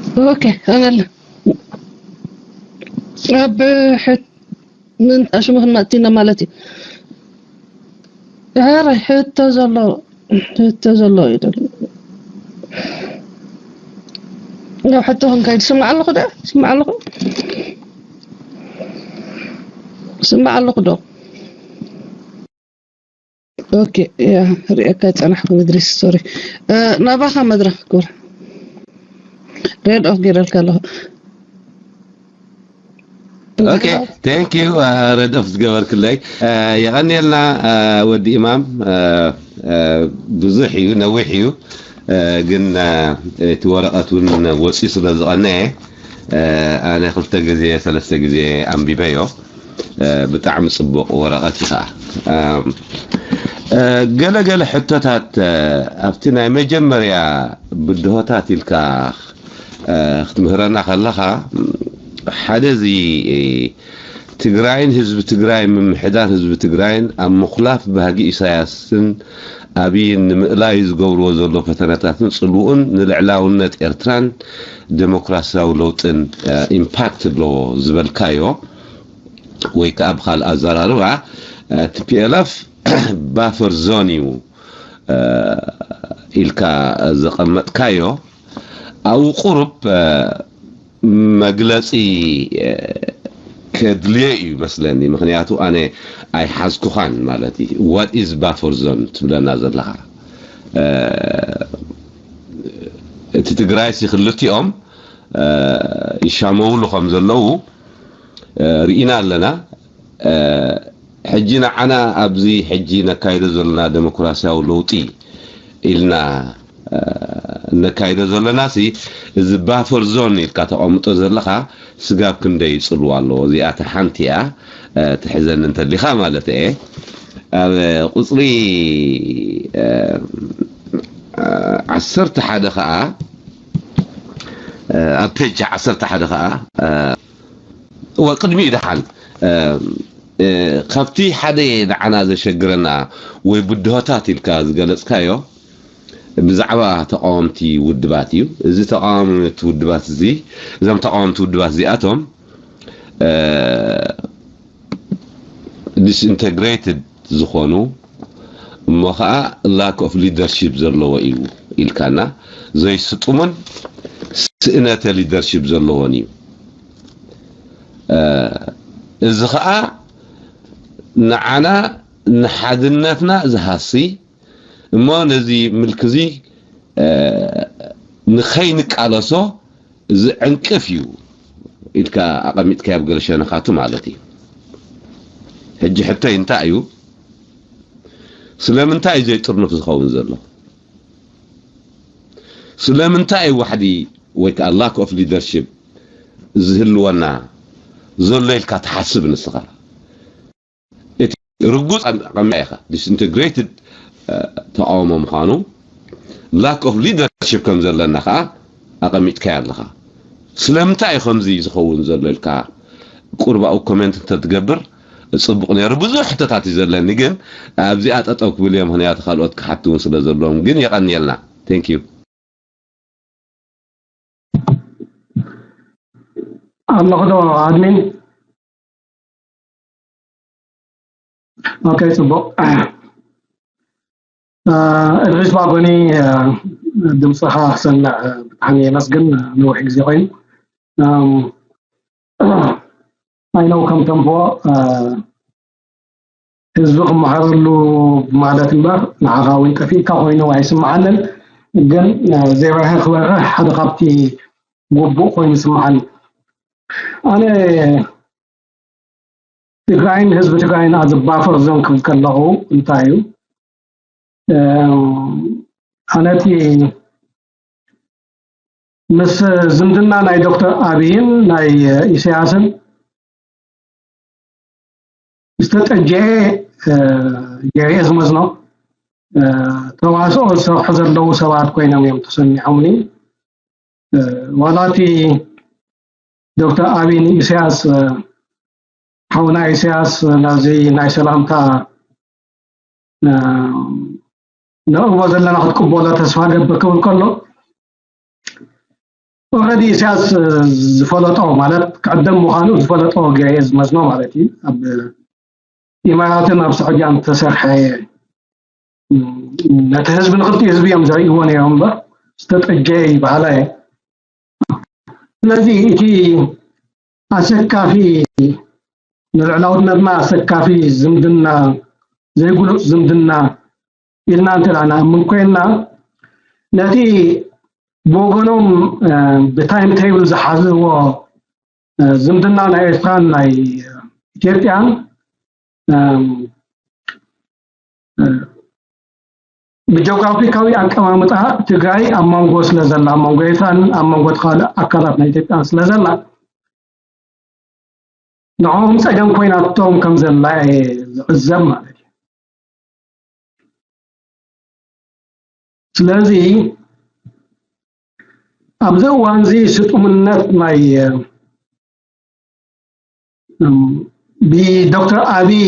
ኦኬ፣ ኣበል ኣብ ሕት ምን ኣሽሙ ክናእቲና ማለት እዩ። ኧረ ሕቶ ዘሎ፣ ሕቶ ዘሎ እዩ ደል ያው ሕቶ ክንከይድ ስማዕ ኣለኹ ደ ስማዕ ኣለኹ ስማዕ ኣለኹ ዶ? ኦኬ፣ ያ ሪእካ ጸናሕኩ ምድሪስ፣ ሶሪ። ናባኻ መድረኽ ክብር ሬድ ኦፍ ገይረልካ ኣለኹ። ኦኬ፣ thank you። ረድ ኦፍ ዝገበርክለይ፣ የቐንየልና። ወዲ ኢማም፣ ብዙሕ እዩ፣ ነዊሕ እዩ፣ ግን እቲ ወረቐት እውን ወፂኡ ስለ ዝቐነየ፣ ኣነ ክልተ ግዜ ሰለስተ ግዜ ኣንቢበዮ። ብጣዕሚ ፅቡቕ ወረቐት እዩ ከዓ። ገለገለ ሕቶታት፣ ኣብቲ ናይ መጀመርያ ብድሆታት ኢልካ ክትምህረና ከለኻ፣ ሓደ እዚ ትግራይን ህዝቢ ትግራይ፣ ምምሕዳር ህዝቢ ትግራይን ኣብ ምኹላፍ ባህጊ ኢሳያስን ኣብይን ንምእላይ ዝገብርዎ ዘሎ ፈተነታትን ፅልውኡን ንልዕላውነት ኤርትራን ዴሞክራሲያዊ ለውጥን ኢምፓክት ኣለዎ ዝበልካዮ፣ ወይ ከዓ ብካልእ ኣዘራርባ ቲፒኤልኤፍ ባፈር ዞን እዩ ኢልካ ዘቐመጥካዮ፣ ኣብኡ ቁሩብ መግለፂ ከድልዮ እዩ መስለኒ። ምክንያቱ ኣነ ኣይሓዝኩኻን ማለት እዩ። What is buffer zone ትብለና ዘለኻ? እቲ ትግራይሲ ክልቲኦም ይሻመውሉ ከም ዘለዉ ርኢና ኣለና። ሕጂ ንዓና ኣብዚ ሕጂ ነካይዶ ዘለና ዴሞክራሲያዊ ለውጢ ኢልና ነካይዶ ዘለና ሲ፣ እዚ ባፈር ዞን ኢልካ ተቐምጦ ዘለኻ ስጋብ ክንደይ ይፅልዋ ኣለዎ? እዚኣ እታ ሓንቲ እያ፣ ትሕዘኒ እንተሊኻ ማለት እየ። ኣብ ቁፅሪ ዓሰርተ ሓደ ከዓ፣ ኣብ ፔጅ ዓሰርተ ሓደ ከዓ፣ እወ፣ ቅድሚኡ ደሓን፣ ካብቲ ሓደ ንዓና ዘሸግረና ወይ ብድሆታት ኢልካ ዝገለፅካዮ ብዛዕባ ተቃወምቲ ውድባት እዩ። እዚ ተቃወምቲ ውድባት እዚ፣ እዞም ተቃወምቲ ውድባት እዚኣቶም ዲስኢንተግሬትድ ዝኾኑ፣ እሞ ከዓ ላክ ኦፍ ሊደርሺፕ ዘለዎ እዩ ኢልካና። ዘይስጡምን ስእነተ ሊደርሺፕ ዘለዎን እዩ። እዚ ከዓ ንዓና ንሓድነትና ዝሃሲ፣ እሞ ነዚ ምልክዚ ንኸይንቃለሶ ዝዕንቅፍ እዩ ኢልካ ኣቐሚጥካዮ ኣብ ገለ ሸነኻቱ ማለት እዩ። ሕጂ ሕቶይ እንታይ እዩ? ስለምንታይ እዩ ዘይጥርኑፍ ዝኸውን ዘሎ? ስለምንታይ እዩ ዋሕዲ ወይ ከዓ ላክ ኦፍ ሊደርሺፕ ዝህልወና ዘሎ ኢልካ ትሓስብ ንስኻ? እቲ ርጉፅ ኣቐሚጥካ ኢኻ፣ ዲስኢንተግሬትድ ተቃውሞ ምዃኑ፣ ላክ ኦፍ ሊደርሺፕ ከም ዘለና ከዓ ኣቐሚጥካዮ ኣለኻ። ስለምንታይ እዩ ከምዚ ዝኸውን ዘሎ ኢልካ ቁርባኡ ኮሜንት እንተትገብር ፅቡቕ ነይሩ። ብዙሕ ሕቶታት እዩ ዘለኒ፣ ግን ኣብዚኣ ጠጠው ክብል እየ፣ ምኽንያቱ ካልኦት ክሓቱ እውን ስለ ዘለዎም። ግን የቐንየልና። Thank you። ኣለኹ ዶ ኣድሚን? ኦኬ፣ ፅቡቅ። እድሪስ ባጎኒ፣ ድምፅኻ ክሰምዕ ብጣዕሚ የመስግን። ነዊሕ ግዜ ኮይኑ። ኣይ ነው ከም ተንቦ ህዝቢ ክመሃረሉ ማለት እምበር ንዓኻ እውን ጠፊእካ ኮይኑ ኣይስምዓንን። ግን ዘይበርሀ ክበርህ ሓደ ካብቲ ግቡእ ኮይኑ ይስምዓኒ። ኣነ ትግራይን ህዝቢ ትግራይን ኣዚ ባፈር ዞን ክብል ከለኹ እንታይ እዩ? ኣነ እቲ ምስ ዝምድና ናይ ዶክተር ኣብይን ናይ ኢሳያስን ዝተጠጀኤ ገይረ ዝመዝኖ ተዋስኦ ዝሰርሑ ዘለዉ ሰባት ኮይኖም እዮም ተሰሚዖምኒ። ዋላ እቲ ዶክተር ኣብይ ንኢሳያስ ሓውና ኢሳያስ ነዚ ናይ ሰላምታ ነቕርቦ ዘለና ክትቅበሎ ተስፋ ገብር ክብል ከሎ ኦረዲ ኢሳያስ ዝፈለጦ ማለት ክዕደም ምዃኑ ዝፈለጦ ገይረ ዝመዝኖ ማለት እዩ። ኣብ ኢማራትን ኣብ ስዑድያን ዝተሰርሐ ነቲ ህዝቢ ንክልቲኡ ህዝቢ እዮም ዘርእይዎ ነይሮም እምበር ዝተጠጀ ይበሃላ እየ። ስለዚ እቲ ኣሰካፊ ንልዕላውነትና ኣሰካፊ ዝምድና ዘይጉሉፅ ዝምድና ኢልና እንተ ደኣ ንኣምን ኮይንና ነቲ ብወገኖም ብታይም ቴብል ዝሓዝዎ ዝምድና ናይ ኤርትራን ናይ ኢትዮጵያን ብጂኦግራፊካዊ ኣቀማምጣ ትግራይ ኣብ መንጎ ስለ ዘላ ኣብ መንጎ ኤርትራን ኣብ መንጎ ተኻለ ኣካላት ናይ ኢትዮጵያን ስለ ዘላ ንዕኦም ፀገም ኮይናቶም ከም ዘላ እየ ዝዕዘብ ማለት እዩ። ስለዚ ኣብዚ እዋን እዚ ስጡምነት ናይ ብዶክተር ኣብይ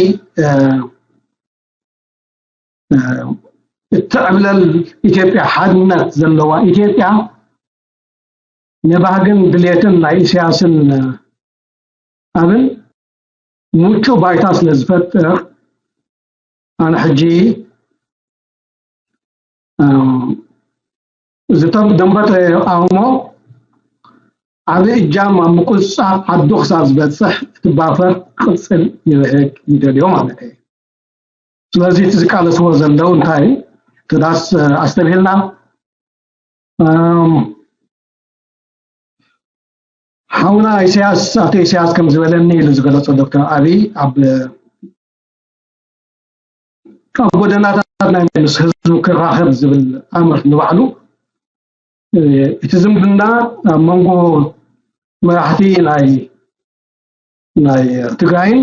እትዕብለል ኢትዮጵያ ሓድነት ዘለዋ ኢትዮጵያ ንባህግን ድሌትን ናይ ኢሳያስን ኣብን ምቹእ ባይታ ስለ ዝፈጥር ኣነ ሕጂ እዚ ደንበ ተቃውሞ ዓብዪ እጃም ኣብ ምቁፅፃር ዓዱ ክሳብ ዝበፅሕ እቲ ባፈር ክቕፅል ይብህግ ይደልዮ ማለት እዩ። ስለዚ እቲ ዝቃለስዎ ዘለዉ እንታይ ተዳስ ኣስተብሂልና ሓውና ኢሳያስ ኣቶ ኢሳያስ ከም ዝበለኒ ኢሉ ዝገለፆ ዶክተር ኣብይ ኣብ ካብ ጎደናታት ናይ ምስ ህዝቡ ክራኸብ ዝብል ኣምር ንባዕሉ እቲ ዝምድና ኣብ መንጎ መራሕቲ ናይ ናይ ትግራይን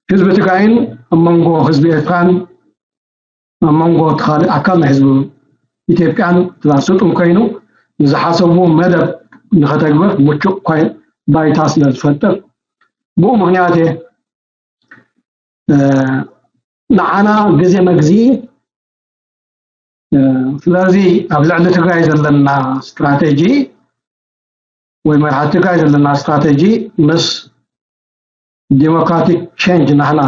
ህዝቢ ትግራይን ኣብ መንጎ ህዝቢ ኤርትራን ኣብ መንጎ እቲ ካልእ ኣካል ናይ ህዝቢ ኢትዮጵያን ስጡም ኮይኑ ንዝሓሰብዎ መደብ ንኸተግብር ምቹእ ባይታ ስለ ዝፈጥር ብኡ ምክንያት እየ ንዓና ግዜ መግዝኢ ስለዚ ኣብ ልዕሊ ትግራይ ዘለና ስትራቴጂ ወይ መርሓት ትግራይ ዘለና ስትራቴጂ ምስ ዲሞክራቲክ ቼንጅ ናህና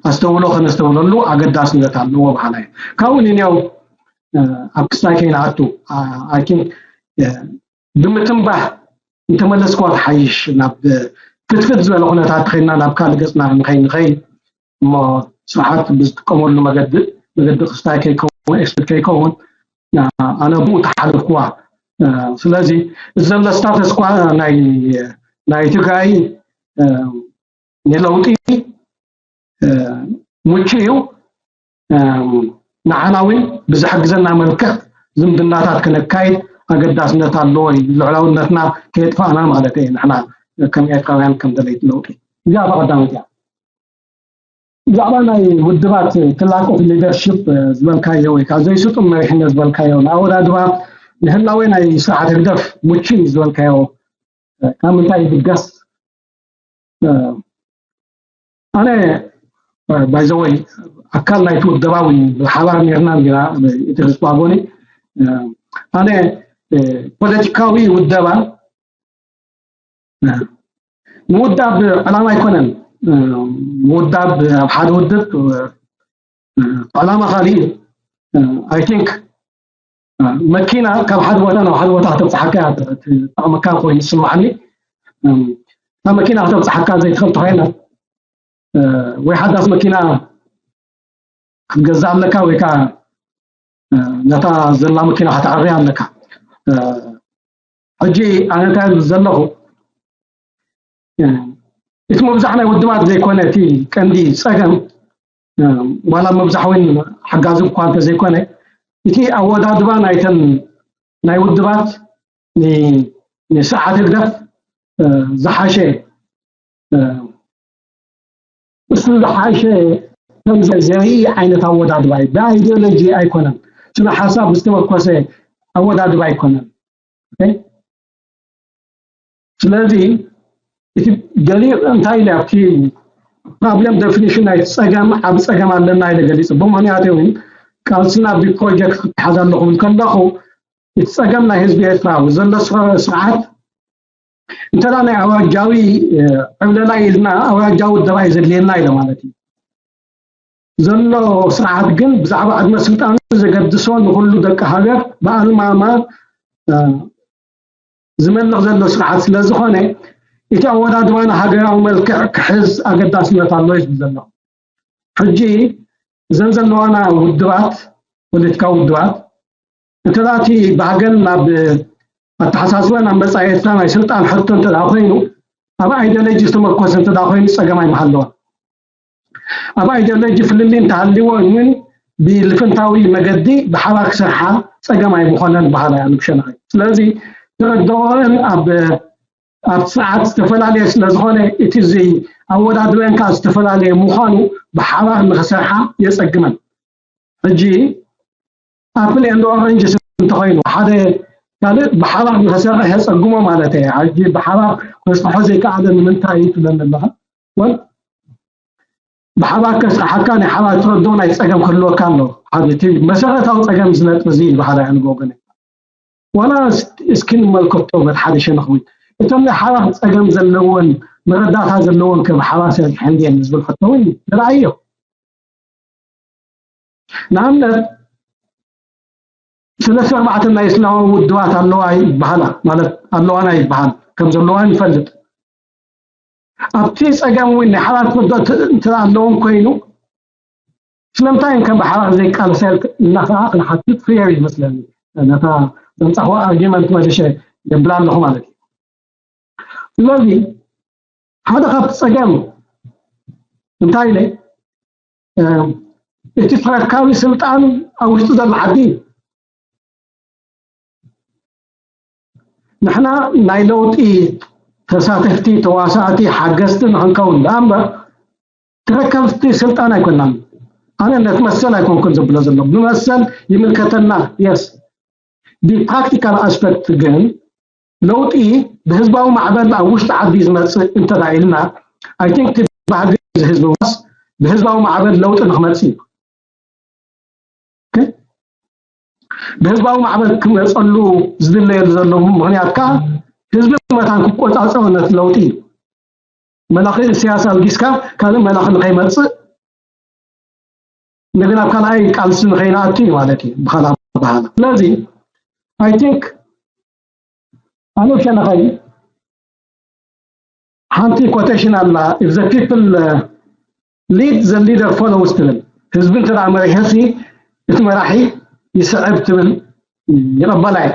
ኣስተውሎ ከነስተውለሉ ኣገዳስነት ኣለዎ በሃላይ ካብኡ ንንያው ኣብ ክስታይ ከይንኣቱ ኣይ ቲንክ ብምትንባህ እንተመለስክዋ ትሓይሽ ናብ ፍትፍት ዝበለ ኩነታት ተኸይድና ናብ ካልእ ገፅና ንኸይ ንኸይ እሞ ስርዓት ብዝጥቀመሉ መገዲ መገዲ ክስታይ ከይከውን ኤክስፐርት ከይከውን ኣነ ብኡ ተሓለፍክዋ ስለዚ እዚ ዘሎ ስታተስ ኳ ናይ ናይ ትግራይ ንለውጢ ምቹ እዩ ንዓና እውን ብዝሕግዘና መልክዕ ዝምድናታት ክነካይድ ኣገዳስነት ኣለዎ እዩ ልዕላውነትና ከየጥፋእና ማለት እዩ ንሕና ከም ኤርትራውያን ከም ደለይቲ ለውጢ እዚኣ ተቐዳመት እያ ብዛዕባ ናይ ውድባት ክላቆፍ ሊደርሽፕ ዝበልካዮ ወይ ከዓ ዘይስጡም መሪሕነት ዝበልካዮ ንኣወዳድባ ንህላወ ናይ ስርዓት ህግደፍ ምቹ እዩ ዝበልካዮ ካብ ምንታይ ይብገስ ኣነ ባይዘወይ ኣካል ናይቲ ውደባዊ ብሓባር ኔርና ና እቲ ህዝባቦኒ ኣነ ፖለቲካዊ ውደባ ምውዳብ ዕላማ ኣይኮነን ምውዳብ ኣብ ሓደ ውድብ ዕላማ ካሊእ እዩ I think መኪና ካብ ሓደ ቦታ ናብ ሓደ ቦታ ከተብፅሓካ እያ ትጠቕመካ ኮይኑ ዝስማዓኒ እታ መኪና ከተብፅሓካ ዘይትኽእል ተኮይና ወይ ሓዳስ መኪና ክትገዝእ ኣለካ ወይ ከዓ ነታ ዘላ መኪና ከተዕርያ ኣለካ ሕጂ ኣነ እንታይ ዘለኹ እቲ ምብዛሕ ናይ ውድባት ዘይኮነ እቲ ቀንዲ ፀገም ዋላ ምብዛሕ እውን ሓጋዚ እኳ እንተዘይኮነ እቲ ኣወዳድባ ናይተን ናይ ውድባት ንስርዓት ህግደፍ ዝሓሸ እሱ ዝሓሸ ከም ዘርኢ ዓይነት ኣወዳድባ እዩ ብኣይዲዮሎጂ ኣይኮነን ስነ ሓሳብ ዝተመርኮሰ ኣወዳድባ ኣይኮነን ስለዚ እቲ ገሊኡ እንታይ ኢለ ኣብቲ problem definition ናይ ፀገም ዓብ ፀገም ኣለና ኢለ ገሊፁ ብምክንያት እውን ቃልስና ብፕሮጀክት ክተሓዝ ኣለኹ ከለኹ እቲ ፀገም ናይ ህዝቢ ኤርትራ ዘሎ ስርዓት እንተ ናይ ኣውራጃዊ ዕብለላ ኢልና ኣውራጃዊ ውደባ እዩ ዘድልየና ኢለ ማለት እዩ። ዘሎ ስርዓት ግን ብዛዕባ ዕድመ ስልጣኑ ዘገድሶ ንኩሉ ደቂ ሃገር ብኣልማማ ዝመልኽ ዘሎ ስርዓት ስለ ዝኾነ እቲ ኣወዳድባ ንሃገራዊ መልክዕ ክሕዝ ኣገዳስነት ኣሎ ይብል ዘሎ። ሕጂ እዘን ዘለዋና ውድባት፣ ፖለቲካዊ ውድባት፣ እንተ እቲ ባህገን ናብ ኣተሓሳስባ ናብ መጻኢ ኤርትራ ናይ ስልጣን ሕቶ እንተ ኮይኑ ኣብ ኣይዲዮሎጂ ዝተመርኮሰ እንተ ኮይኑ ጸገም ኣይምሃለዎን። ኣብ ኣይዲዮሎጂ ፍልልይ እንተሃልዎ እውን ብልፍንታዊ መገዲ ብሓባር ክሰርሓ ጸገም ኣይምኾነን በሃላይ ኣነ ብሸነኸይ። ስለዚ ተረድኦን ኣብ ኣብ ስርዓት ዝተፈላለየ ስለ ዝኾነ እቲ እዚ ኣወዳድበን ከዓ ዝተፈላለየ ምዃኑ ብሓባር ንኽሰርሓ የጸግመን። ሕጂ ኣፕል ኤንድ ኦረንጅስ እንተኾይኑ ሓደ ካልእ ብሓባር ንኽሰርሕ የጸግሞ ማለት እየ። ሕጂ ብሓባር ከስርሖ ዘይከኣለ ንምንታይ እዩ ትብለኒ ኣለኻ? ወል ብሓባር ከስርሓካ ናይ ሓባር ትረዶ ናይ ጸገም ክህልወካ ኣሎ። ሓደ እቲ መሰረታዊ ጸገም እዚ ነጥቢ እዚ ይበሃል ኣነ ብወገነይ። ዋላ እስኪ ንመልከቶ በቲ ሓደ ሸነኽ እውን እቶም ናይ ሓባር ጸገም ዘለወን መረዳእታ ዘለወን ከ ብሓባር ሰሪሐን ድየን ዝብል ሕቶ እውን ንርኣዮ። ንኣብነት ሰለስተ ኣርባዕተ ናይ እስላማዊ ውድባት ኣለዋ ይበሃላ ማለት ኣለዋና ይበሃል ከም ዘለዋ ንፈልጥ። ኣብቲ ጸገም እውን ናይ ሓባር ትርዶ እንተ ኣለዎም ኮይኑ ስለምንታይ ከም ብሓባር ዘይቃለሳ ኢልና ከዓ ክንሓትት ፌር ይመስለኒ። ነታ ዘምፃኽዋ ኣርጊመንት መሊሸ የብላ ኣለኹ ማለት እዩ። ስለዚ ሓደ ካብቲ ጸገም እንታይ ኢለ እቲ ተረካቢ ስልጣን ኣብ ውሽጢ ዘሎ ዓዲ ንሕና ናይ ለውጢ ተሳተፍቲ፣ ተዋሳእቲ፣ ሓገዝቲ ንክንከውን ደኣ እምበር ተረከብቲ ስልጣን ኣይኮናን። ኣነ ነቲ መሰል ኣይኮንኩን ዝብሎ ዘሎ ብመሰል ይምልከተና የስ ብፕራክቲካል ኣስፐክት ግን ለውጢ ብህዝባዊ ማዕበል ኣብ ውሽጢ ዓዲ ዝመፅእ እንተዳ ኢልና ኣይ ቲንክ ባህጊ ህዝቢ ዋስ ብህዝባዊ ማዕበል ለውጢ ንክመፅእ እዩ። ብህዝባዊ ማዕበል ክመፀሉ ዝድለየሉ ዘሎ ምክንያት ከዓ ህዝቢ መታን ክቆፃፀሩ ነቲ ለውጢ እዩ። መላኺ ኢሳያስ ኣልጊስካ ካልእ መላኺ ንኸይመፅእ እንደገና ኣብ ካልኣይ ቃልሲ ንኸይንኣቱ እዩ ማለት እዩ ብኻልእ ኣበሃህላ። ስለዚ ኣይ ቲንክ ኣነ ሸነኸይ ሓንቲ ኮቴሽን ኣላ if the people lead the leader follows ትብል ህዝቢ እንተ መሪሕሲ እቲ መራሒ ይስዕብ ትብል ይቐበላ እየ።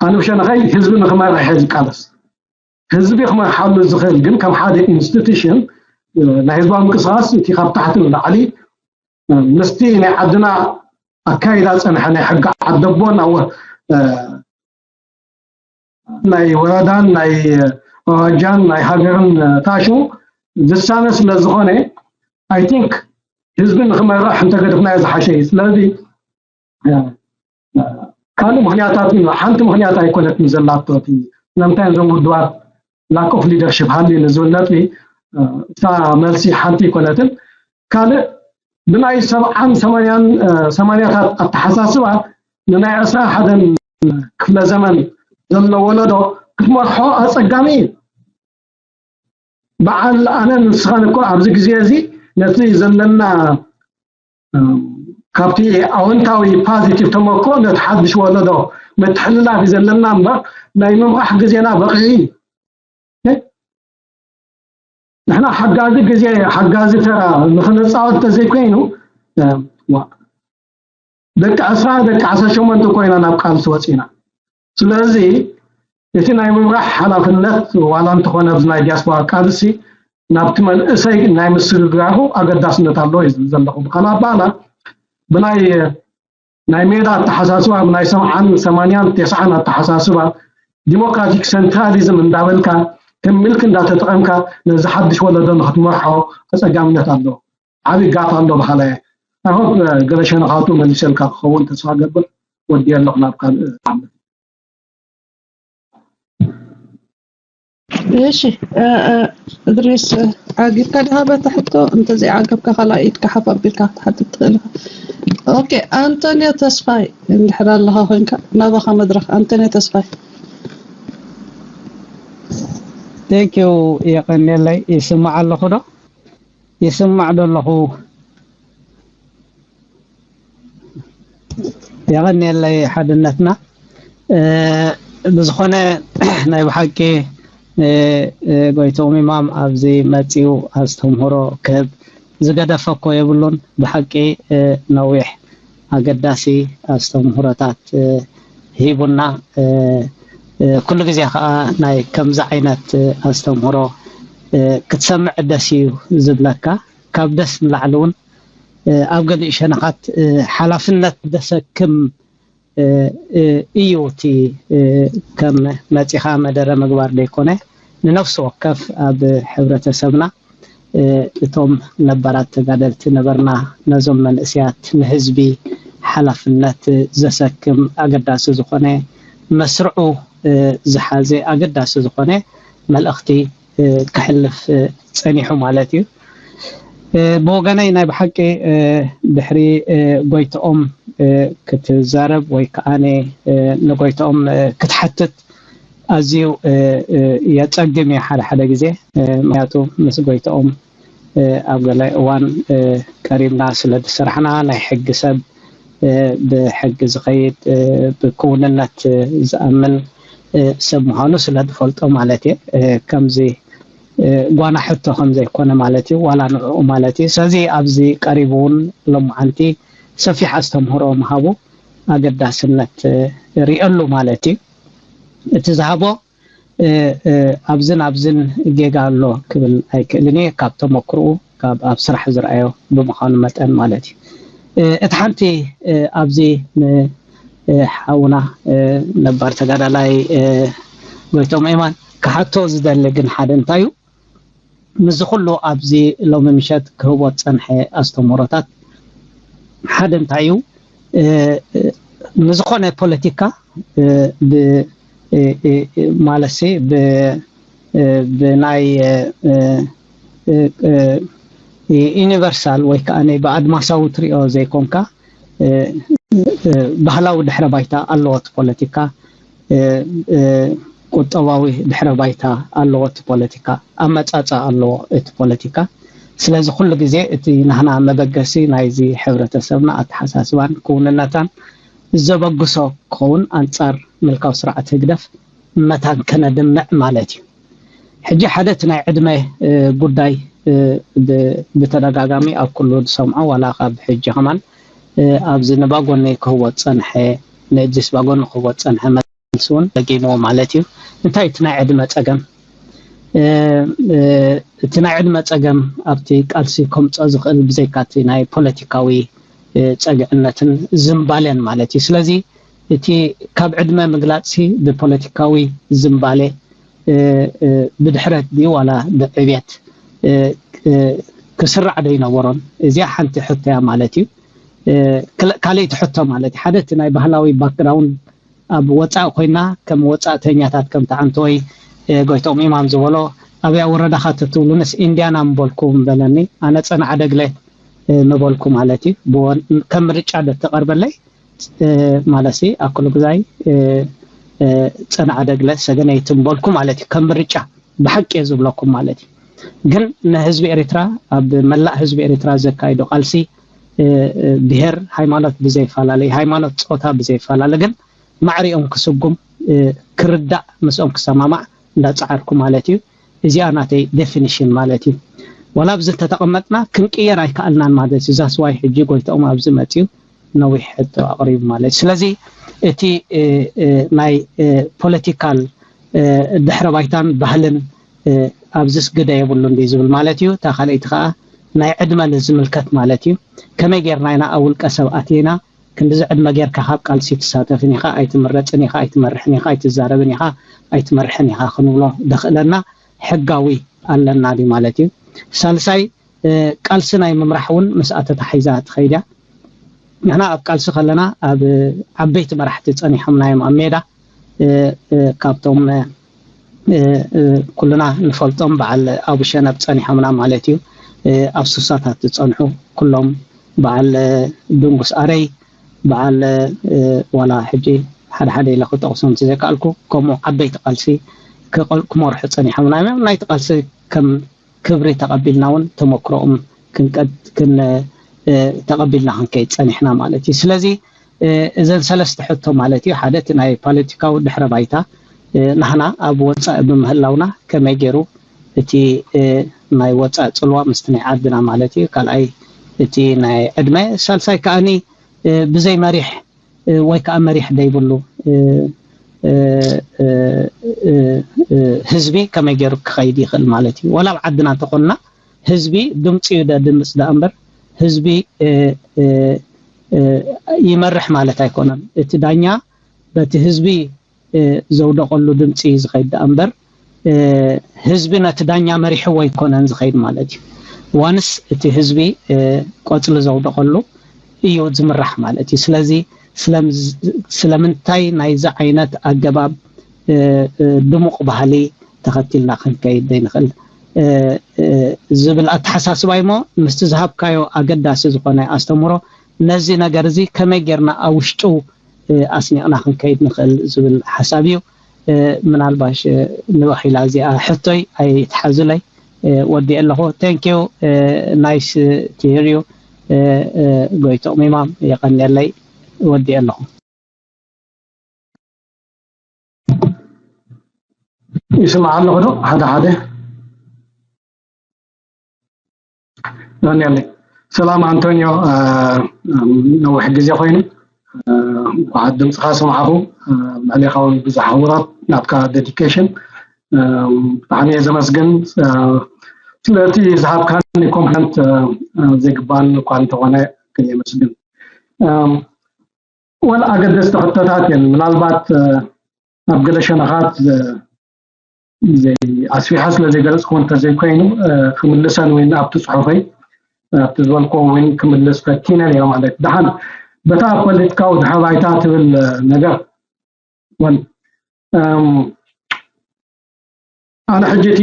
ኣነ ብሸነኸይ ህዝቢ ንክመርሕ እየ ዝቃለስ። ህዝቢ ክመርሓሉ ዝኽእል ግን ከም ሓደ ኢንስቲቱሽን ናይ ህዝባዊ ምንቅስቃስ እቲ ካብ ታሕቲ ንላዕሊ ምስቲ ናይ ዓድና ኣካይዳ ፀንሐ ናይ ሕጊ ዓደቦን ናይ ወረዳን ናይ ኣውራጃን ናይ ሃገርን ታሹ ዝሳነ ስለ ዝኾነ ኣይ ቲንክ ህዝቢ ንክመርሕ እንተገድፍናዮ ዝሓሸ እዩ። ስለዚ ካልእ ምክንያታት ሓንቲ ምክንያት ኣይኮነትን ዘላቶ ስለምንታይ እዞም ውድባት lack of leadership ሃልዩ ንዝብል ነጥቢ እታ መልሲ ሓንቲ ኣይኮነትን። ካልእ ብናይ ሰብዓን ሰማንያን ሰማንያታት ኣተሓሳስባ ንናይ ዕስራ ሓደን ክፍለ ዘመን ዘሎ ወለዶ ክትመርሖ ኣፀጋሚ እዩ። በዓል ኣነ ንስኻን እኮ ኣብዚ ግዜ እዚ ነቲ ዘለና ካብቲ ኣወንታዊ ፓዚቲቭ ተመክሮ ነቲ ሓድሽ ወለዶ ምትሕልላፍ እዩ ዘለና እምበር ናይ ምምራሕ ግዜና በቂዑ እዩ። ንሕና ሓጋዚ ግዜ ሓጋዚ ተራ ንክንፃወት ተዘይኮይኑ ደቂ ዕስራ ደቂ ዓሰርተ ሸሞንተ ኮይና ናብ ቃልሲ ወፂና። ስለዚ እቲ ናይ ምምራሕ ሓላፍነት ዋላ እንተኾነ ኣብዚ ናይ ዲያስፖራ ቃልሲ ናብቲ መንእሰይ ናይ ምስግጋሩ ኣገዳስነት ኣለዎ እዩ ዝብል ዘለኹ። ብካልእ ኣባህላ ብናይ ናይ ሜዳ ኣተሓሳስባ ብናይ ሰብዓን ሰማንያን ተስዓን ኣተሓሳስባ ዲሞክራቲክ ሴንትራሊዝም እንዳበልካ ከም ምልኪ እንዳተጠቐምካ ነዚ ሓድሽ ወለዶ ንክትመርሖ ኣፀጋምነት ኣለዎ። ዓብዪ ጋፕ ኣሎ በሃላይ። ኣይ ሆፕ ገለ ሸነኻቱ መሊሰልካ ክኸውን ተስፋ ገብር። ወዲየ ኣለኹ ናብ ካልእ ዓመት። እሺ፣ እ፣ እ፣ እድሪስ፣ እ፣ ዓጊብካ ዲኻ በታ ሕቶ? እንተዘይዓገብካ ካልኣይ ኢድካ ሓፍ ኣቢልካ ክትሓትት ትኽእል ኢኻ። ኦኬ፣ ኣንቶንዮ ተስፋይ እንድሕር ኣለኻ ኮይንካ ናባኻ መድረኽ። ኣንቶንዮ ተስፋይ። Thank you። የቐንየለይ። ይስማዕ ኣለኹ ዶ? ይስማዕ ዶ ኣለኹ? የቐንየለይ ሓድነትና። እ፣ ብዝኾነ ናይ ብሓቂ፣ እ፣ እ፣ ጎይትኦም ኢማም ኣብዚ መጺኡ ኣስተምህሮ ክህብ ዝገደፈ እኮ የብሉን። ብሓቂ፣ እ፣ ነዊሕ ኣገዳሲ ኣስተምህሮታት፣ እ፣ ሂቡና። እ፣ እ፣ ኩሉ ግዜ ከኣ ናይ ከምዚ ዓይነት፣ እ፣ ኣስተምህሮ፣ እ፣ ክትሰምዕ ደስ እዩ ዝብለካ። ካብ ደስ ንላዕሊ እውን፣ እ፣ ኣብ ገሊኡ ሸነኻት፣ እ፣ ሓላፍነት ዘሰክም፣ እ፣ እ፣ እዩ። እቲ፣ እ፣ ከም መጺኻ መደረ ምግባር ደይኮነ፣ ንነፍሲ ወከፍ ኣብ ሕብረተሰብና፣ እ፣ እቶም ነባራት ተጋደልቲ ነበርና፣ ነዞም መንእሰያት ንህዝቢ ሓላፍነት ዘሰክም ኣገዳሲ ዝኾነ መስርዑ፣ እ፣ ዝሓዘ ኣገዳሲ ዝኾነ መልእኽቲ፣ እ፣ ከሕልፍ፣ እ፣ ጸኒሑ ማለት እዩ። እ፣ ብወገነይ ናይ ብሓቂ፣ እ፣ ድሕሪ፣ እ፣ ጎይትኦም፣ እ፣ ክትዛረብ ወይ ከኣነ፣ እ፣ ንጎይትኦም፣ እ፣ ክትሓትት ኣዝዩ፣ እ፣ እ፣ የጸግም እዩ ሓደ ሓደ ግዜ። እ፣ ምኽንያቱ ምስ ጎይትኦም፣ እ፣ ኣብ ገለ እዋን፣ እ፣ ቀሪብና ስለ ዝሰራሕና ናይ ሕጊ ሰብ፣ እ፣ ብሕጊ ዝኸይድ፣ እ፣ ብክውንነት፣ እ፣ ዝኣምን፣ እ፣ ሰብ ምዃኑ ስለ ዝፈልጦ ማለት እየ። እ፣ ከምዚ፣ እ፣ ጓና ሕቶ ከም ዘይኮነ ማለት እዩ፣ ዋላ ንዕኡ ማለት እዩ። ስለዚ ኣብዚ ቀሪቡ እውን ሎማዓንቲ ሰፊሕ ኣስተምህሮ ምሃቡ ኣገዳስነት፣ እ፣ ርእየሉ ማለት እዩ። እቲ ዝሃቦ፣ እ፣ እ፣ ኣብዝን ኣብዝን ጌጋ ኣሎ ክብል ኣይክእልን እየ፣ ካብ ተመክርኡ፣ ካብ ኣብ ስራሕ ዝረኣዮ ብምዃኑ መጠን ማለት እዩ። እ፣ እቲ ሓንቲ፣ እ፣ ኣብዚ ን-፣ እ፣ ሓውና፣ እ፣ ነባር ተጋዳላይ፣ እ፣ ጎይቶም ኤማን ክሓቶ ዝደሊ ግን ሓደ እንታይ እዩ፣ ምስዚ ኩሉ ኣብዚ ሎሚ ምሸት ክህቦ ዝጸንሐ ኣስተምህሮታት ሓደ እንታይ እዩ፣ እ፣ እ፣ ንዝኾነ ፖለቲካ፣ እ፣ ብ-፣ እ፣ እ፣ እ፣ ማለትሲ ብ-፣ እ፣ ብናይ፣ እ፣ እ፣ እ፣ እ፣ ዩኒቨርሳል ወይ ከዓ ብኣድማሳዊ ትሪኦ ዘይኮንካ፣ እ፣ እ፣ ባህላዊ ድሕረ ባይታ ኣለዎ እቲ ፖለቲካ። እ፣ እ፣ ቁጠባዊ ድሕረ ባይታ ኣለዎ እቲ ፖለቲካ፣ ኣመጻጽኣ ኣለዎ እቲ ፖለቲካ። ስለዚ ኩሉ ግዜ እቲ ናህና መበገሲ ናይዚ ሕብረተሰብና ኣተሓሳስባን ክውንነታን ዘበግሶ ክኸውን ኣንጻር ምልካዊ ስርዓት ህግደፍ መታን ከነድምዕ ማለት እዩ። ሕጂ ሓደ እቲ ናይ ዕድመ፣ እ፣ ጉዳይ፣ እ፣ ብ-፣ ብተደጋጋሚ ኣብ ኩሉ ዝሰምዖ ዋላ ካብ ሕጂ ከማን፣ እ፣ ኣብዚ ንባጎኒ ክህቦ ዝጸንሐ፣ ንእድሪስ ባጎኒ ክህቦ ዝጸንሐ መልሲ እውን ደጊምዎ ማለት እዩ። እንታይ እቲ ናይ ዕድመ ጸገም? እ፣ እ፣ እቲ ናይ ዕድመ ጸገም ኣብቲ ቃልሲ ከምጾ ዝኽእል ብዘይካ እቲ ናይ ፖለቲካዊ፣ እ፣ ጸግዕነትን ዝምባሌን ማለት እዩ። ስለዚ እቲ ካብ ዕድመ ምግላጽሲ ብፖለቲካዊ ዝምባሌ፣ እ፣ እ፣ ብድሕረት ድዩ ዋላ ብዕብየት፣ እ፣ እ፣ ክስራዕ ዶ ይነበሮን? እዚኣ ሓንቲ ሕቶ እያ ማለት እዩ። እ፣ ክል-፣ ካልኣይቲ ሕቶ ማለት እዩ። ሓደ እቲ ናይ ባህላዊ ባክግራውንድ ኣብ ወጻኢ ኮይና ከም ወጻእተኛታት ከም ተዓንተወይ፣ እ፣ ጎይቶም ኢማም ዝበሎ ኣብያ ወረዳኻ ተትብሉንስ ኢንድያና ምበልኩ ምበለኒ። ኣነ ጸናዓ ደግለ፣ እ፣ ምበልኩ ማለት እዩ። ብወን-፣ ከም ምርጫ ዶ ተቐርበለይ፣ እ፣ ማለትሲ ኣክሉ ግዛይ፣ እ፣ እ፣ ጸናዓ ደግለ ሰገነይቲ ምበልኩ ማለት እዩ። ከም ምርጫ ብሓቂ እየ ዝብለኩም ማለት እዩ። ግን ንህዝቢ ኤርትራ፣ ኣብ መላእ ህዝቢ ኤርትራ ዘካይዶ ቃልሲ፣ እ፣ እ፣ ብሄር፣ ሃይማኖት ብዘይፈላለይ፣ ሃይማኖት ጾታ ብዘይፈላለ ግን ማዕሪኦም ክስጉም፣ እ፣ ክርዳእ ምስኦም ክሰማማዕ እንዳጸዓርኩ ማለት እዩ። እዚኣ ናተይ ዴፊኒሽን ማለት እዩ። ዋላ ኣብዚ እንተተቐመጥና ክንቅየር ኣይከኣልናን ማለት እዩ። ዛስዋይ ሕጂ ጎይትኦም ኣብዚ መጽዩ ነዊሕ ሕቶ ኣቕሪቡ ማለት እዩ። ስለዚ እቲ፣ እ፣ እ፣ ናይ፣ እ፣ ፖለቲካል፣ እ፣ ድሕረ ባይታን ባህልን፣ እ፣ ኣብዚስ ግደ የብሉን ድዩ ዝብል ማለት እዩ። እታ ካልኣይቲ ከኣ ናይ ዕድመ ንዝምልከት ማለት እዩ። ከመይ ጌርና ኢና ኣብ ውልቀ ሰብ ኣቲና ክንድዚ ዕድመ ጌርካ ካብ ቃልሲ ትሳተፍን ኢኻ፣ ኣይትምረጽን ኢኻ፣ ኣይትመርሕን ኢኻ፣ ኣይትዛረብን ኢኻ፣ ኣይትመርሕን ኢኻ ክንብሎ ደኽእለና ሕጋዊ ኣለና ድዩ ማለት እዩ። ሳልሳይ፣ እ፣ ቃልሲ ናይ ምምራሕ እውን ምስኣ ተታሒዛ ትኸይድ እያ። ንሕና ኣብ ቃልሲ ከለና ኣብ ዓበይቲ መራሕቲ ጸኒሖምና እዮም ኣብ ሜዳ፣ እ፣ እ፣ ካብቶም፣ እ፣ ኩልና ንፈልጦም በዓል ኣቡሸነብ ጸኒሖምና ማለት እዩ። ኣብ ሱሳታት ዝጸንሑ ኩሎም በዓል ድንጉስ ኣረይ፣ በዓል ዋላ ሕጂ ሓደ ሓደ ኢለ ክጠቕሶም እንተዘይከኣልኩ፣ ከምኡ ዓበይቲ ቃልሲ ክመርሑ ጸኒሖምና እዮም። ናይቲ ቃልሲ ከም ክብሪ ተቐቢልና እውን ተመክሮኦም ክንቀድ ክን ተቐቢልና ክንከይድ ጸኒሕና ማለት እዩ። ስለዚ እዘን ሰለስተ ሕቶ ማለት እዩ፣ ሓደ እቲ ናይ ፖለቲካዊ ድሕረ ባይታ፣ ናህና ኣብ ወጻኢ ብምህላውና ከመይ ገይሩ እቲ ናይ ወጻኢ ጽልዋ ምስቲ ናይ ዓድና ማለት እዩ፣ ካልኣይ እቲ ናይ ዕድመ፣ ሳልሳይ ከኣኒ ብዘይ መሪሕ ወይ ከዓ መሪሕ ዘይብሉ ህዝቢ ከመይ ገይሩ ክኸይድ ይኽእል ማለት እዩ። ዋላ ኣብ ዓድና እንተኾንና ህዝቢ ድምፂ እዩ ደድምፅ ደኣ እምበር ህዝቢ ይመርሕ ማለት ኣይኮነን። እቲ ዳኛ በቲ ህዝቢ ዘውደቐሉ ድምፂ እዩ ዝኸይድ ደኣ እምበር ህዝቢ ነቲ ዳኛ መሪሕዎ ኣይኮነን ዝኸይድ ማለት እዩ። ዋንስ እቲ ህዝቢ ቆፅሊ ዘውደቐሉ እዩ ዝምራሕ ማለት እዩ። ስለዚ ስለምንታይ ናይዚ ዓይነት ኣገባብ ድሙቕ ባህሊ ተኸቲልና ክንከይድ ዘይንኽእል ዝብል ኣተሓሳስባ እሞ ምስቲ ዝሃብካዮ ኣገዳሲ ዝኾነ ኣስተምሮ ነዚ ነገር እዚ ከመይ ጌርና ኣብ ውሽጡ ኣስኒቕና ክንከይድ ንኽእል ዝብል ሓሳብ እዩ። ምናልባሽ ንውሕ ኢላ እዚኣ ሕቶይ ኣይትሓዙለይ። ወዲኤ ኣለኹ። Thank you, nice to hear you. ጎይቶም ኢማም የቐንየለይ። ወዲኤ ኣለኹ። ይስማዕ ኣለኹ ዶ ሓደ ሓደ? የቐንየለይ። ሰላም ኣንቶኒዮ፣ ነዊሕ ግዜ ኮይኑ እንኳዕ ድምፅኻ ሰማዕኹ። ኣብ ልዕሌኻ እውን ብዙሕ ኣህውራት ናትካ dedication። ብጣዕሚ እየ ዘመስግን ስለቲ ዝሃብካኒ ኮምፕሊመንት። ዘይግባን እኳ እንተኾነ ግን የመስግን። ወላ ኣገደስቲ ሕቶታት እየን። ምናልባት ኣብ ገለ ሸነኻት ኣስፊሐ ስለ ዘይገለፅኩ እንተዘይኮይኑ ክምልሰን ወይ ኣብቲ ፅሑፈይ ኣብቲ ዝበልኩዎ እውን ክምልስ ፈቲነ ነይረ ማለት። ደሓን በታ ፖለቲካዊ ድሕረ ባይታ ትብል ነገር ኣነ ሕጂ እቲ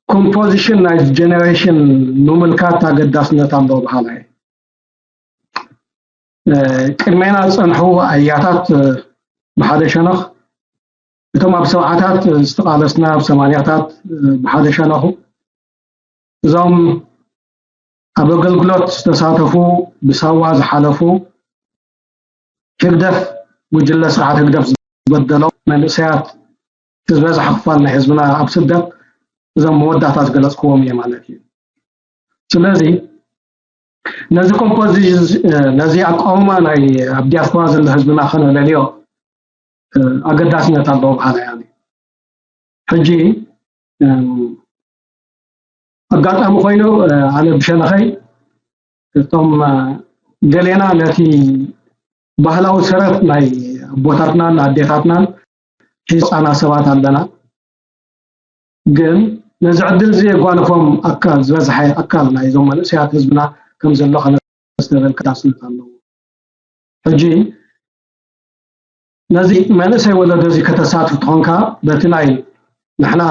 ኮምፖዚሽን ናይ ጀነሬሽን ምምልካት ኣገዳስነት ኣለዎ በሃላይ። ቅድሜና ዝፀንሑ ኣያታት ብሓደ ሸነኽ፣ እቶም ኣብ ሰብዓታት ዝተቓለስና ኣብ ሰማንያታት ብሓደ ሸነኹ፣ እዞም ኣብ ኣገልግሎት ዝተሳተፉ፣ ብሳዋ ዝሓለፉ፣ ህግደፍ፣ ጉጅለ ስርዓት ህግደፍ ዝበደሎም መንእሰያት፣ እቲ ዝበዝሐ ክፋል ናይ ህዝብና ኣብ ስደት እዞም መወዳእታ ዝገለፅክዎም እየ ማለት እዩ። ስለዚ ነዚ ኮምፖዚሽን ነዚ ኣቃውማ ናይ ኣብ ዲያስፖራ ዘሎ ህዝብና ከነለልዮ ኣገዳስነት ኣለዎ በሃላይ ኣነ። ሕጂ ኣጋጣሚ ኮይኑ ኣነ ብሸነኸይ እቶም ገሌና ነቲ ባህላዊ ሰረት ናይ ኣቦታትናን ኣዴታትናን ሒዝና ሰባት ኣለና። ግን ነዚ ዕድል እዚ የጓነፎም ኣካል ዝበዝሐ ኣካል ናይዞም መንእሰያት ህዝብና ከም ዘሎ ከነስተብህል ኣገዳስነት ኣለዎ። ሕጂ ነዚ መንእሰይ ወለዶ እዚ ከተሳትፍ ተኾንካ በቲ ናይ ንሕና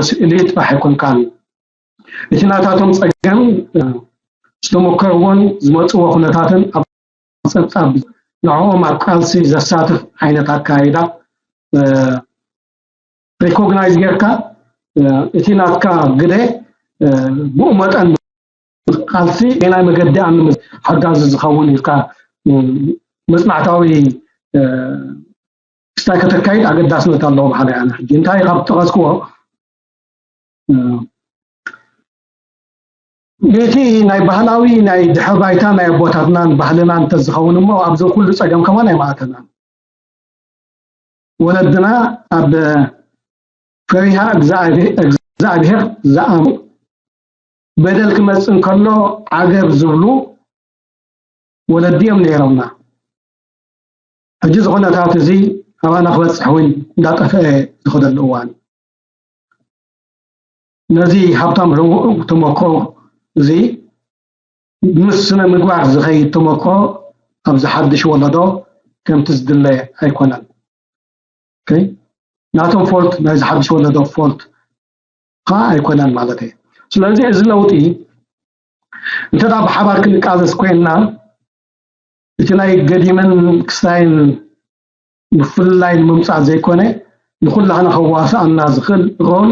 ስእሊ ጥራሕ ኣይኮንካን፣ እቲ ናታቶም ፀገም ዝተሞከርዎን ዝመፅዎ ኩነታትን ኣብ ፀብፃብ ንዕኦም ኣብ ቃልሲ ዘሳትፍ ዓይነት ኣካይዳ ሪኮግናይዝ ጌርካ እቲ ናትካ ግደ ብኡ መጠን ቃልሲ ናይ መገዲ ኣንምዝ ሓጋዚ ዝኸውን ኢልካ መፅናዕታዊ ክስታይ ከተካይድ ኣገዳስነት ኣለዎ ብሓደ ኣነ ሕጂ እንታይ ካብ ጠቐስክዎ ቤቲ ናይ ባህላዊ ናይ ድሕረ ባይታ ናይ ኣቦታትናን ባህልናን እንተዝኸውን እሞ ኣብዚ ኩሉ ፀገም ከማን ኣይማእተናን። ወለድና ኣብ ፈሪሃ እግዚኣብሔር ዝኣሙ በደል ክመፅእ እንከሎ ዓገብ ዝብሉ ወለዲ እዮም ነይሮምና። ሕጂ እዚ ኩነታት እዚ ኣባና ክበፅሕ እውን እንዳጠፍአ ዝኸደሉ እዋን ነዚ ሃብታም ተመክሮ እዚ ምስ ስነ ምግባር ዝኸይድ ተመክሮ ኣብዚ ሓድሽ ወለዶ ከምቲ ዝድለ ኣይኮነን። ናቶም ፎልት ናይዚ ሓድሽ ወለዶ ፎልት ከዓ ኣይኮነን ማለት እዩ። ስለዚ እዚ ለውጢ እንተ ብሓባር ክንቃለስ ኮይንና እቲ ናይ ገዲምን ክስታይን ብፍላይ ንምምፃእ ዘይኮነ ንኩላህና ከዋስኣና ዝኽእል ሮል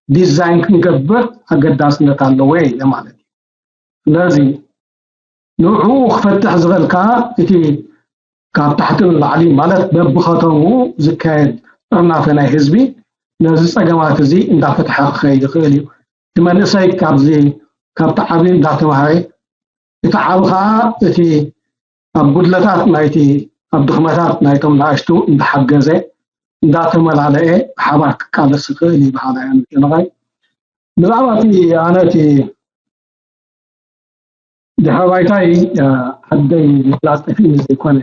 ዲዛይን ክንገብር ኣገዳስነት ኣለዎ ኢለ ማለት እዩ። ስለዚ ንዕኡ ክፈትሕ ዝኽእል ከዓ እቲ ካብ ታሕቲ ንላዕሊ ማለት በብኸተምኡ ዝካየድ ጥርናፈ ናይ ህዝቢ ነዚ ፀገማት እዚ እንዳፈትሐ ክኸይድ ይኽእል እዩ። እቲ መንእሰይ ካብዚ ካብቲ ዓብዪ እንዳተማሃረ እቲ ዓቢ ከዓ እቲ ኣብ ጉድለታት ናይቲ ኣብ ድኽመታት ናይቶም ንኣሽቱ እንዳሓገዘ እንዳተመላለአ ብሓባር ክቃለስ ይኽእል እዩ በሃላይ ኣነ ሸነኻይ። ብዛዕባ እቲ ኣነ እቲ ድሕረ ባይታይ ዓደይ ምፍላጥ ጠፊእኒ ዘይኮነ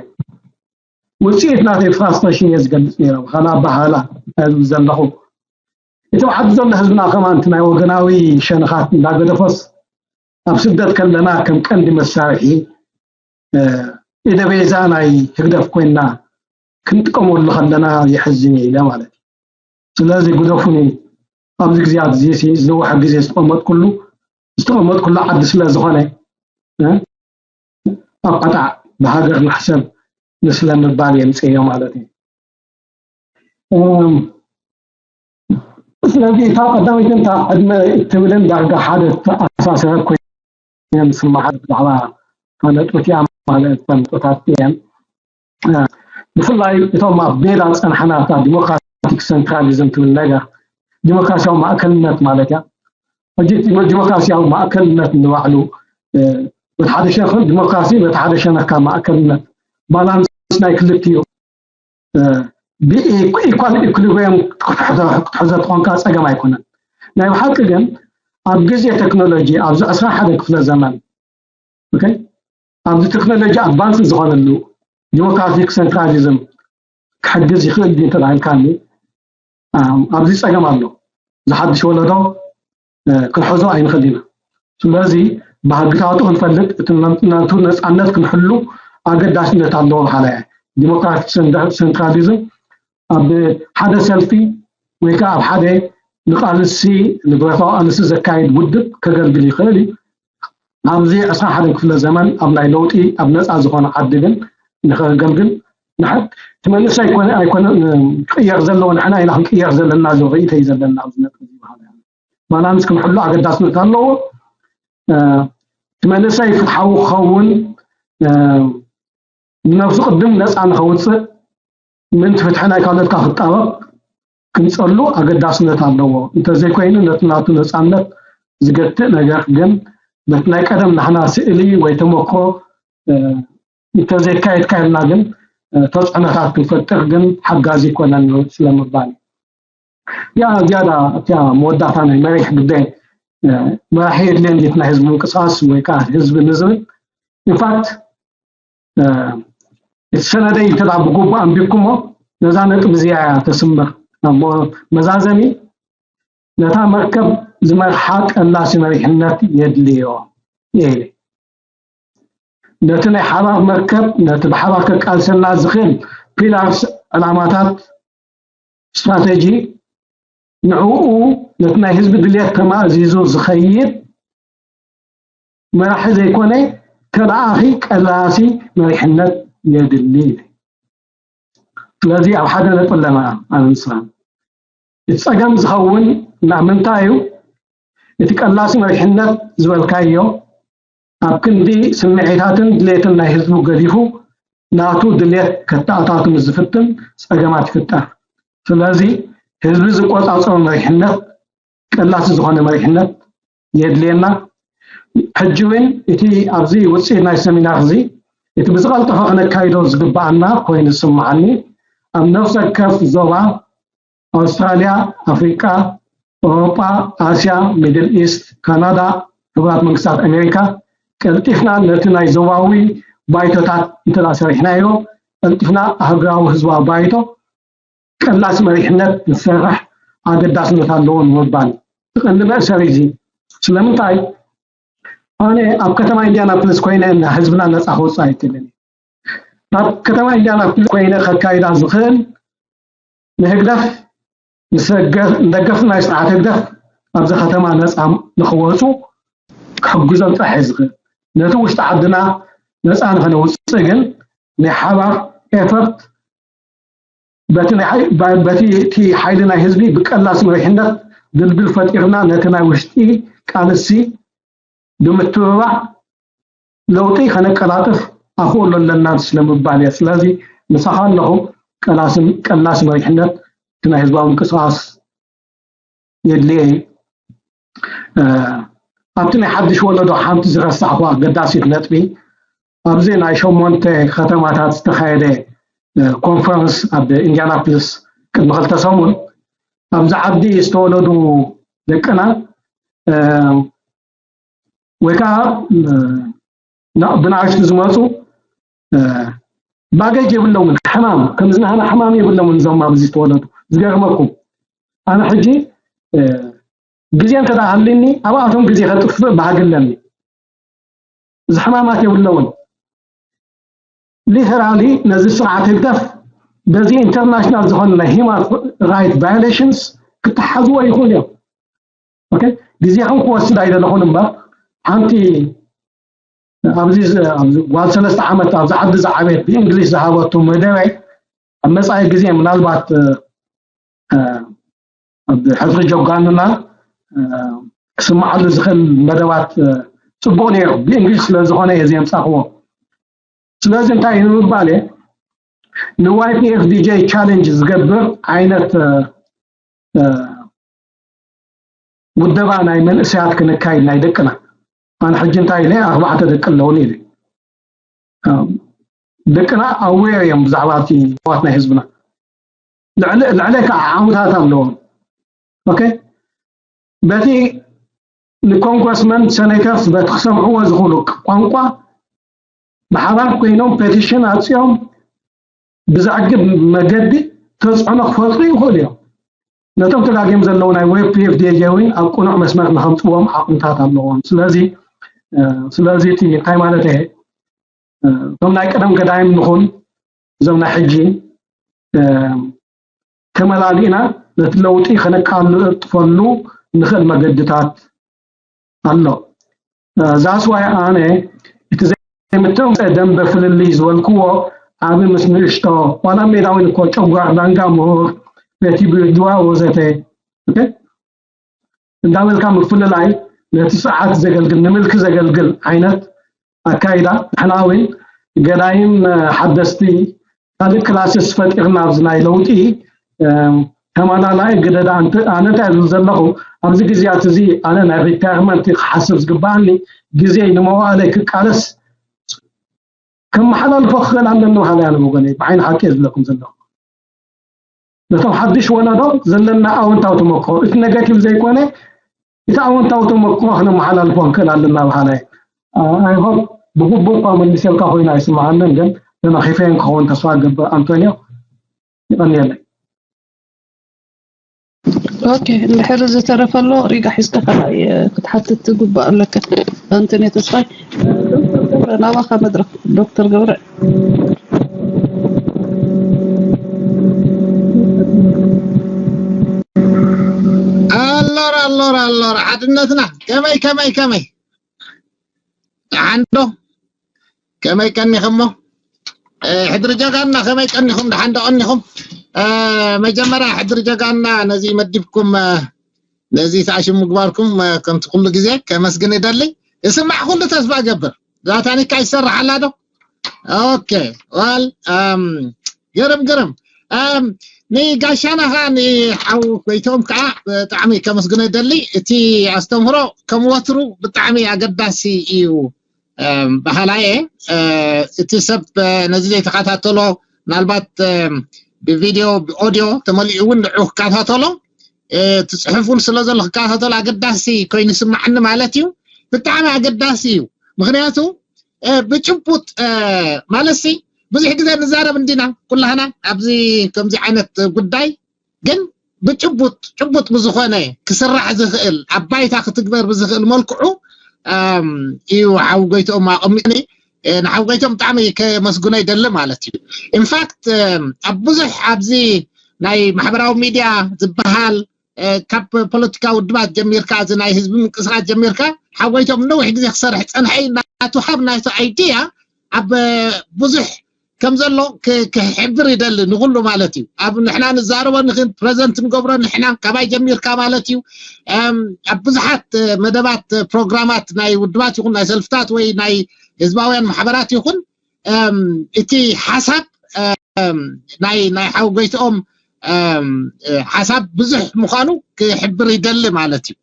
ውፅኢት ናተይ ፍራስትሬሽን እየ ዝገልፅ ነይረ ብካላ ኣባሃላ እብል ዘለኹ እቲ ዓዲ ዘሎ ህዝብና ከማን እቲ ናይ ወገናዊ ሸነኻት እንዳገደፎስ ኣብ ስደት ከለና ከም ቀንዲ መሳርሒ ኢደቤዛ ናይ ህግደፍ ኮይና ክንጥቀመሉ ከለና የሕዝን ኢለ ማለት እዩ። ስለዚ ግደፉኒ ኣብዚ ግዜያት እዚ ዝነውሐ ግዜ ዝተቐመጥኩሉ ዝተቐመጥኩሉ ዓዲ ስለ ዝኾነ ኣቋጣዕ ብሃገር ንሕሰብ ንስለ ምባል የምፅዮ ማለት እዩ። ስለዚ እታ ቀዳመይትን እታ ዕድመ እትብልን ዳርጋ ሓደ ዝተኣሳሰረ ኮይነን ዝስምዓ ብዛዕባ ነጥብቲኣ ማለት ነጥብታት እየን። ብፍላይ እቶም ኣብ ሜዳ ዝፀንሓና እታ ዲሞክራቲክ ሴንትራሊዝም ትብል ነገር ዲሞክራሲያዊ ማእከልነት ማለት እያ። ሕጂ ዲሞክራሲያዊ ማእከልነት ንባዕሉ በቲ ሓደ ሸነኽ ዲሞክራሲ በቲ ሓደ ሸነኽካ ማእከልነት ባላንስ ናይ ክልቲኡ ብኢኳል ኢኩሊብሪየም ክትሕዞ ትኾንካ ፀገም ኣይኮነን። ናይ ብሓቂ ግን ኣብ ግዜ ቴክኖሎጂ ኣብዚ ዕስራ ሓደ ክፍለ ዘመን ኣብዚ ቴክኖሎጂ ኣድቫንስ ዝኾነሉ ዲሞክራቲክ ሴንትራሊዝም ክሕግዝ ይኽእል ድዩ እንተባሂልካኒ ኣብዚ ፀገም ኣሎ። ዝሓድሽ ወለዶ ክንሕዞ ኣይንኽእል ኢና። ስለዚ ባህግታቱ ክንፈልጥ እቲ ናቱ ነፃነት ክንሕሉ ኣገዳስነት ኣለዎ በሃላይ ዲሞክራቲክ ሴንትራሊዝም ኣብ ሓደ ሰልፊ ወይ ከዓ ኣብ ሓደ ንቃልሲ ንብረታዊ ቃልሲ ዘካይድ ውድብ ከገልግል ይኽእል እዩ። ኣብዚ ዕስራ ሓደ ክፍለ ዘመን ኣብ ናይ ለውጢ ኣብ ነፃ ዝኾነ ዓዲ ግን ንኸገልግል ንሕት ትመልስ ኣይኮነ ኣይኮነ ክቅየር ዘለዎ ንሕና ኢና ክንቅየር ዘለና ዝብል ርእይቶ እዩ ዘለና ኣብዚ ነጥቢ እዚ በሃላይ ባላንስ ክንሕሉ ኣገዳስነት ኣለዎ። እቲ መንእሰይ ፍትሓዊ ክኸውን ንነብሱ ቅድም ነፃ ንኸውፅእ ምእንቲ ፍትሒ ናይ ካልኦትካ ክጣበቕ ክንፀሉ ኣገዳስነት ኣለዎ። እንተዘይኮይኑ ነቲ ናቱ ነፃነት ዝገትእ ነገር ግን በቲ ናይ ቀደም ናህና ስእሊ ወይ ተመክሮ እንተዘይካየድካ ኢልና ግን ተፅዕኖታት ክንፈጥር ግን ሓጋዚ ይኮነን ስለምባል ያ ዝያዳ እቲያ መወዳእታ ናይ መሪሕ ጉዳይ መራሒ የድልየ እንዴት ናይ ህዝቢ ምንቅስቃስ ወይ ከዓ ህዝቢ ንዝብል ኢንፋክት እቲ ሰነደይ እንተ ብግቡእ ኣንቢብኩሞ ነዛ ነጥብ እዚኣ እያ ተስምር መዛዘሚ ነታ መርከብ ዝመርሓ ቀላሲ መሪሕነት የድልዮ ኢለ ነቲ ናይ ሓባር መርከብ ነቲ ብሓባር ከቃልሰና ዝኽእል ፒላርስ ዕላማታት ስትራተጂ ንዕኡ ነቲ ናይ ህዝቢ ድልየት ተማእዚዙ ዝኸይድ መራሒ ዘይኮነ ተለኣኺ ቀላሲ መሪሕነት የድሊ። ስለዚ ኣብ ሓደ ነጥቢ ኣለና ኣብ ንስኻ እቲ ፀገም ዝኸውን ናብ ምንታይ እዩ? እቲ ቀላሲ መሪሕነት ዝበልካዮ ኣብ ክንዲ ስምዒታትን ድሌትን ናይ ህዝቡ ገዲፉ ናቱ ድሌት ከተኣታቱ ምስ ዝፍትን ፀገማት ይፍጠር። ስለዚ ህዝቢ ዝቆፃፀሮ መሪሕነት ቀላሲ ዝኾነ መሪሕነት የድልየና። ሕጂ እውን እቲ ኣብዚ ውፅኢት ናይ ሰሚናር እዚ እቲ ብዝቐልጠፈ ክነካይዶ ዝግበኣና ኮይኑ ዝስምዓኒ ኣብ ነፍሰ ወከፍ ዞባ ኣውስትራልያ፣ ኣፍሪቃ፣ ኤውሮጳ፣ ኣስያ፣ ሚድል ኢስት፣ ካናዳ፣ ሕቡራት መንግስታት ኣሜሪካ ቀልጢፍና ነቲ ናይ ዞባዊ ባይቶታት እንተ ሰሪሕናዮ ቀልጢፍና ኣህጉራዊ ህዝባዊ ባይቶ ቀላሲ መሪሕነት ዝሰርሕ ኣገዳስነት ኣለዎ ንምባል ትቐንዲ መእሰሪ እዚ ስለምንታይ ኣነ ኣብ ከተማ ኢንዲያናፖሊስ ኮይነ እና ህዝብና ነፃ ከውፅእ ኣይክእልን ኣብ ከተማ ኢንዲያናፖሊስ ኮይነ ከካይዳ ዝኽእል ንህግደፍ ንደገፍቲ ናይ ስርዓት ህግደፍ ኣብዚ ከተማ ነፃ ንክወፁ ክሕግዞም ጥራሕ እዩ ዝኽእል። ነቲ ውሽጢ ዓድና ነፃ ንክነውፅእ ግን ናይ ሓባር ኤፈርት በቲ እቲ ሓይሊ ናይ ህዝቢ ብቀላስ መሪሕነት ድልድል ፈጢርና ነቲ ናይ ውሽጢ ቃልሲ ብምትብባዕ ለውጢ ከነቀላጥፍ ኣኽእሎ ኣለና ስለምባል እየ። ስለዚ ምሳኻ ኣለኹ። ቀላስ መሪሕነት እቲ ናይ ህዝባዊ ምንቅስቃስ የድልየ እዩ። ኣብቲ ናይ ሓድሽ ወለዶ ሓንቲ ዝረሳዕኹ ኣገዳሲት ነጥቢ ኣብዚ ናይ ሸሞንተ ከተማታት ዝተኻየደ ኮንፈረንስ ኣብ ኢንዲያናፖሊስ ቅድሚ ክልተ ሰሙን ኣብዚ ዓዲ ዝተወለዱ ደቅና ወይ ከዓ ብናእሽቱ ዝመፁ ባገጅ የብለምን። ሕማም ከምዚ ናህና ሕማም የብለምን። እዞም ኣብዚ ዝተወለዱ ዝገርመኩም ኣነ ሕጂ ግዜ እንተ ሃልኒ ኣብኣቶም ግዜ ከጥፍእ ባህጊ ኣለኒ። እዚ ሕማማት የብለውን። ሊተራሊ ነዚ ስርዓት ህግደፍ በዚ ኢንተርናሽናል ዝኾነ ናይ ሂማን ራይት ቫዮሌሽንስ ክተሓዝዎ ይኽእሉ እዮም። ኦኬ፣ ግዜኹም ክወስድ ኣይደለኹን እምበር ሓንቲ ኣብዚ ጓል ሰለስተ ዓመት ኣብዚ ዓዲ ዝዓበየት ብእንግሊሽ ዝሃበቱ መደበይ ኣብ መፃኢ ግዜ ምናልባት ኣብ ሕድሪ ጀጋኑና ክስምዓሉ ዝኽእል መደባት ፅቡቕ ነይሩ። ብእንግሊሽ ስለ ዝኾነ እየ ዘምፃእኽዎ። ስለዚ እንታይ እዩ ንምባል እየ ን ዋይ ፒ ኤፍ ዲ ጀይ ቻሌንጅ ዝገብር ዓይነት ውደባ ናይ መንእሰያት ክነካይድ ናይ ደቅና ኣነ ሕጂ እንታይ ኢለ ኣርባዕተ ደቂ ኣለውን ኢለ ደቅና ኣዌር እዮም ብዛዕባ እቲ ዋት ናይ ህዝብና ልዕለ ከዓ ዓውታት ኣለዎም ኦኬ በቲ ንኮንግረስመን ሰኔተርስ በቲ ክሰምዕዎ ዝኽእሉ ቋንቋ ብሓባር ኮይኖም ፔቲሽን ኣፅዮም ብዘዕግብ መገዲ ተፅዕኖ ክፈጥሩ ይኽእሉ እዮም ነቶም ተጋግዮም ዘለዉ ናይ ዌብ ፒኤፍዲኤ እውን ኣብ ቅኑዕ መስመር ንከምፅዎም ዓቕምታት ኣለዎም ስለዚ ስለዚ እቲ እንታይ ማለት እየ እቶም ናይ ቀደም ገዳይም ንኹን እዞም ናይ ሕጂ ከመላሊእና ነቲ ለውጢ ከነቃልጥፈሉ ንኽእል መገድታት ኣሎ። ዛስዋይ ኣነ እቲ ዘይምትም ደንበ ፍልልይ ዝበልክዎ ዓቢ ምስ ንእሽቶ ዋላ ሜዳዊን እኮ ጨጓር ዳንጋ ምሁር ቤቲ ብርጅዋ ወዘተ እንዳበልካ ምፍልላይ ነቲ ስርዓት ዘገልግል ንምልኪ ዘገልግል ዓይነት ኣካይዳ ንሕና እውን ገዳይም ሓደስቲ ካልእ ክላስስ ፈጢርና ኣብዚ ናይ ለውጢ ተማላላይ ግደ ኣነ እንታይ ዝብል ዘለኹ ኣብዚ ግዜያት እዚ ኣነ ናይ ሪታየርመንት ክሓስብ ዝግባኣኒ ግዜ ንመዋእለይ ክቃለስ ከመሓላልፎ ክኽእል ኣለኒ በሃላይ ኣነ ወገነይ ብዓይኒ ሓቂ ዝብለኩም ዘለኹ ነቶም ሓድሽ ወለዶ ዘለና ኣወንታዊ ተመክሮ እቲ ኔጋቲቭ ዘይኮነ እቲ ኣወንታዊ ተመክሮ ክነመሓላልፎ ንክእል ኣለና በሃላይ ኣይሆፕ ብግቡእ እኳ መሊሰልካ ኮይኑ ኣይስምዓንን ግን ተነኺፈየን ክኸውን ተስፋ ገብር ኣንቶኒዮ ይቐንየለይ ኦኬ እንድሕር ዝተረፈ ኣሎ ሪጋ ሒዝካ ካልኣይ ክትሓትት ትግባእ ኣለካ ኣንቶኒዮ ተስፋይ ዶክተር ገብረ ናባኻ መድረክ ዶክተር ገብረ ኣሎር ኣሎር ኣሎር ሓድነትና ከመይ ከመይ ከመይ ደሓንዶ ከመይ ቀኒኹሞ ሕድሪ ጀጋና ከመይ ቀኒኹም ደሓንዶ ቀኒኹም መጀመርያ ሕድሪ ጀጋና ነዚ መዲብኩም ነዚ ተኣሽም ምግባርኩም ከምቲ ኩሉ ግዜ ከመስግን ይደሊ እስማዕ ኩሉ ተስፋ ገብር ዛታኒካ ይሰርሕ ኣላ ዶ ኦኬ ዋል ግርም ግርም ንጋሻና ከዓ ንሓው ኮይቶም ከዓ ብጣዕሚ ከመስግኖ ይደሊ እቲ ኣስተምህሮ ከም ወትሩ ብጣዕሚ ኣገዳሲ እዩ በሃላየ እቲ ሰብ ነዚ ዘይተኸታተሎ ምናልባት ብቪድዮ ብኦድዮ ተመሊኡ እውን ንዑ ክከታተሎ እቲ ፅሑፍ እውን ስለ ዘሎ ክከታተሎ ኣገዳሲ ኮይኑ ይስማዓኒ ማለት እዩ ብጣዕሚ ኣገዳሲ እዩ ምክንያቱ ብጭቡጥ ማለት ሲ ብዙሕ ግዜ ንዛረብ እንዲና ኩላህና ኣብዚ ከምዚ ዓይነት ጉዳይ ግን ብጭቡጥ ጭቡጥ ብዝኾነ ክስራሕ ዝኽእል ኣብ ባይታ ክትግበር ብዝኽእል መልክዑ እዩ ሓው ጎይትኦም ኣቐሚጥኒ ንሓው ጎይትኦም ብጣዕሚ ከመስግኖ ይደሊ ማለት እዩ ኢንፋክት ኣብ ብዙሕ ኣብዚ ናይ ማሕበራዊ ሚድያ ዝበሃል፣ ካብ ፖለቲካ ውድባት ጀሚርካ፣ እዚ ናይ ህዝቢ ምንቅስቃስ ጀሚርካ፣ ሓጎይቶም ነዊሕ ግዜ ክሰርሕ ጸንሐ እዩ። ናቱ ሃብ ናቱ ኣይድያ ኣብ ብዙሕ ከም ዘሎ ክሕብር ይደሊ፣ ንኩሉ ማለት እዩ። ኣብ ንሕና ንዛረቦ ንክን ፕረዘንት ንገብሮ ንሕና ካባይ ጀሚርካ ማለት እዩ። ኣብ ብዙሓት መደባት፣ ፕሮግራማት ናይ ውድባት ይኹን ናይ ሰልፍታት ወይ ናይ ህዝባውያን ማሕበራት ይኹን እቲ ሓሳብ ናይ ናይ ሓው ጎይትኦም ሓሳብ ብዙሕ ምዃኑ ክሕብር ይደሊ ማለት እዩ።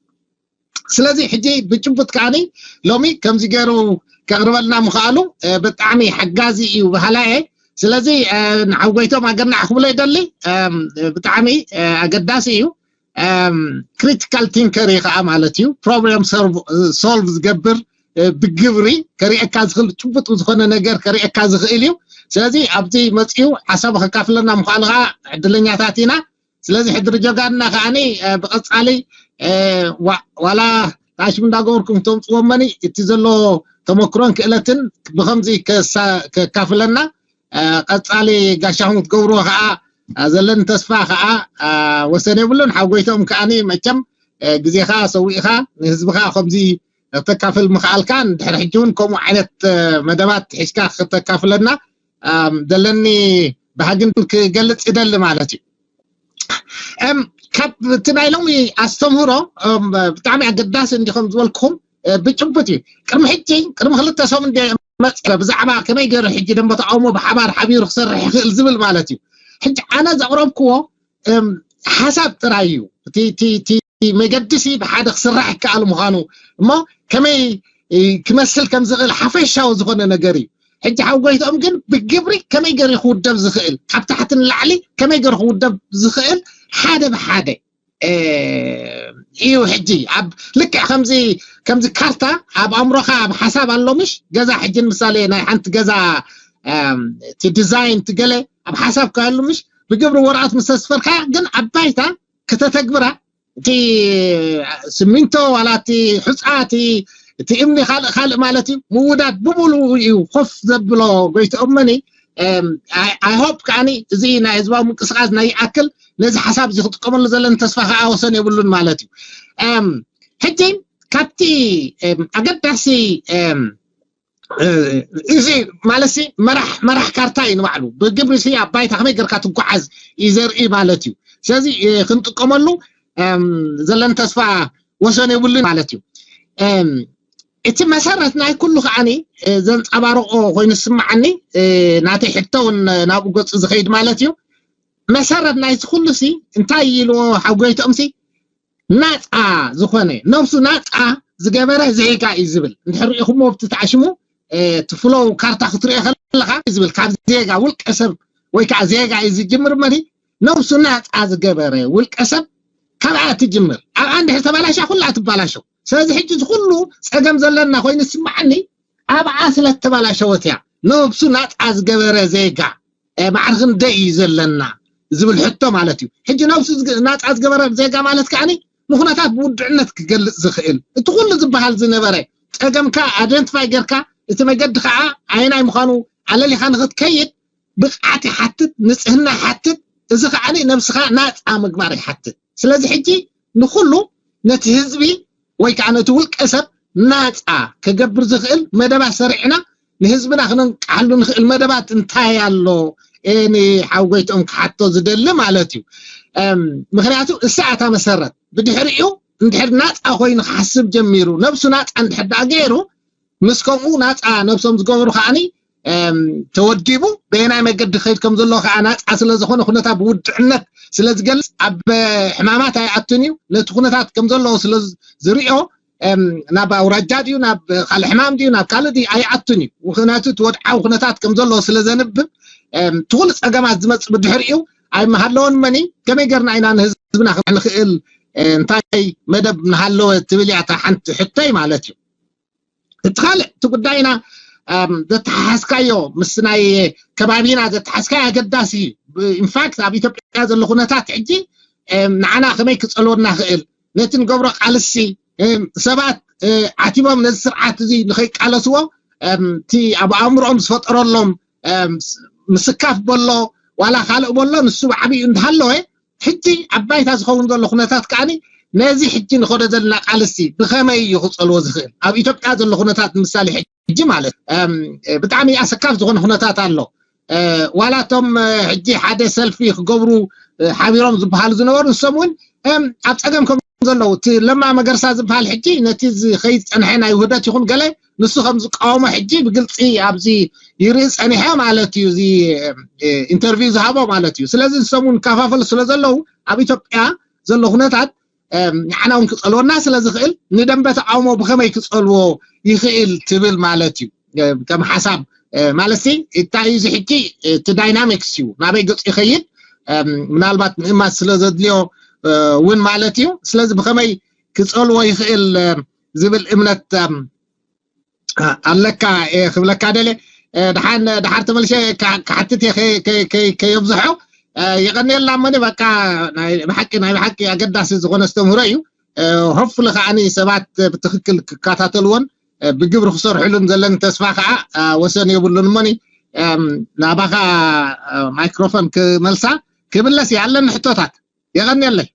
ስለዚ ሕጂ ብጭቡጥ ከዓኒ ሎሚ ከምዚ ገይሩ ከቕርበልና ምኽኣሉ ብጣዕሚ ሓጋዚ እዩ በሃላ እየ። ስለዚ ንሓው ጎይትኦም ኣገናዕ ክብሎ ይደሊ። ብጣዕሚ ኣገዳሲ እዩ። ክሪቲካል ቲንከር እዩ ከዓ ማለት እዩ። ፕሮብለም ሶልቭ ዝገብር ብግብሪ ከሪኤካ ዝኽእል ጭቡጥ ዝኾነ ነገር ከሪኤካ ዝኽእል እዩ። ስለዚ ኣብዚ መፅኡ ሓሳቡ ከካፍለና ምኽኣሉ ከዓ ዕድለኛታት ኢና። ስለዚ ሕድሪ ጆጋድና ከዓኒ ብቐፃሊ ዋላ ታሽም እንዳገበርኩም ተምፅዎ መኒ እቲ ዘሎ ተመክሮን ክእለትን ብከምዚ ከካፍለና ቀፃሊ ጋሻኹም ክትገብርዎ ከዓ ዘለኒ ተስፋ ከዓ ወሰን የብሉን። ሓጎይቶም ከዓኒ መቸም ግዜኻ ሰዊእኻ ንህዝብኻ ከምዚ ክተካፍል ምኽኣልካ፣ ንድሕሪ ሕጂ እውን ከምኡ ዓይነት መደባት ሒዝካ ክተካፍለና ዘለኒ ባህግን ክገልፅ ይደሊ ማለት እዩ። ካብ እቲ ናይ ሎሚ ኣስተምህሮ ብጣዕሚ ኣገዳሲ እንዲኹም ዝበልኩኹም ብጭቡጥ እዩ። ቅድሚ ሕጂ ቅድሚ ክልተ ሰሙን መፅ ብዛዕባ ከመይ ገይሩ ሕጂ ደንበ ተቃውሞ ብሓባር ሓቢሩ ክሰርሕ ይኽእል ዝብል ማለት እዩ። ሕጂ ኣነ ዘቕረብክዎ ሓሳብ ጥራይ እዩ። እቲ መገዲ ሲ ብሓደ ክስራሕ ይከኣል ምዃኑ እሞ ከመይ ክመስል ከም ዝኽእል ሓፈሻዊ ዝኾነ ነገር እዩ። ሕጂ ሓው ጎይትኦም ግን ብግብሪ ከመይ ገይሩ ክውደብ ዝኽእል፣ ካብ ታሕቲ ንላዕሊ ከመይ ገይሩ ክውደብ ዝኽእል ሓደ ብሓደ እዩ። ሕጂ ኣብ ልክዕ ከምዚ ከምዚ ካርታ ኣብ ኣእምሮኻ ኣብ ሓሳብ ኣሎ ምሽ? ገዛ ሕጂ ንምሳሌ ናይ ሓንቲ ገዛ እቲ ዲዛይን እቲ ገለ ኣብ ሓሳብ ካሉ ምሽ? ብግብሪ ወረቐት ምስ ተስፈርካ ግን ኣብ ባይታ ከተተግብራ እቲ ስሚንቶ ዋላ እቲ ሑፃ እቲ እቲ እምኒ ካልእ ካልእ ማለት እዩ ምውዳድ ብምሉኡ እዩ ኮፍ ዘብሎ ጎይትኦም መኒ። I hope ከዓኒ እዚ ናይ ህዝባዊ ምንቅስቃስ ናይ ይኣክል ነዚ ሓሳብ እዚ ክጥቀመሉ ዘለኒ ተስፋ ከዓ ወሰን የብሉን ማለት እዩ። ሕጂ ካብቲ ኣገዳሲ እዚ ማለት ሲ መራሕ መራሕ ካርታ እዩ ንባዕሉ ብግብሪ ሲ ኣብ ባይታ ከመይ ገርካ ትጓዓዝ እዩ ዘርኢ ማለት እዩ። ስለዚ ክንጥቀመሉ ዘለኒ ተስፋ ወሰን የብሉን ማለት እዩ። እቲ መሰረት ናይ ኩሉ ከዓኒ ዘንፀባርቆ ኮይኑ ዝስማዓኒ ናተይ ሕቶ እውን ናብኡ ገፁ ዝኸይድ ማለት እዩ። መሰረት ናይቲ ኩሉ ሲ እንታይ ኢልዎ ሓጎይትኦም ሲ ናፃ ዝኾነ ነብሱ ናፃ ዝገበረ ዜጋ እዩ ዝብል እንድሕር ሪኢኹሞ ኣብቲ ተዓሽሙ እቲ ፍሎው ካርታ ክትሪኦ ከለካ ዝብል ካብ ዜጋ ውልቀ ሰብ ወይ ከዓ ዜጋ እዩ ዝጅምር መሪ ነብሱ ናፃ ዝገበረ ውልቀ ሰብ ካብኣ ትጅምር ኣብኣ እንድሕር ተባላሻ ኩላ ትባላሸው። ስለዚ ሕጂ እዚ ኩሉ ፀገም ዘለና ኮይኑ ዝስማዓኒ ኣብኣ ስለ ተባላሸወት እያ። ነብሱ ናፃ ዝገበረ ዜጋ ማዕረ ክንደይ እዩ ዘለና ዝብል ሕቶ ማለት እዩ። ሕጂ ነብሱ ናፃ ዝገበረ ዜጋ ማለት ከዓኒ ንኩነታት ብውድዕነት ክገልፅ ዝኽእል እቲ ኩሉ ዝበሃል ዝነበረ ፀገምካ ኣደንትፋይ ጌርካ እቲ መገዲ ከዓ ኣየናይ ምዃኑ ኣለሊኻ ንክትከይድ ብቕዓት ይሓትት፣ ንፅህና ይሓትት። እዚ ከዓኒ ነብስኻ ናፃ ምግባር ይሓትት። ስለዚ ሕጂ ንኩሉ ነቲ ህዝቢ ወይ ከዓ ነቲ ውልቀ ሰብ ናፃ ከገብር ዝኽእል መደባት ሰሪዕና ንህዝብና ክነንቅሓሉ ንኽእል መደባት እንታይ ኣሎ? እየ ንሓው ጎይትኦም ክሓቶ ዝደሊ ማለት እዩ። ምክንያቱ እሳ እታ መሰረት ብድሕሪኡ እንድሕር ናፃ ኮይኑ ክሓስብ ጀሚሩ ነብሱ ናፃ እንድሕር ደኣ ገይሩ ምስ ከምኡ ናፃ ነብሶም ዝገበሩ ከዓኒ ተወዲቡ በየናይ መገዲ ክኸይድ ከም ዘለዎ ከዓ ናፃ ስለ ዝኾነ ኩነታት ብውድዕነት ስለ ዝገልፅ ኣብ ሕማማት ኣይኣቱን እዩ። ነቲ ኩነታት ከም ዘለዎ ስለ ዝሪኦ ናብ ኣውራጃ ድዩ ናብ ካልእ ሕማም ድዩ ናብ ካልእ ድዩ ኣይኣቱን እዩ። ምክንያቱ እቲ ወድዓዊ ኩነታት ከም ዘለዎ ስለ ዘንብብ እቲ ኩሉ ፀገማት ዝመፅእ ብድሕሪኡ ኣይምሃለወን መኒ ከመይ ገርና ኢና ንህዝብና ንኽእል እንታይ መደብ ንሃለወ ትብል እያ እታ ሓንቲ ሕቶይ ማለት እዩ። እቲ ካልእ እቲ ጉዳይና ዘተሓሓዝካዮ ምስ ናይ ከባቢና ዘተሓዝካዮ ኣገዳሲ ኢንፋክት ኣብ ኢትዮጵያ ዘሎ ኩነታት ሕጂ ንዓና ከመይ ክፀልወና ክእል ነቲ ንገብሮ ቃልሲ ሰባት ዓቲቦም ነዚ ስርዓት እዚ ንኸይቃለስዎ እቲ ኣብ ኣእምሮኦም ዝፈጠረሎም ምስካፍ በሎ ዋላ ካልእ በሎ ንሱ ብዓብዩ እንዳሃለወ ሕጂ ኣብ ባይታ ዝኸውን ዘሎ ኩነታት ከዓኒ ነዚ ሕጂ ንኸዶ ዘለና ቃልሲ ብኸመይ እዩ ክጸልዎ ዝኽእል? ኣብ ኢትዮጵያ ዘሎ ኩነታት ምሳሌ ሕጂ ማለት፣ እም፣ ብጣዕሚ ኣሰካፍ ዝኾነ ኩነታት ኣሎ። እ፣ ዋላ እቶም፣ እ፣ ሕጂ ሓደ ሰልፊ ክገብሩ፣ እ፣ ሓቢሮም ዝበሃሉ ዝነበሩ ንሶም እውን፣ እም፣ ኣብ ጸገም ከም ዘለዉ፣ እቲ ለማ መገርሳ ዝበሃል ሕጂ ነቲ ዝኸይድ ጸንሐ ናይ ውህደት ይኹን ገለ ንሱ ከም ዝቃወሞ ሕጂ ብግልጺ ኣብዚ ይርኢ ጸኒሐ ማለት እዩ። እዚ፣ እ፣ ኢንተርቪው ዝሃቦ ማለት እዩ። ስለዚ ንሶም እውን ካፋፈሉ ስለ ዘለዉ ኣብ ኢትዮጵያ ዘሎ ኩነታት፣ እም፣ ንዓና እውን ክጸልወና ስለ ዝኽእል ንደንበ ተቃውሞ ብኸመይ ክጸልዎ ይኽእል ትብል ማለት እዩ። እ፣ ከም ሓሳብ፣ እ፣ ማለት ሲ፣ እንታይ እዩ እዚ ሕጂ፣ እ፣ እቲ ዳይናሚክስ እዩ፣ ናበይ ገጹ ይኸይድ፣ እም፣ ምናልባት ምእማት ስለ ዘድልዮ፣ እ፣ እውን ማለት እዩ። ስለዚ ብኸመይ ክጸልዎ ይኽእል፣ እ፣ ዝብል እምነት፣ እም፣ ኣ-፣ ኣለካ፣ እ፣ ክብለካ ደለ። እ፣ ደሓን፣ ደሓር ተመልሸ ካ-፣ ክሓትት እየ ከ-፣ ከ-፣ ከ-፣ ከየብዝሖ። እ፣ የቐንየልና እሞኒ በቃ ናይ ብሓቂ፣ ናይ ብሓቂ ኣገዳሲ ዝኾነ ኣስተምህሮ እዩ። እ፣ ሆፕፉሊ ከዓኒ ሰባት ብትኽክል ክከታተልዎን፣ እ፣ ብግብሪ ክሰርሕሉን ዘለኒ ተስፋ ከዓ፣ እ፣ ወሰን የብሉን እሞኒ፣ እም፣ ናባኻ፣ እ፣ ማይክሮፎን ክመልሳ ክብለስ እየ። ኣለኒ ሕቶታት። የቐንየለይ።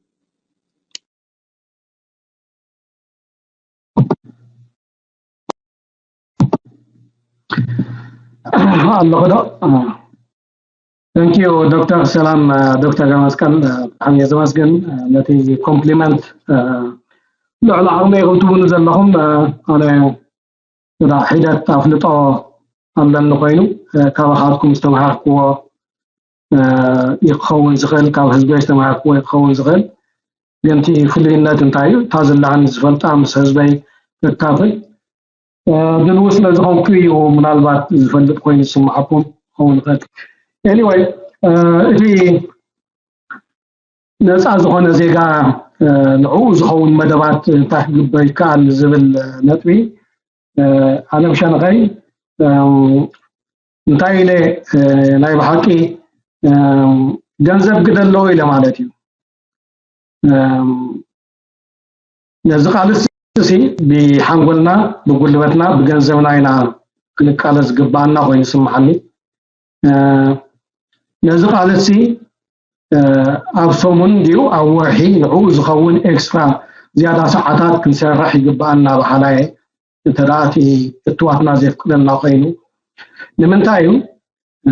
ኣለኹ ዶ? Thank you ዶክተር ሰላም፣ እ፣ ዶክተር ገብረመስቀል፣ እ፣ ብጣዕሚ እየ ዘመስግን፣ እ፣ ነቲ ኮምፕሊመንት፣ እ፣ ልዕሊ ዓቕመይ ክትብሉ ዘለኹም፣ እ፣ ኣነ ወዳ ሒደት ኣፍልጦ ኣለኒ ኮይኑ፣ እ፣ ካባኻትኩም ዝተምሃርክዎ፣ እ፣ ይኸውን ዝኽእል፣ ካብ ህዝበይ ዝተምሃርክዎ ይኸውን ዝኽእል። ግን እቲ ፍሉይነት እንታይ እዩ? እታ ዘለዓኒ ዝፈልጣ ምስ ህዝበይ ከካፍል፣ እ፣ ድልው ስለ ዝኾንኩ እዩ። ምናልባት ዝፈልጥ ኮይኑ ዝስምዓኩም ክኸውን ይኽእል። ኤኒወይ፣ እ፣ እቲ ነፃ ዝኾነ ዜጋ፣ እ፣ ንዕኡ ዝኸውን መደባት እንታይ ክግበር ይከኣል ዝብል ነጥቢ፣ እ፣ ኣነ ብሸነኸይ፣ እ፣ እንታይ ኢለ፣ እ፣ ናይ ብሓቂ፣ እ፣ ገንዘብ ግደ ኣለዎ ኢለ ማለት እዩ። እ፣ ነዚ ቃልሲ ብሓንጎልና፣ ብጉልበትና፣ ብገንዘብና ኢና ክንቃለስ ዝግባኣና ኮይኑ ይስምዓኒ። እ፣ ነዚ ቃልሲ፣ እ፣ ኣብ ሰሙን ድዩ ኣብ ወርሒ ንዕኡ ዝኸውን ኤክስትራ ዝያዳ ሰዓታት ክንሰርሕ ይግባኣና በሃላይ፣ እንተ ደኣ እቲ እትዋትና ዘፍቅደልና ኮይኑ። ንምንታይ እዩ? እ፣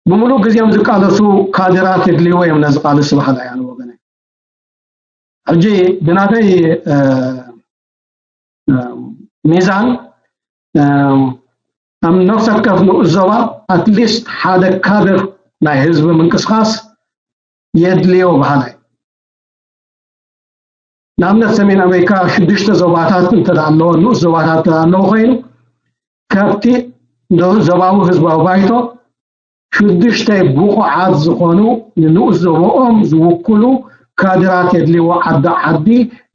ብምሉእ ግዜኦም ዝቃለሱ ካድራት የድልይዎ እዮም ነዚ ቃልሲ በሃላይ ኣነ ወገነይ። ሕጂ ብናተይ፣ እ፣ እ፣ ሚዛን፣ እ፣ ኣብ ነፍሲ ወከፍ ንኡስ ዞባ ኣትሊስት ሓደ ካድር ናይ ህዝቢ ምንቅስቃስ የድልዮ በሃላይ። ንኣብነት ሰሜን ኣሜሪካ ሽዱሽተ ዞባታት እንተ ደኣ ኣለዎ፣ ንኡስ ዞባታት እንተ ደኣ ኣለዎ ኮይኑ፣ ካብቲ ዶ-፣ ዞባዊ ህዝባዊ ባይቶ ሽዱሽተ ብቑዓት ዝኾኑ ንንኡስ ዞባኦም ዝውክሉ ካድራት የድልይዎ ዓዲ ዓዲ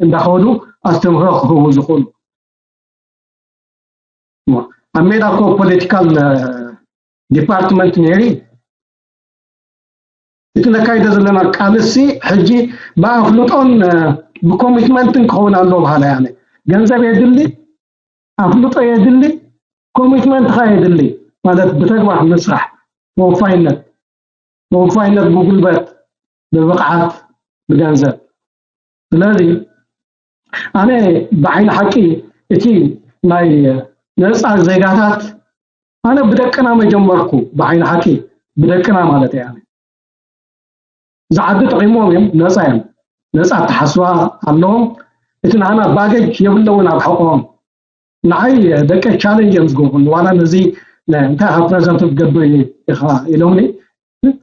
እንዳኸዱ ኣስተምህሮ ክህቡ ዝኽእሉ። ኣብ ሜዳ እኮ ፖለቲካል፣ እ፣ ዲፓርትመንት ነይሩ። እቲ ነካይዶ ዘለና ቃልሲ ሕጂ ብኣፍልጦን፣ እ፣ ብኮሚትመንትን ክኸውን ኣለዎ በሃላይ ኣነ። ገንዘብ የድሊ፣ ኣፍልጦ የድሊ፣ ኮሚትመንት ኸኣ የድሊ። ማለት ብተግባር ምስራሕ፣ ተወፋይነት፣ ተወፋይነት ብጉልበት፣ ብብቕዓት፣ ብገንዘብ። ስለዚ ኣነ ብዓይኒ ሓቂ እቲ ናይ ነጻ ዜጋታት ኣነ ብደቅና መጀመርኩ፣ ብዓይኒ ሓቂ ብደቅና ማለት እየ። ኣነ ዝዓዲ ጥዒሞም እዮም፣ ነጻ እዮም፣ ነጻ ኣተሓስባ ኣለዎም። እቲ ንዓና ባገጅ የብለውን ኣብ ሓቆም። ንዓይ ደቀ ቻሌንጅ እዮም ዝገብሩኒ። ዋላ ነዚ ነ-፣ እንታይ ኢኻ ፕሬዘንት ክትገብር ኢኻ ኢሎምኒ።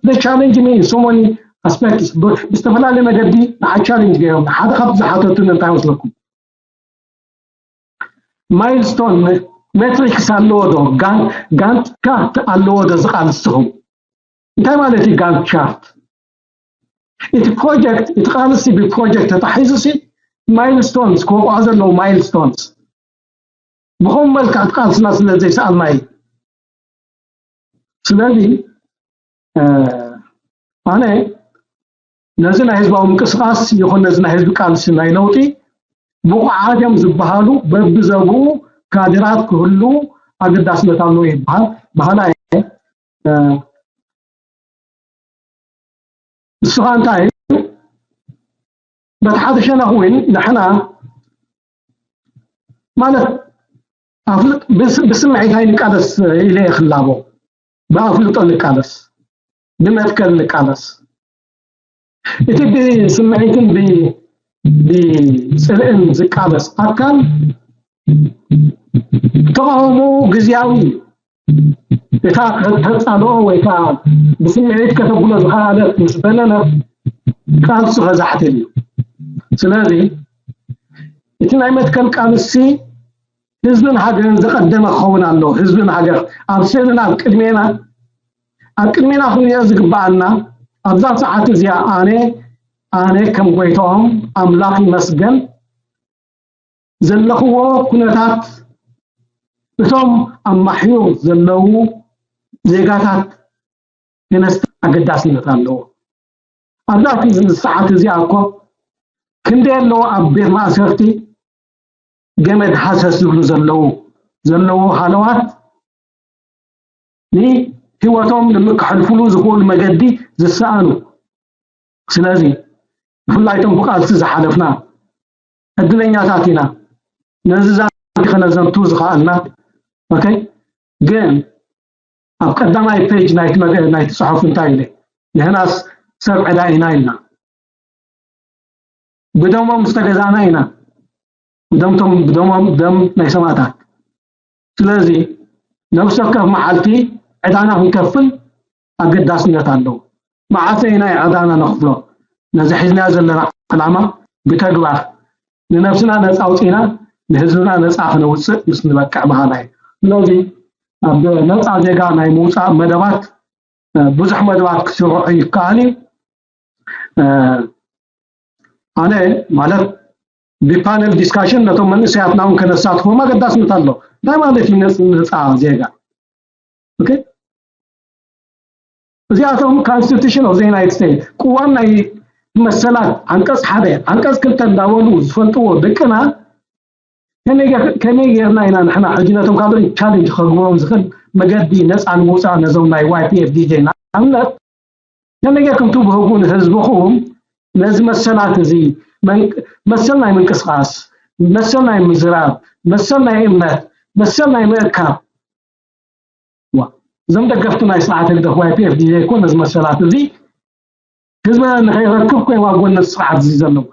The challenge me in so many aspects። ብ-፣ ብዝተፈላለየ መገዲ ንዓይ ቻሌንጅ ገይሮም። ሓደ ካብቲ ዝሓተቱኒ እንታይ መስለኩም? ማይልስቶን ሜትሪክስ ኣለዎ ዶ? ጋን-፣ ጋንት ቻርት ኣለዎ ዶ ዝቃልስኹም? እንታይ ማለት እዩ ጋንት ቻርት? እቲ ፕሮጀክት፣ እቲ ቃልሲ ብፕሮጀክት ተታሒዙ ሲ ማይልስቶንስ፣ ክወቕዖ ዘለዎ ማይልስቶንስ። ብኸምኡ መልክዕ እቲ ቃልስና ስለ ዘይሰኣልና እዩ። ስለዚ፣ እ፣ ኣነ ነዚ ናይ ህዝባዊ ምንቅስቃስ ይኹን ነዚ ናይ ህዝቢ ቃልሲ ናይ ለውጢ ብቑዓት እዮም ዝበሃሉ በብዘብኡ ካድራት ክህሉ ኣገዳስነት ኣለዎ ይበሃል። በሃላይ እየ። እ፣ ንስኻ እንታይ እዩ? በቲ ሓደ ሸነኽ እውን ንሕና ማለት ኣፍልጥ ብስ- ብስምዒት ኣይንቃለስ ኢለ እየ ክላቦ። ብኣፍልጦ ንቃለስ፣ ብመትከል ንቃለስ። እቲ ብስምዒትን ብ- ብፅልእን ዝቃለስ ኣካል ተቃውሞ ግዝያዊ እዩ። እታ ከተጻልኦ ወይ ከዓ ብስምዒት ከተብሎ ዝኸኣለት ምስ በነነት ቃልሱ ከዛሕትል እዩ። ስለዚ እቲ ናይ መትከል ቃልሲ ህዝብን ሃገርን ዘቐደመ ክኸውን ኣለዎ። ህዝብን ሃገር ኣብ ስእልና ኣብ ቅድሜና ኣብ ቅድሜና ክንሪኦ ዝግበኣና ኣብዛ ሰዓት እዚኣ ኣነ ኣነ ከም ጎይታኦም ኣምላኽ ይመስገን ዘለኽዎ ኩነታት እቶም ኣብ ማሕዩር ዘለዉ ዜጋታት የነስተ ኣገዳስነት ኣለዎ። ኣብዛ ሰዓት እዚኣ እኮ ክንደይ ኣለዉ ኣብ ቤት ማእሰርቲ ገመድ ሃሰስ ዝብሉ ዘለዉ ዘለዉ ሃለዋት ንህይወቶም ንምክሕልፍሉ ዝኽእሉ መገዲ ዝሰኣኑ። ስለዚ ብፍላይ እቶም ብቃልሲ ዝሓለፍና ዕድለኛታት ኢና። ነዚ ዛንቲ ከነዘንቱ ዝኸኣልና ኦኬ። ግን ኣብ ቀዳማይ ፔጅ ናይቲ መገ- ናይቲ ጽሑፍ እንታይ ኢለ ንሕናስ ሰብ ዕዳ ኢና ኢልና። ብደሞም ዝተገዛእና ኢና። ብደምቶም ብደሞም ደም ናይ ሰማእታት። ስለዚ ነብሲ ወከፍ መዓልቲ ዕዳና ክንከፍል ኣገዳስነት ኣለዎ። መዓሰ ኢና ዕዳና ነኽፍሎ? ነዚ ሒዝናዮ ዘለና ዕላማ ብተግባር ንነብስና ነፃ ኣውፂእና ንህዝብና ነፃ ክነውፅእ ምስ ንበቅዕ በሃላይ። ስለዚ ኣብ ነፃ ዜጋ ናይ ምውፃእ መደባት ብዙሕ መደባት ክስርሑ ይከኣል እዩ። ኣነ ማለት ብፓነል ዲስካሽን ነቶም መንእሰያትና እውን ከነሳትፎም ኣገዳስነት ኣሎ። እንታይ ማለት እዩ ነፃ ዜጋ? እዚኣቶም ኮንስቲቱሽን ኦፍ ዘ ዩናይትድ ስቴትስ ቅዋም ናይ መሰላት ዓንቀፅ ሓደ ዓንቀፅ ክልተ እንዳበሉ ዝፈልጥዎ ደቅና ከመይ ጌርና ኢና ንሕና ሕጂ ነቶም ካልኦት ቻሌንጅ ከግብሮም ዝኽእል መገዲ ነፃ ንምውፃእ ነዞም ናይ ዋይ ፒ ኤፍ ዲ ጄ ንኣብነት ከመይ ጌርኩም ትብህጉ ንህዝብኹም ነዚ መሰላት እዚ መሰል ናይ ምንቅስቃስ መሰል ናይ ምዝራብ መሰል ናይ እምነት መሰል ናይ ምእካብ እዞም ደገፍቲ ናይ ስርዓት ህግደፍ ዋይ ፒ ኤፍ ዲ ጄ እኮ ነዚ መሰላት እዚ ህዝቢ ንኸይረክብ ኮይዋ ጎነት ስርዓት እዚ ዘለዉ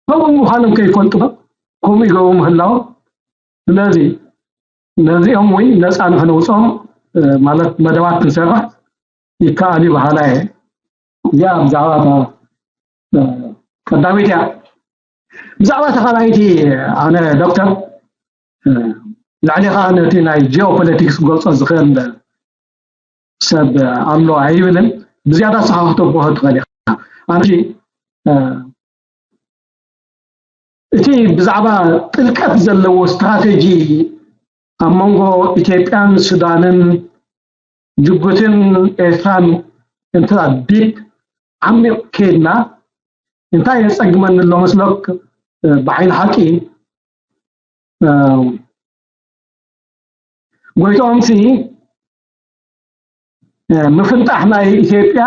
ከምኡ ምዃኖም ከይፈልጡ ዶ ከምኡ ይገብሩ ምህላዎም ስለዚ ነዚኦም ወይ ነፃ ንክነውፅኦም ማለት መደባት ክንሰርሕ ይከኣል እዩ በሃላ እየ። እዚኣ ብዛዕባ እታ ቀዳመይቲ እያ። ብዛዕባ እታ ካልኣይቲ ኣነ ዶክተር ልዕሊ ከዓ ነቲ ናይ ጂኦፖለቲክስ ክገልፆ ዝኽእል ሰብ ኣሎ ኣይብልን። ብዝያዳ ስኻ ክተብርሆ ትኽእል ኢኻ። ኣነ እቲ ብዛዕባ ጥልቀት ዘለዎ ስትራቴጂ ኣብ መንጎ ኢትዮጵያን ሱዳንን ጅቡትን ኤርትራን እንተ ዲፕ ዓሚቕ ከይድና እንታይ የፀግመኒ ኣሎ መስለክ ብዓይኒ ሓቂ ጎይትኦም ሲ ምፍንጣሕ ናይ ኢትዮጵያ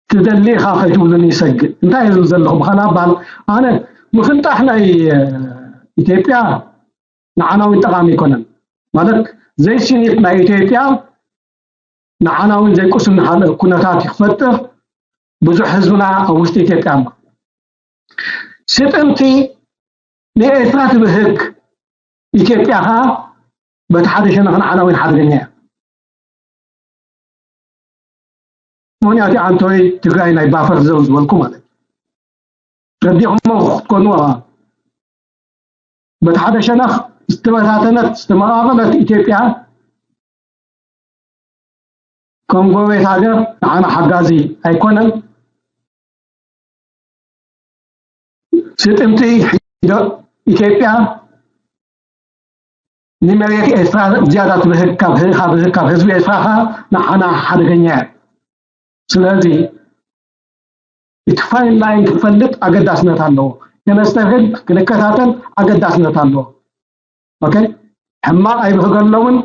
ትደሊ ኢኻ ከይትብሉኒ ይሰግእ እንታይ ዝብል ዘለኹ ብኻልእ ኣባህል ኣነ ምፍንጣሕ ናይ ኢትዮጵያ ንዓና እውን ጠቓሚ ኣይኮነን ማለት ዘይስኒት ናይ ኢትዮጵያ ንዓና እውን ዘይቁስኒ ካልእ ኩነታት ክፈጥር ብዙሕ ህዝብና ኣብ ውሽጢ ኢትዮጵያ ኣሎ ስጥምቲ ንኤርትራ ትብህግ ኢትዮጵያ ከዓ በቲ ሓደ ሸነኽ ንዓና እውን ሓደገኛ እያ ምክንያቱ ኣንቶይ ትግራይ ናይ ባፈር ዞን ዝበልኩ ማለት ረዲኹሞ ክትኮኑ በቲ ሓደ ሸነኽ ዝተበታተነት ዝተመቓቐለት ኢትዮጵያ ከም ጎረቤት ሃገር ንዓና ሓጋዚ ኣይኮነን። ስጥምቲ ኢትዮጵያ ንመሬት ኤርትራ ዝያዳ ትብህግ ካብ ህዝቢ ኤርትራ ከዓ ንዓና ሓደገኛ እያ። ስለዚ እቲ ፋይን ላይን ክንፈልጥ ኣገዳስነት ኣለዎ። ከነስተብህል ክንከታተል ኣገዳስነት ኣለዎ። ኦኬ ሕማቕ ኣይብህገሎምን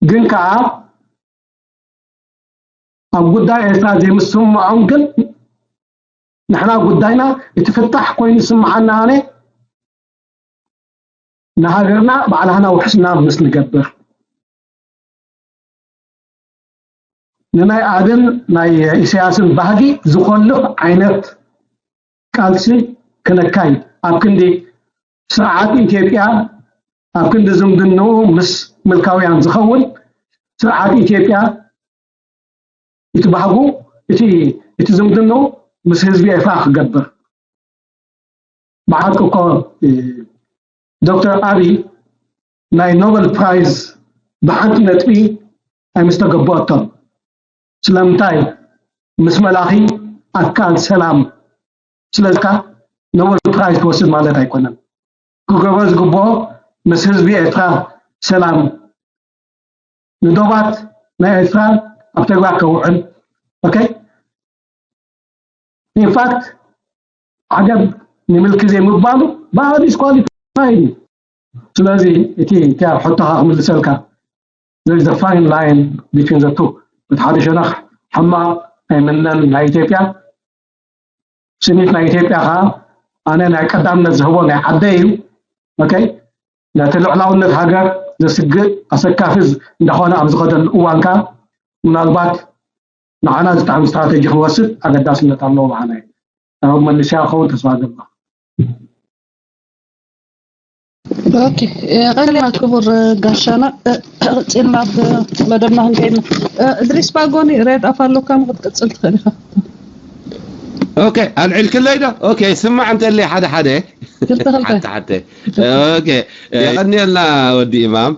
ግን ከዓ ኣብ ጉዳይ ኤርትራ ዘይምስምዖም ግን ንሕና ጉዳይና እቲ ፍታሕ ኮይኑ ዝስምዓና ኣነ ንሃገርና ባዕልህና ውሕስና ምስ ንገብር ንናይ ኣብን ናይ ኢሳያስን ባህጊ ዝኾልፍ ዓይነት ቃልሲ ክነካይድ ኣብ ክንዲ ስርዓት ኢትዮጵያ ኣብ ክንዲ ዝምድንኡ ምስ ምልካውያን ዝኸውን ስርዓት ኢትዮጵያ እቲ ባህጉ እቲ እቲ ዝምድንኡ ምስ ህዝቢ ኤርትራ ክገብር ብሓቂ እኮ ዶክተር ኣብይ ናይ ኖበል ፕራይዝ ብሓንቲ ነጥቢ ኣይምስተገበኦቶም ስለምንታይ ምስ መላኺ ኣካል ሰላም ስለዝካ ኖበል ፕራይዝ ክወስድ ማለት ኣይኮነን ክገብሮ ዝግብኦ ምስ ህዝቢ ኤርትራ ሰላም ንዶባት ናይ ኤርትራ ኣብ ተግባር ከውዕል okay in fact ዓገብ ንምልኪ ዘይምባሉ ብኣ disqualified እዩ ስለዚ እቲ እቲ ኣብ ሕቶኻ ክምልሰልካ there is a fine line between the two እቲ ሓደ ሸነኽ ሕማቕ ኣይምነን ናይ ኢትዮጵያ ስኒት ናይ ኢትዮጵያ ከዓ ኣነ ናይ ቀዳምነት ዝህቦ ናይ ዓደይ እዩ okay ነቲ ልዕላውነት ሃገር ዘስግእ ኣሰካፊ እንዳኾነ ኣብ ዝኸደሉ እዋን ከዓ ምናልባት ንዓና ዝጠዓም ስትራተጂ ክወስድ ኣገዳስነት ኣለዎ በዓና እዩ ናብ መለስያ ክኸውን ተስፋ ገባ ኦኬ ቀሪና ክቡር ጋሻና ቀፂልና መደብና ክንከይድ እድሪስ ባጎኒ ሬድ ኣፍ ኣሎካ ክትቅፅል ትኽእል ኢኻ ኦኬ ኣልዕልክለይ ዶ ኦኬ ስማዕ እንተለይ ሓደ ሓደ ክልተ ክልተ ሓተ ሓተ ኦኬ የቐንየልና ወዲ ኢማም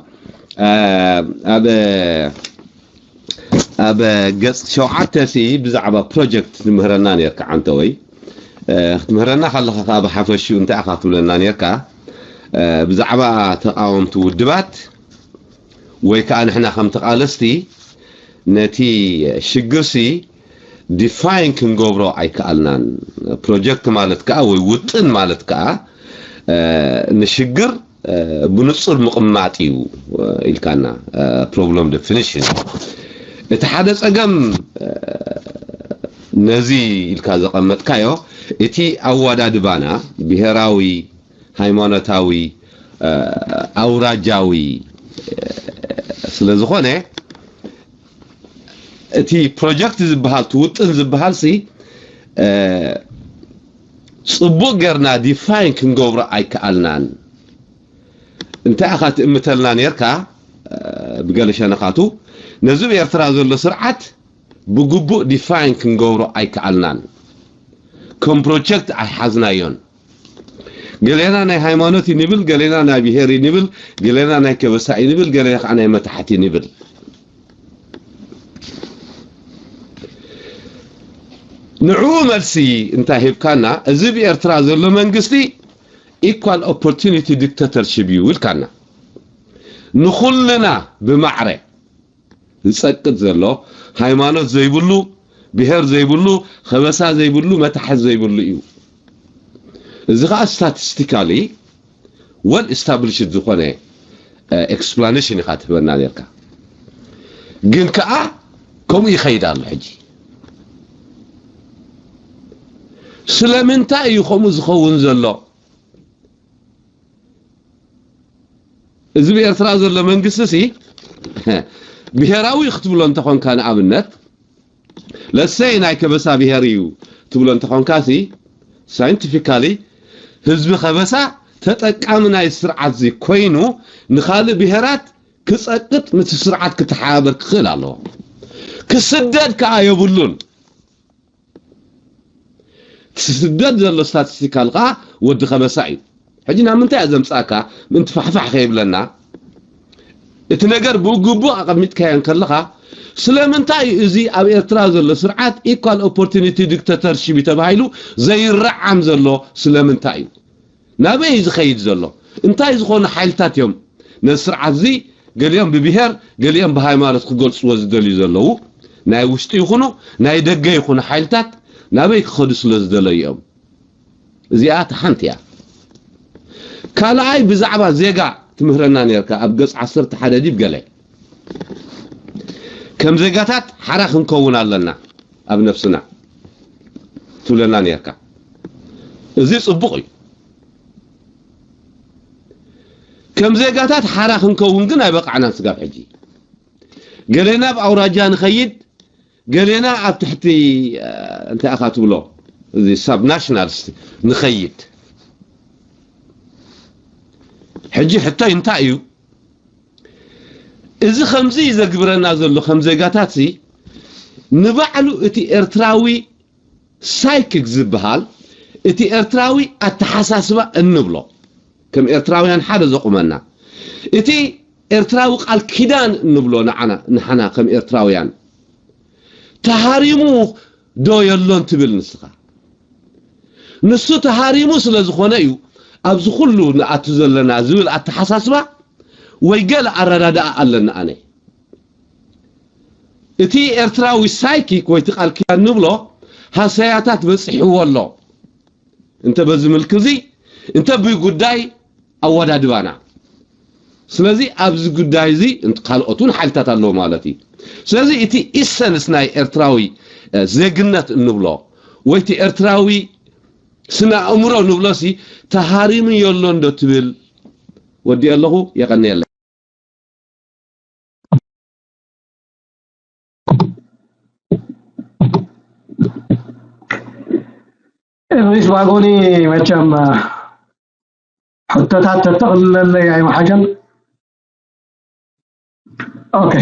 ኣብ ኣብ ገጽ ሸውዓተ ሲ ብዛዕባ ፕሮጀክት ትምህረና ነርካ ዓንተወይ ክትምህረና ከለኻ ከዓ ብሓፈሽኡ እንታይ ኢኻ ትብለና ነርካ ብዛዕባ ተቃወምቲ ውድባት ወይ ከዓ ንሕና ከም ተቃለስቲ ነቲ ሽግርሲ ዲፋይን ክንገብሮ ኣይከኣልናን ፕሮጀክት ማለት ከዓ ወይ ውጥን ማለት ከዓ ንሽግር ብንጹር ምቕማጥ እዩ ኢልካና problem definition እቲ ሓደ ጸገም ነዚ ኢልካ ዘቐመጥካዮ እቲ ኣዋዳድባና ብሄራዊ ሃይማኖታዊ ኣውራጃዊ ስለ ዝኾነ እቲ ፕሮጀክት ዝበሃል ትውጥን ዝበሃል ሲ ጽቡቅ ገርና ዲፋይን ክንገብሮ ኣይከኣልናን እንታይ ኢኻ ትእምተልና ነርካ ብገለ ሸነኻቱ ነዚ ኤርትራ ዘሎ ስርዓት ብግቡእ ዲፋይን ክንገብሮ ኣይከኣልናን ከም ፕሮጀክት ኣይሓዝናዮን ገሌና ናይ ሃይማኖት ይንብል ገሌና ናይ ብሄር ይንብል ገሌና ናይ ከበሳ ይንብል ገሌና ከዓ ናይ መታሕት ይንብል ንዕኡ መልሲ እንታይ ሂብካና እዚ ብኤርትራ ዘሎ መንግስቲ equal opportunity dictatorship እዩ ኢልካና ንኩልና ብማዕረ ዝጸቅጥ ዘሎ ሃይማኖት ዘይብሉ ብሄር ዘይብሉ ከበሳ ዘይብሉ መታሕት ዘይብሉ እዩ እዚ ከዓ statistically well established ዝኾነ explanation ኢኻ ትህበና ነርካ ግን ከዓ ከምኡ ይኸይድ ኣሎ ሕጂ ስለምንታይ እዩ ከምኡ ዝኸውን ዘሎ እዚ ብኤርትራ ዘሎ መንግስቲ ሲ ብሄራዊ ክትብሎ እንተኾንካ ንኣብነት ለሰይ ናይ ከበሳ ብሄር እዩ ትብሎ እንተኾንካ ሲ scientifically ህዝቢ ከበሳ ተጠቃሚ ናይ ስርዓት ዚ ኮይኑ ንኻልእ ብሄራት ክጸቅጥ ነቲ ስርዓት ክተሓባበር ክኽእል ኣለዎ ክስደድ ከዓ የብሉን ስደት ዘሎ ስታቲስቲካል ከዓ ወዲ ከበሳ እዩ ሕጂ ናብ ምንታይ እያ ዘምፃእካ ምእንቲ ፋሕፋሕ ከይብለና እቲ ነገር ብግቡእ ኣቐሚጥካዮ እንከለኻ ስለምንታይ እዩ እዚ ኣብ ኤርትራ ዘሎ ስርዓት equal opportunity dictatorship እዩ ተባሂሉ ዘይረዓም ዘሎ ስለምንታይ እዩ ናበይ እዩ ዝኸይድ ዘሎ እንታይ ዝኾኑ ሓይልታት እዮም ነዚ ስርዓት እዚ ገሊኦም ብብሄር ገሊኦም ብሃይማኖት ክገልፅዎ ዝደልዩ ዘለዉ ናይ ውሽጢ ይኹኑ ናይ ደገ ይኹኑ ሓይልታት ናበይ ክኸዱ ስለ ዝደለዩ እዮም እዚኣ እቲ ሓንቲ እያ ካልኣይ ብዛዕባ ዜጋ ትምህረና ነርካ ኣብ ገፅ ዓሰርተ ሓደ ዲብ ገለ ከም ዜጋታት ሓራ ክንከውን ኣለና ኣብ ነፍስና ትብለና ነርካ። እዚ ጽቡቕ እዩ። ከም ዜጋታት ሓራ ክንከውን ግን ኣይበቃዕናን ስጋብ ሕጂ። ገሌና ኣብ ኣውራጃ ንኸይድ፣ ገሌና ኣብ ትሕቲ፣ እ፣ እንታይ ኢኻ ትብሎ፣ እዚ ሳብ ናሽናልስ ንኸይድ። ሕጂ ሕቶይ እንታይ እዩ? እዚ ከምዚ እዩ ዘግብረና ዘሎ ከም ዜጋታት ሲ፣ ንባዕሉ እቲ ኤርትራዊ ሳይኪክ ዝበሃል፣ እቲ ኤርትራዊ ኣተሓሳስባ እንብሎ፣ ከም ኤርትራውያን ሓደ ዘቑመና፣ እቲ ኤርትራዊ ቃል ኪዳን እንብሎ ንዓና፣ ንሓና ከም ኤርትራውያን፣ ተሃሪሙ ዶ የሎን ትብል ንስኻ? ንሱ ተሃሪሙ ስለ ዝኾነ እዩ ኣብዚ ኩሉ ንኣቱ ዘለና ዝብል ኣተሓሳስባ ወይ ገለ ኣረዳድኣ ኣለኒ ኣነ። እቲ ኤርትራዊ ሳይኪክ ወይ እቲ ቃል ኪዳን ንብሎ ሃሰያታት በጺሕዎ ኣሎ። እንተ በዚ ምልክዚ፣ እንተ ብጉዳይ ኣወዳድባና። ስለዚ ኣብዚ ጉዳይ እዚ እንት-፣ ካልኦት እውን ሓይልታት ኣለዉ ማለት እዩ። ስለዚ እቲ ኢሰንስ ናይ ኤርትራዊ፣ እ፣ ዜግነት እንብሎ ወይ እቲ ኤርትራዊ ስነ ኣእምሮ ንብሎ ሲ ተሃሪሙ የሎ እንዶ ትብል ወዲ ኣለኹ የቐንየለይ። ሪስ ባጎኒ መቸም ሕቶታት ተተቕልለለይ ኣይመሓሸን። ኦኬ፣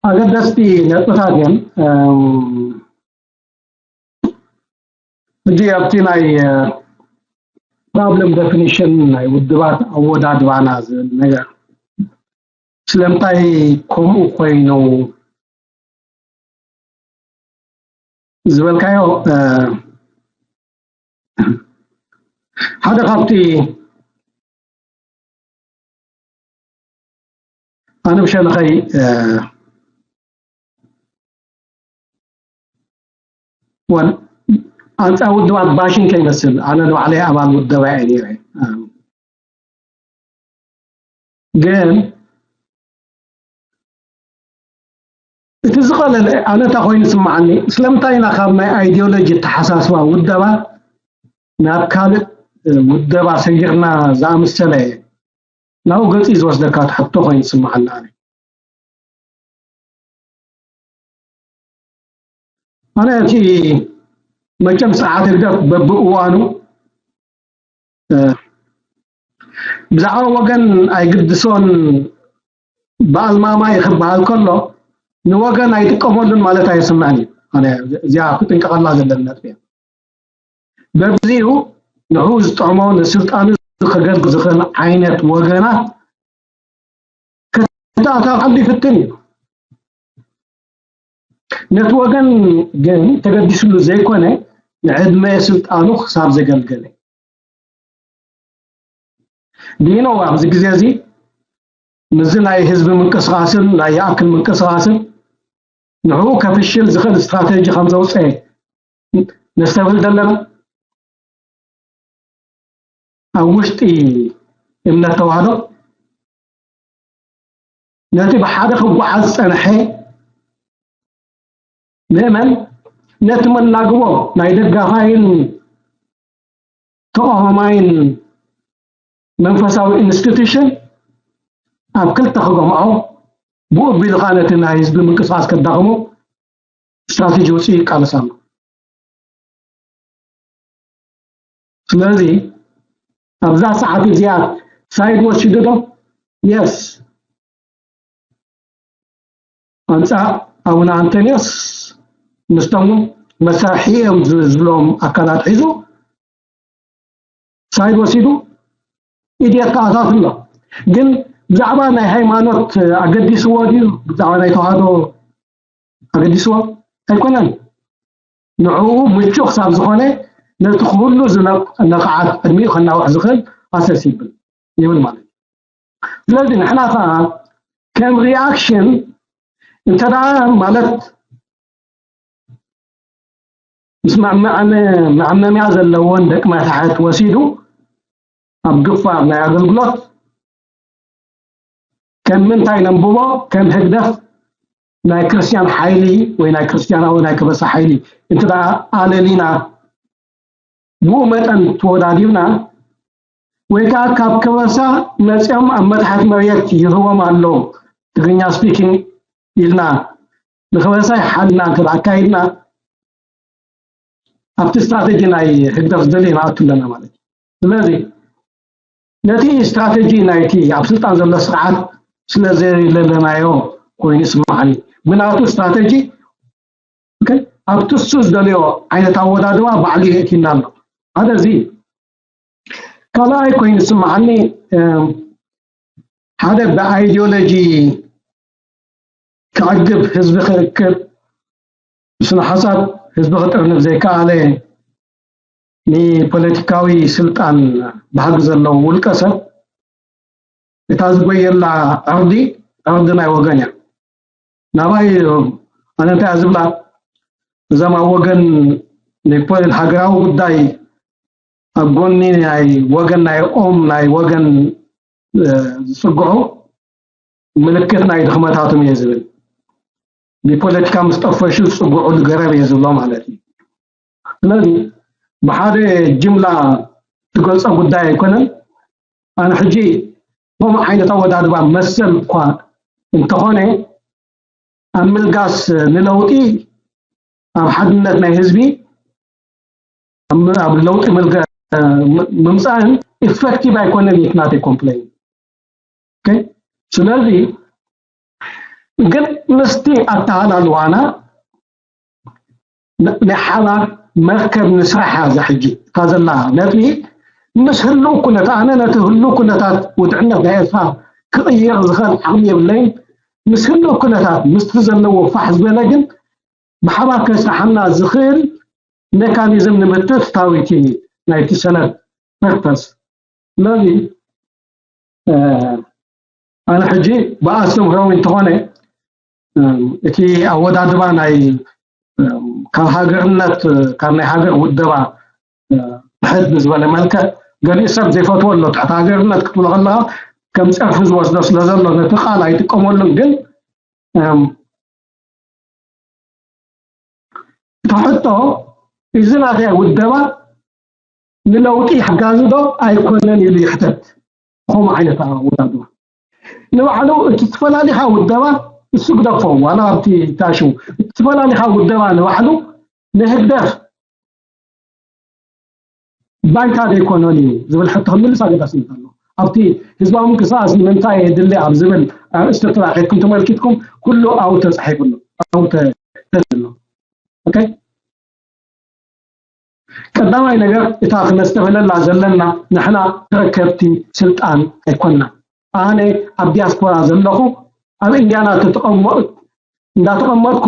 ኣገደስቲ ነጥብታት እዮም። ሕጂ ኣብቲ ናይ ፕሮብለም ደፊኒሽን ናይ ውድባት ኣወዳድባና ዝብል ነገር ስለምንታይ ከምኡ ኮይኑ ዝበልካዮ፣ ሓደ ካብቲ ኣነ ብሸነኸይ ኣንፃር ውድባት ባሽን ከይመስል፣ ኣነ ንባዕለይ ኣባል ውደባ እየ ነይረ። ግን እቲ ዝቐለለ ኣነ እንታይ ኮይኑ ዝስምዓኒ፣ ስለምንታይ ኢና ካብ ናይ ኣይዲዮሎጂ ኣተሓሳስባ ውደባ ናብ ካልእ ውደባ ሰጊርና ዝኣመሰለ ናብኡ ገፂ ዝወስደካ ሕቶ ኮይኑ ዝስምዓኒ ኣነ። ኣነ እቲ መቸም ስርዓት ህግደፍ በብእዋኑ ብዛዕባ ወገን ኣይግድሶን ብኣልማማይ ክበሃል ከሎ ንወገን ኣይጥቀመሉን ማለት ኣይስምዕን እዩ። ኣነ እዚኣ ክጥንቀቐላ ዘለኒ ነጥቢ እያ። በግዚኡ ንዕኡ ዝጥዕሞ ንስልጣኑ ከገልግል ዝኽእል ዓይነት ወገናት ከተኣታትወሉ ይፍትን እዩ። ነቲ ወገን ግን ተገዲስሉ ዘይኮነ ንዕድመ ስልጣኑ ክሳብ ዘገልገለ ዲኖ ኣብዚ ግዜ እዚ ምስዚ ናይ ህዝቢ ምንቅስቃስን ናይ ይኣክል ምንቅስቃስን ንዕኡ ከፍሽል ዝኽእል ስትራተጂ ከም ዘውፀአ ነስተብህል ዘለና ኣብ ውሽጢ እምነት ተዋህዶ ነቲ ብሓደ ክጓዓዝ ዝፀንሐ ምእመን ነቲ መላግቦ ናይ ደጋፋይን ተቃዋማይን መንፈሳዊ ኢንስቲቱሽን ኣብ ክልተ ክገምዖ ብኡ ኣቢሉ ከዓ ነቲ ናይ ህዝቢ ምንቅስቃስ ከዳኽሞ ስትራቴጂ ውፅኢ ይቃለስ ኣሎ። ስለዚ ኣብዛ ሰዓት እዚኣ ሳይድ ወሲዱ ዶ? የስ ኣንፃር ኣቡነ ኣንቶንዮስ ምስቶም እውን መሳርሒ እዮም ዝብሎም ኣካላት ሒዙ ሳይድ ወሲዱ ኢድ የተኣሳስር ኣሎ። ግን ብዛዕባ ናይ ሃይማኖት ኣገዲስዎ ድዩ? ብዛዕባ ናይ ተዋህዶ ኣገዲስዎ ኣይኮነን። ንዕኡ ምቹእ ክሳብ ዝኾነ ነቲ ኩሉ ዝነቕዓት ዕድሚኡ ከናውሕ ዝኽእል ኣሰስ ይብል ይብል ማለት እዩ። ስለዚ ንሕና ከዓ ከም ሪኣክሽን እንተ ደኣ ማለት ምስ መዕመምያ ዘለዎን ደቂ መታሕት ወሲዱ ኣብ ግፋር ናይ ኣገልግሎት ከም ምንታይ ነንብቦ? ከም ህግደፍ ናይ ክርስትያን ሓይሊ ወይ ናይ ክርስትያናዊ ናይ ከበሳ ሓይሊ እንተ ደኣ ኣለሊና፣ ብኡ መጠን ተወዳዲርና፣ ወይ ከዓ ካብ ከበሳ መፂኦም ኣብ መታሕት መሬት ይህቦም ኣሎ፣ ትግርኛ ስፒኪንግ ኢልና ንከበሳ ይሓልና እንተ ኣካይድና፣ ኣብቲ ስትራቴጂ ናይ ህግደፍ ዝደሊ ንኣቱ ኣለና ማለት እዩ። ስለዚ ነቲ ስትራቴጂ ናይቲ ኣብ ስልጣን ዘሎ ስርዓት ስለ ዘይለለናዮ ኮይኑ ይስምዓኒ። ብናቱ ስትራቴጂ ኣብቲ እሱ ዝደልዮ ዓይነት ኣወዳድባ ባዕሉ የእቲና ኣሎ። ሓደ እዚ። ካልኣይ ኮይኑ ዝስምዓኒ ሓደ ብኣይዲዮሎጂ ክዕግብ፣ ህዝቢ ክእክብ፣ ብስነ ሓሳብ ህዝቢ ክጥርንፍ ዘይከኣለ ንፖለቲካዊ ስልጣን ባህጊ ዘለዎ ውልቀ ሰብ እታ ዝጎየላ ዕርዲ ዕርዲ ናይ ወገን እያ። ናባይ ኣነ እንታይ እያ ዝብላ፣ እዞም ኣብ ወገን ሃገራዊ ጉዳይ ኣብ ጎኒ ናይ ወገን ናይ ኦም ናይ ወገን ዝፅግዑ ምልክት ናይ ድኽመታቶም እየ ዝብል። ብፖለቲካ ምስ ጠፈሹ ዝፅግዑ ልገረብ እየ ዝብሎ ማለት እዩ። ስለዚ ብሓደ ጅምላ ትገልፆ ጉዳይ ኣይኮነን። ኣነ ሕጂ ከምኡ ዓይነት ኣወዳድባ መሰል እኳ እንተኾነ ኣብ ምልጋስ ንለውጢ ኣብ ሓድነት ናይ ህዝቢ ኣብ ለውጢ ምምፃእን ኢፌክቲቭ ኣይኮነን እዩ ናተይ ኮምፕሌን። ስለዚ ግን ምስቲ ኣተሃላልዋና ናይ ሓባር መርከብ ንስራሕ እያ እዛ ሕጂ እታ ዘላ ነጥቢ። ምስ ህልው ኩነታት ኣነ ነቲ ህልው ኩነታት ውድዕነት ናይ ኤርትራ ክቕይር ዝኽእል ዓቕሚ የብለይን። ምስ ህልው ኩነታት ምስቲ ዘለዎ ፋሕ ዝበለ ግን ብሓባር ከስርሓና ዝኽእል ሜካኒዝም ንምትእትታው እቲ ናይቲ ሰነድ ፐርፐስ። ስለዚ ኣነ ሕጂ ብኣስተምህሮዊ እንተኾነ እቲ ኣወዳድባ ናይ ካብ ሃገርነት ካብ ናይ ሃገር ውደባ ብሕድ ዝበለ መልክዕ ገሊኡ ሰብ ዘይፈትዎ ኣሎ። ትሕቲ ሃገርነት ክትብሎ ከለካ ከም ፀርፊ ዝወስዶ ስለ ዘሎ ነቲ ቃል ኣይጥቀመሉን። ግን እቲ ሕቶ እዚ ናተይ ውደባ ንለውጢ ሓጋዚ ዶ ኣይኮነን ኢሉ ይሕተት። ከምኡ ዓይነት ኣወዳድባ ንባዕሉ እቲ ትፈላሊኻ ውደባ እሱ ግደፎ ዋላ ኣብቲ ታሽው እቲ ትፈላሊኻ ውደባ ንባዕሉ ንህግደፍ ባይታ ዘይኮነን እዩ ዝብል ሕቶ ክምልስ ኣገዳስነት ኣሎ። ኣብቲ ህዝባዊ ምንቅስቃስ ንምንታይ የድሊ ኣብ ዝብል ኣርእስቲ ጥራሕ ኢልኩም ተመልኪትኩም ኩሉ ኣብኡ ተፃሒፉ ኣሎ፣ ኣብኡ ተተሎ። ኦኬ፣ ቀዳማይ ነገር እታ ክነስተብህለላ ዘለና ንሕና ተረከብቲ ስልጣን ኣይኮንና። ኣነ ኣብ ዲያስፖራ ዘለኹ ኣብ ኢንዲያና ተተቐመ እንዳተቐመጥኩ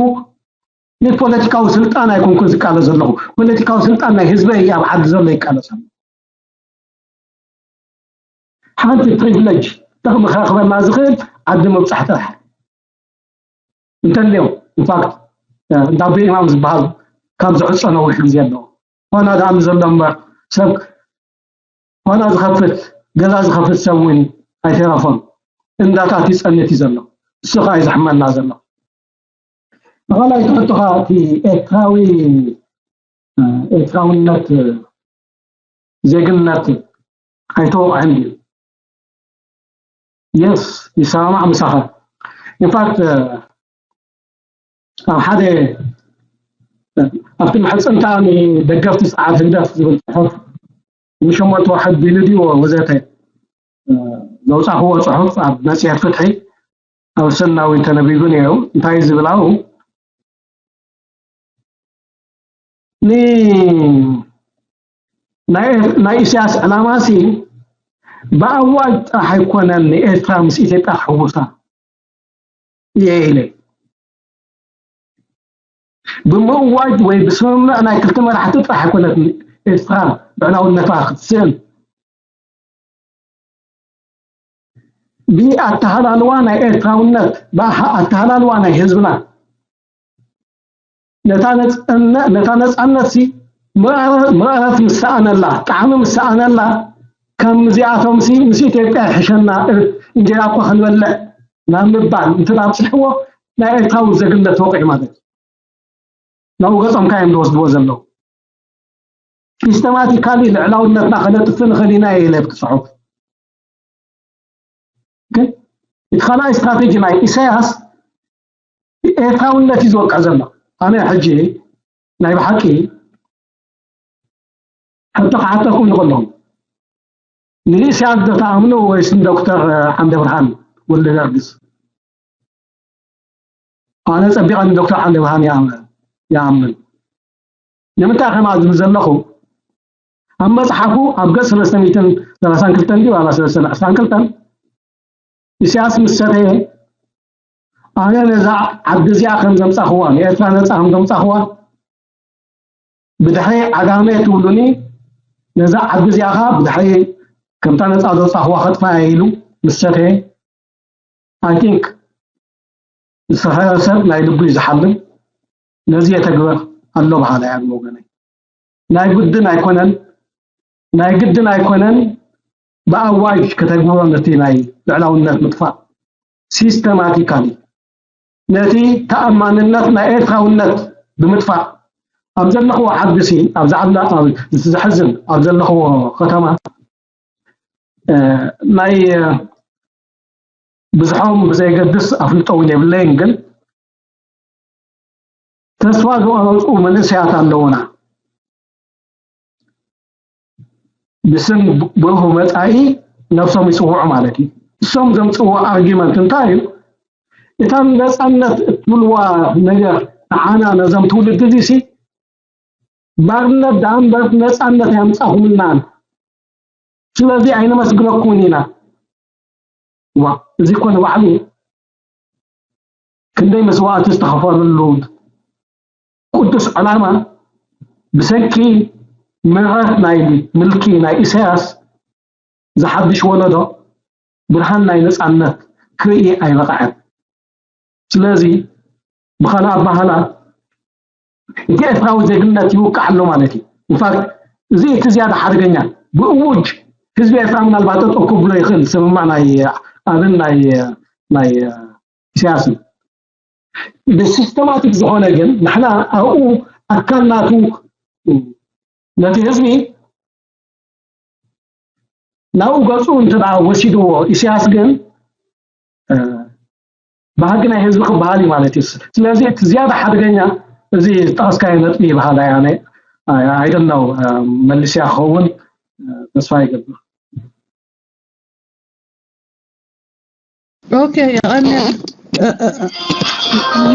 ንፖለቲካዊ ስልጣን ኣይኮንኩን ዝቃለስ ዘለኹ። ፖለቲካዊ ስልጣን ናይ ህዝበይ ኣብ ዓዲ ዘሎ ይቃለስ ኣሎ። ሓንቲ ፕሪቪሌጅ ጥቕሚ ክረኽበና ዝኽእል ዓዲ ምብፃሕ ጥራሕ እንተልዮም ኢንፋክት እንዳ ኣቦ ኢማም ዝበሃል ካብ ዝዕፆ ነዊሕ ግዜ ኣለዎ። ኳና ደኣ ዘሎ እምበር ሰብ ኳና ዝኸፍት ገዛ ዝኸፍት ሰብ እውን ኣይተረፎን። እንዳታት ይፀንት እዩ ዘሎ። እሱ ከዓ እዩ ዘሕመና ዘሎ። ብኻልኣይ ትሕቶኻ እቲ ኤርትራዊ ኤርትራውነት ዜግነት ኣይተወቕዐን ድዩ? የስ፣ ይሰማማዕ ምሳኻ። ኢንፋክት ኣብ ሓደ ኣብቲ ምሕፅንታ ንደገፍቲ ስርዓት ህግደፍ ዝብል ፅሑፍ ንሸሞንተ ወርሒ ቢሉ ድዩ ወዘተ ዘውፃእኽዎ ፅሑፍ ኣብ መፅሄት ፍትሒ ኣብ ሰናዊ ተነቢቡ ነይሩ። እንታይ ዝብል ኣብኡ ን ናይ ኢሳያስ ዕላማ ሲ ብኣዋጅ ጥራሕ ኣይኮነን ንኤርትራ ምስ ኢትዮጵያ ክሕውሳ እየ ኢለ። ብምእዋጅ ወይ ብስምምዕ ናይ ክልተ መራሕቲ ጥራሕ ኣይኮነትን ኤርትራ ልዕላውነታ ክትስእን። ብኣተሃላልዋ ናይ ኤርትራውነት ብኣተሃላልዋ ናይ ህዝብና ነታ ነፃነት ሲ ምዕረፍ ምስ ሰኣነላ ጣዕሚ ምስ ሰኣነላ ከምዚኣቶም ሲ ምስ ኢትዮጵያ ይሕሸና እንጀራ እኳ ክንበልዕ ናብ ምባል እንተ ኣብፅሕዎ ናይ ኤርትራዊ ዜግነት ወቂዑ ማለት እዩ። ናብኡ ገጾም ካዮም ዝወስድዎ ዘለዉ። ሲስተማቲካሊ ልዕላውነትና ከነጥፍ ንኽእል ኢና ኢለ ኣብቲ ጽሑፍ። ግን እቲ ካልኣይ ስትራቴጂ ናይ ኢሳያስ ኤርትራውነት እዩ ዝወቅዕ ዘሎ። ኣነ ሕጂ ናይ ብሓቂ ሕቶ ክሓተኩም ንኽእሎም ንኢሳያስ ዶ ተኣምኑ ወይስ ንዶክተር ዓንደ ብርሃን ወልደ ገርግስ? ኣነ ጸቢቐ ንዶክተር ዓንደ ብርሃን ይኣምን። ንምንታይ ከም ዝብል ዘለኹ ኣብ መጽሓፉ ኣብ ገጽ ሰለስተ ሚእትን ሰላሳን ክልተን ድዩ ዋላ ሰለስተ ሚእትን ዕስራን ክልተን ኢሳያስ ምስ ሰተየ ኣነ ነዛ ዓዲ እዚኣ ከም ዘምጻኽዋ ንኤርትራ ነጻ ከም ዘምጻኽዋ ብድሕሪ ዓጋመ ትብሉኒ ነዛ ዓዲ እዚኣ ኸዓ ብድሕሪ ከምታ ነጻ ዘውጻኽዋ ከጥፋያ ኢሉ ምስ ሰተየ I think ዝሰኸረ ሰብ ናይ ልቡ እዩ ዝሓልም። ነዚ የተግበር ኣሎ በሃላይ እየ ብወገነይ። ናይ ግድን ኣይኮነን ናይ ግድን ኣይኮነን ብኣዋጅ ከተግብሮ ነቲ ናይ ልዕላውነት ምጥፋእ ሲስተማቲካሊ ነቲ ተኣማንነት ናይ ኤርትራውነት ብምጥፋእ ኣብ ዘለኽዎ ዓዲ ሲ ኣብ ዝዓላ ኣብ ዘሕዝን ኣብ ዘለኽዎ ከተማ ናይ ብዝሖም ብዘይገድስ ኣፍልጦ እውን የብለይን ግን ተስፋ ዝቆረፁ መንእሰያት ኣለውና ብስም ብሩህ መፃኢ ነብሶም ይፅውዑ ማለት እዩ እሶም ዘምፅዎ ኣርጊመንት እንታይ እዩ እታ ነፃነት እትብልዋ ነገር ንዓና ነዞም ትውልዲ እዚ ሲ ባርነት ደኣ እምበር ነፃነት ኣየምፃእኹምልናን ስለዚ ኣይነመስግነኩምን ኢና ዋ እዚ እኮ ንባዕሉ ክንደይ መስዋእቲ ዝተኸፈለሉ ቅዱስ ዕላማ ብሰንኪ ምረት ናይ ምልኪ ናይ ኢሳያስ ዝሓድሽ ወለዶ ብርሃን ናይ ነፃነት ክርኢ ኣይበቕዐን ስለዚ ብኻልእ ኣባህላ እቲ ኤርትራዊ ዜግነት ይውቃዕ ኣሎ ማለት እዩ ኢንፋክት እዚ እቲ ዝያዳ ሓደገኛ ብእውጅ ህዝቢ ኤርትራ ምናልባት ጠጠው ክብሎ ይኽእል ስምማዕ ናይ ኣብን ናይ ናይ ኢሳያስ እዩ ብሲስተማቲክ ዝኾነ ግን ንሕና ኣብኡ ኣካል ናቱ ነቲ ህዝቢ ናብኡ ገፁ እንተ ወሲድዎ ኢሳያስ ግን ባህጊ ናይ ህዝቢ ክበሃል እዩ ማለት እዩ ስለዚ እቲ ዝያዳ ሓደገኛ እዚ ዝጠቐስካዮ ነጥቢ ይበሃል ኣነ ኣይደለው መልስያ ክኸውን ተስፋ ይገብር ኦኬ የቐንያ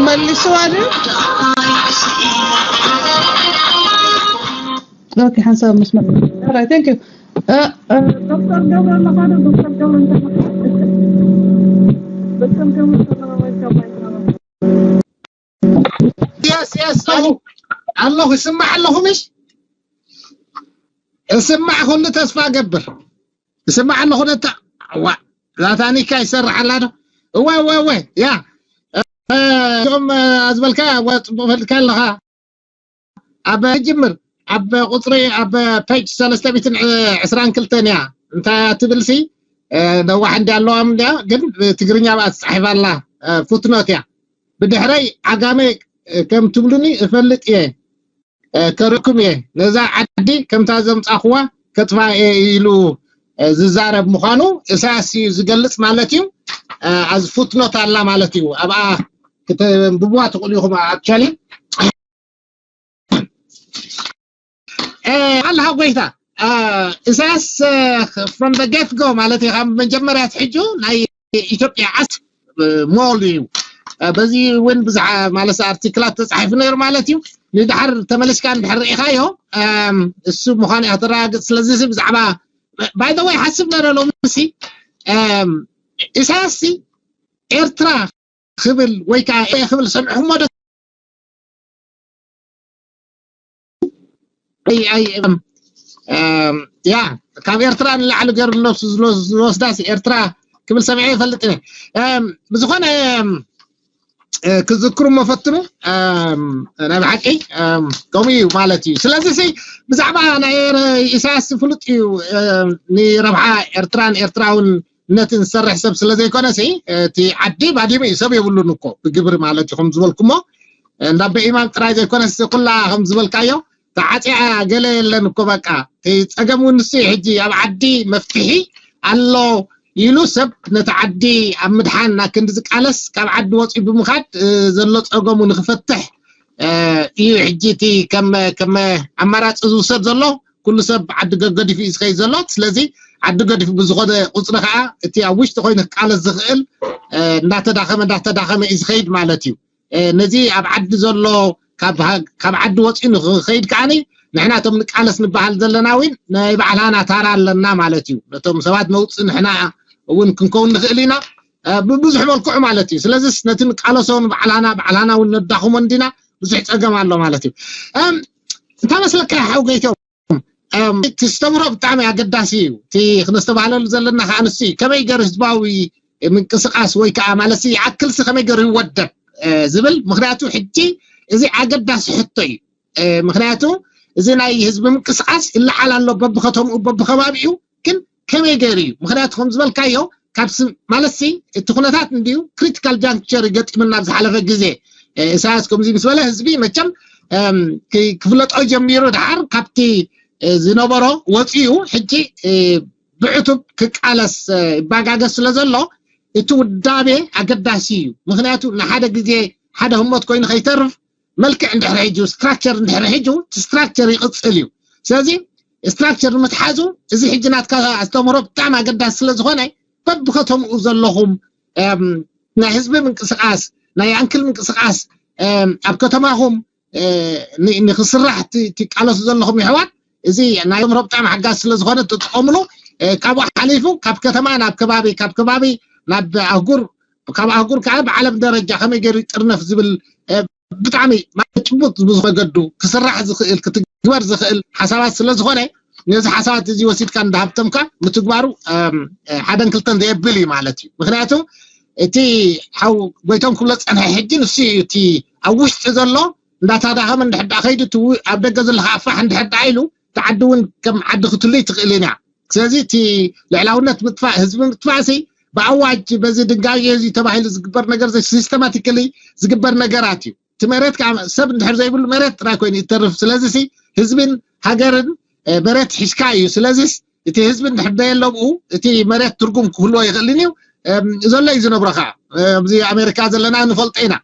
መልስዋ ድዩ ኦኬ ሓንሳብ መስመር ኦራይ thank you ዶክተር ገብረ ኣለኻ ዶ ዶክተር ገብረ እንተለኻ ዶክተር ገብረ እንተለኻ ወይ ከማይ yes yes ኣለኹ ይስማዕ ኣለኹ ምሽ እስማዕ ኩሉ ተስፋ ገብር እስማዕ ኣለኹ ነታ ዋ ዛታኒካ ይሰርሕ ኣላ ዶ እወ እወ እወ ያ እዞም ዝበልካ ጽቡቅ ፈልካ ኣለኻ ኣብ ጅምር ኣብ ቁፅሪ ኣብ ፔጅ ሰለስተ ሚእትን ዕስራን ክልተን እያ እንታይ ትብል ሲ ነዋሕ እንዲ ኣለዋ እንዲያ ግን ብትግርኛ ብኣ ትፃሒፍ ኣላ ፉትኖት እያ ብድሕረይ ዓጋመ ከም ትብሉኒ እፈልጥ እየ ከርኩም እየ ነዛ ዓዲ ከምታ ዘምፃኽዋ ከጥፋ እየ ኢሉ ዝዛረብ ምዃኑ እሳያስ እዩ ዝገልፅ ማለት እዩ ኣዚ ፉትኖት ኣላ ማለት እዩ ኣብኣ ከተንብብዋ ትኽእሉ ኢኹም ኣክቸሊ ኣለሃ ጎይታ ኢሳያስ from the get go ማለት እዩ ካብ መጀመርያ ትሕጁ ናይ ኢትዮጵያ ዓስ ሞል እዩ በዚ እውን ብዙሕ ማለት ኣርቲክላት ተፃሒፉ ነይሩ ማለት እዩ ንድሓር ተመሊስካ እንድሕር ርኢኻዮ እሱ ምዃኑ እያ ተረጋግፅ ስለዚ ብዛዕባ by the way ሓስብ ነረ ሎምሲ ኢሳያስ ኤርትራ ክብል ወይ ከዓ ክብል ሰምዕኹሞ ዶ ያ ካብ ኤርትራ ንላዕሊ ገይሩ ዝወስዳስ ኤርትራ ክብል ሰሚዐ ይፈልጥ እየ ብዝኾነ ክዝክሩ መፈትኑ ናይ ብሓቂ ከምኡ እዩ ማለት እዩ ስለዚ ብዛዕባ ናይ ኢሳያስ ፍሉጥ እዩ ንረብሓ ኤርትራን ኤርትራውን ነቲ ዝሰርሕ ሰብ ስለ ዘይኮነሲ፣ እቲ ዓዲ ባዲሙ እዩ፣ ሰብ የብሉን እኮ ብግብሪ ማለት እዩ። ከም ዝበልኩሞ እንዳ በኢማም ጥራይ ዘይኮነስ ኩላ ከም ዝበልካዮ ተዓፅያ ገለ የለን እኮ። በቃ እቲ ፀገም እውን ንሱ እዩ። ሕጂ ኣብ ዓዲ መፍትሒ ኣሎ ኢሉ ሰብ ነቲ ዓዲ ኣብ ምድሓን ናክንዲ ዝቃለስ ካብ ዓዲ ወፂኡ ብምኻድ ዘሎ ፀገሙ ንክፈትሕ እዩ። ሕጂ እቲ ከም ኣማራፂ ዝውሰድ ዘሎ ኩሉ ሰብ ዓዲ ገዲፉ እዩ ዝኸይድ ዘሎ። ስለዚ ዓዲ ገዲፉ ብዝኾነ ቁፅሪ ከዓ እቲ ኣብ ውሽጢ ኮይኑ ክቃለስ ዝኽእል እንዳተዳኸመ እንዳተዳኸመ እዩ ዝኸይድ ማለት እዩ። ነዚ ኣብ ዓዲ ዘሎ ካብ ዓዲ ወፂኡ ንክኸይድ ከዓኒ ንሕና እቶም ንቃለስ ንበሃል ዘለና እውን ናይ ባዕላና ታራ ኣለና ማለት እዩ። ነቶም ሰባት ነውፅእ ንሕና እውን ክንከውን ንኽእል ኢና ብብዙሕ መልክዑ ማለት እዩ። ስለዚስ ነቲ ንቃለሶ ንባዕላና ባዕላና እውን ነዳኽሞ እንዲና ብዙሕ ፀገም ኣሎ ማለት እዩ። እንታይ መስለካ ሓው ገይቶም፣ እቲ ዝተምሮ ብጣዕሚ ኣገዳሲ እዩ። እቲ ክነስተባህለሉ ዘለና ከዓ ንሱ እዩ። ከመይ ገይሩ ህዝባዊ ምንቅስቃስ ወይ ከዓ ማለት ይኣክልሲ ከመይ ገይሩ ይወደብ ዝብል። ምክንያቱ ሕጂ እዚ ኣገዳሲ ሕቶ እዩ። ምክንያቱ እዚ ናይ ህዝቢ ምንቅስቃስ ይለዓል ኣሎ በብከተምኡ በብከባቢኡ፣ ግን ከመይ ገይሩ እዩ? ምክንያቱ ከም ዝበልካዮ ካብ ማለትሲ እቲ ኩነታት እንዲዩ ክሪቲካል ጃንክቸር ይገጢምና ኣብ ዝሓለፈ ግዜ። ኢሳያስ ከምዚ ምስ በለ ህዝቢ መቸም ክፍለጦ ጀሚሩ ድሓር ካብቲ ዝነበሮ ወፂኡ ሕጂ ብዕቱብ ክቃለስ ይባጋገስ ስለ ዘሎ እቲ ውዳቤ ኣገዳሲ እዩ። ምክንያቱ ንሓደ ግዜ ሓደ ህሞት ኮይኑ ከይተርፍ መልክዕ እንድሕር ሒጁ ስትራክቸር እንድሕር ሒጁ እቲ ስትራክቸር ይቕፅል እዩ። ስለዚ ስትራክቸር ንምትሓዙ እዚ ሕጂ ናትካ ኣስተምህሮ ብጣዕሚ ኣገዳሲ ስለ ዝኾነ በብከተምኡ ዘለኹም ናይ ህዝቢ ምንቅስቃስ ናይ ኣንክል ምንቅስቃስ ኣብ ከተማኹም ንክስራሕ ትቃለሱ ዘለኹም ይሕዋት እዚ ናይ ኣስተምህሮ ብጣዕሚ ሓጋዚ ስለ ዝኾነ ትጥቀምሉ። ካብኡ ሓሊፉ ካብ ከተማ ናብ ከባቢ ካብ ከባቢ ናብ ኣህጉር ካብ ኣህጉር ከዓ ብዓለም ደረጃ ከመይ ገይሩ ይጥርነፍ ዝብል ብጣዕሚ ማለት ጭቡጥ ብዝመገዱ ክስራሕ ዝኽእል ክትግበር ዝኽእል ሓሳባት ስለ ዝኾነ ነዚ ሓሳባት እዚ ወሲድካ እንዳሃብተምካ ምትግባሩ ሓደን ክልተን ዘየብል እዩ ማለት እዩ። ምክንያቱ እቲ ሓው ጎይቶም ክብሎ ዝፀንሐ ሕጂ ንሱ እዩ እቲ ኣብ ውሽጢ ዘሎ እንዳታዳኸመ እንድሕዳ ከይዱ እቲ ኣብ ደገ ዘሎ ከኣፋሕ እንድሕዳ ኢሉ እቲ ዓዲ እውን ከም ዓዲ ክትሉ ትኽእል ኢና። ስለዚ እቲ ልዕላውነት ምጥፋእ ህዝቢ ምጥፋእ ሲ ብኣዋጅ በዚ ድንጋጌ እዚ ተባሂሉ ዝግበር ነገር ሲስተማቲካሊ ዝግበር ነገራት እዩ። እቲ መሬት ከዓ ሰብ እንድሕር ዘይብሉ መሬት ጥራይ ኮይኑ ይተርፍ። ስለዚ ሲ ህዝብን ሃገርን መሬት ሒዝካ እዩ። ስለዚስ እቲ ህዝቢ እንድሕር ደየሎ ብኡ እቲ መሬት ትርጉም ክህልዎ ይኽእልን እዩ። ዘሎ እዩ ዝነብሮ ከዓ ኣብዚ ኣሜሪካ ዘለና ንፈልጦ ኢና።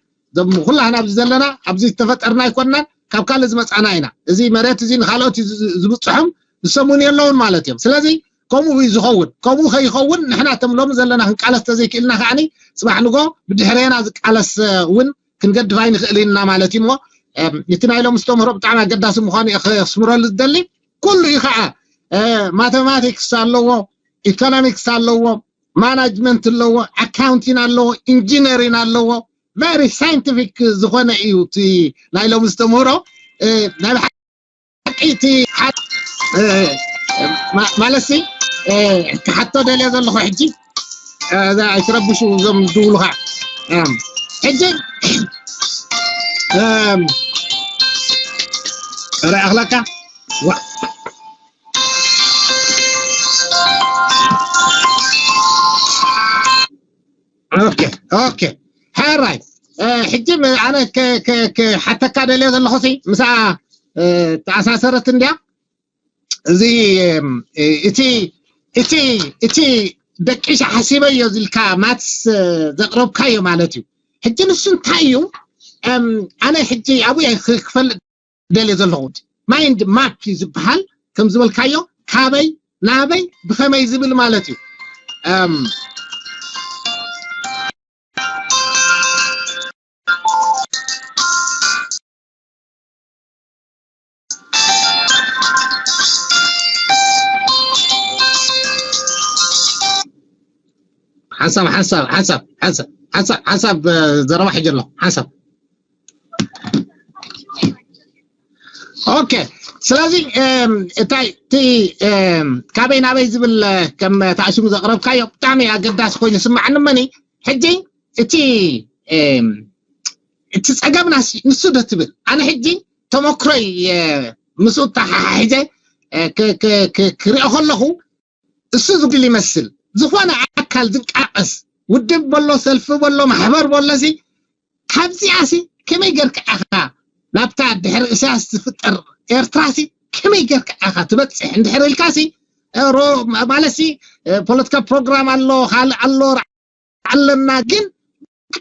ኩላህና ኣብዚ ዘለና ኣብዚ ዝተፈጠርና ኣይኮንናን፣ ካብ ካልእ ዝመፃና ኢና። እዚ መሬት እዚ ንካልኦት እዩ ዝብፅሖም፣ ንሶም እውን የለውን ማለት እዮም። ስለዚ ከምኡ እዩ ዝኸውን። ከምኡ ከይኸውን ንሕና እቶም ሎሚ ዘለና ክንቃለስ ተዘይክእልና ከዓኒ ፅባሕ ንጎ ብድሕሬና ዝቃለስ እውን ክንገድፍ ኣይንኽእል ኢና ማለት እዩ። እሞ እቲ ናይ ሎም ዝተምህሮ ብጣዕሚ ኣገዳሲ ምዃኑ እየ ከስምረሉ ዝደሊ። ኩሉ እዩ ከዓ ማቴማቲክስ ኣለዎ፣ ኢኮኖሚክስ ኣለዎ፣ ማናጅመንት ኣለዎ፣ ኣካውንቲን ኣለዎ፣ ኢንጂነሪን ኣለዎ። ቨሪ ሳይንቲፊክ ዝኾነ እዩ እቲ ናይ ሎም ዝተምህሮ። ናይ ብሓቂ እቲ ማለትሲ ክሓቶ ደልየ ዘለኹ ሕጂ ኣይትረብሹ እዞም ዝድውሉኻ ሕጂ ረኣኽለካ ኦኬ ኦኬ ሓራይ ሕጂ ኣነ ክሓተካ ደልየ ዘለኹ ሲ ምስኣ ተኣሳሰረት እንድያ እዚ እቲ እቲ እቲ ደቂሻ ሓሲበዮ ዝልካ ማትስ ዘቅረብካዮ ማለት እዩ። ሕጂ ንሱ እንታይ እዩ? ኣነ ሕጂ ኣብኡ ክፈልጥ ደልየ ዘለኹ ማይንድ ማፕ እዩ ዝበሃል። ከም ዝበልካዮ ካበይ ናበይ ብኸመይ ዝብል ማለት እዩ። ሓሳብ ሓሳብ ሓሳብ ሓሳብ ሓሳብ ሓሳብ ዘረባ ሕጂ ኣሎ ሓሳብ ኦኬ። ስለዚ እንታይ እቲ ካበይ ናበይ ዝብል ከም ተኣሽሙ ዘቕረብካዮ ብጣዕሚ ኣገዳሲ ኮይኑ ስማዕኒ መኒ ሕጂ እቲ እቲ ጸገምና ንሱ ዶ ትብል ኣነ ሕጂ ተመክሮይ ምስኡ ተሓሒዘ ክሪኦ ከለኹ እሱ ዝብል ይመስል ዝኾነ ኣካል ዝንቀሳቐስ ውድብ በሎ፣ ሰልፊ በሎ፣ ማሕበር በሎ ሲ ካብዚኣ ሲ ከመይ ጌርካ ኢኻ ናብታ ድሕሪ ኢሳያስ ዝፍጠር ኤርትራ ሲ ከመይ ጌርካ ኢኻ ትበጽሕ እንድሕር ኢልካ ሲ ሮ ማለት ሲ ፖለቲካ ፕሮግራም ኣሎ፣ ካልእ ኣሎ፣ ራዕይ ኣለና፣ ግን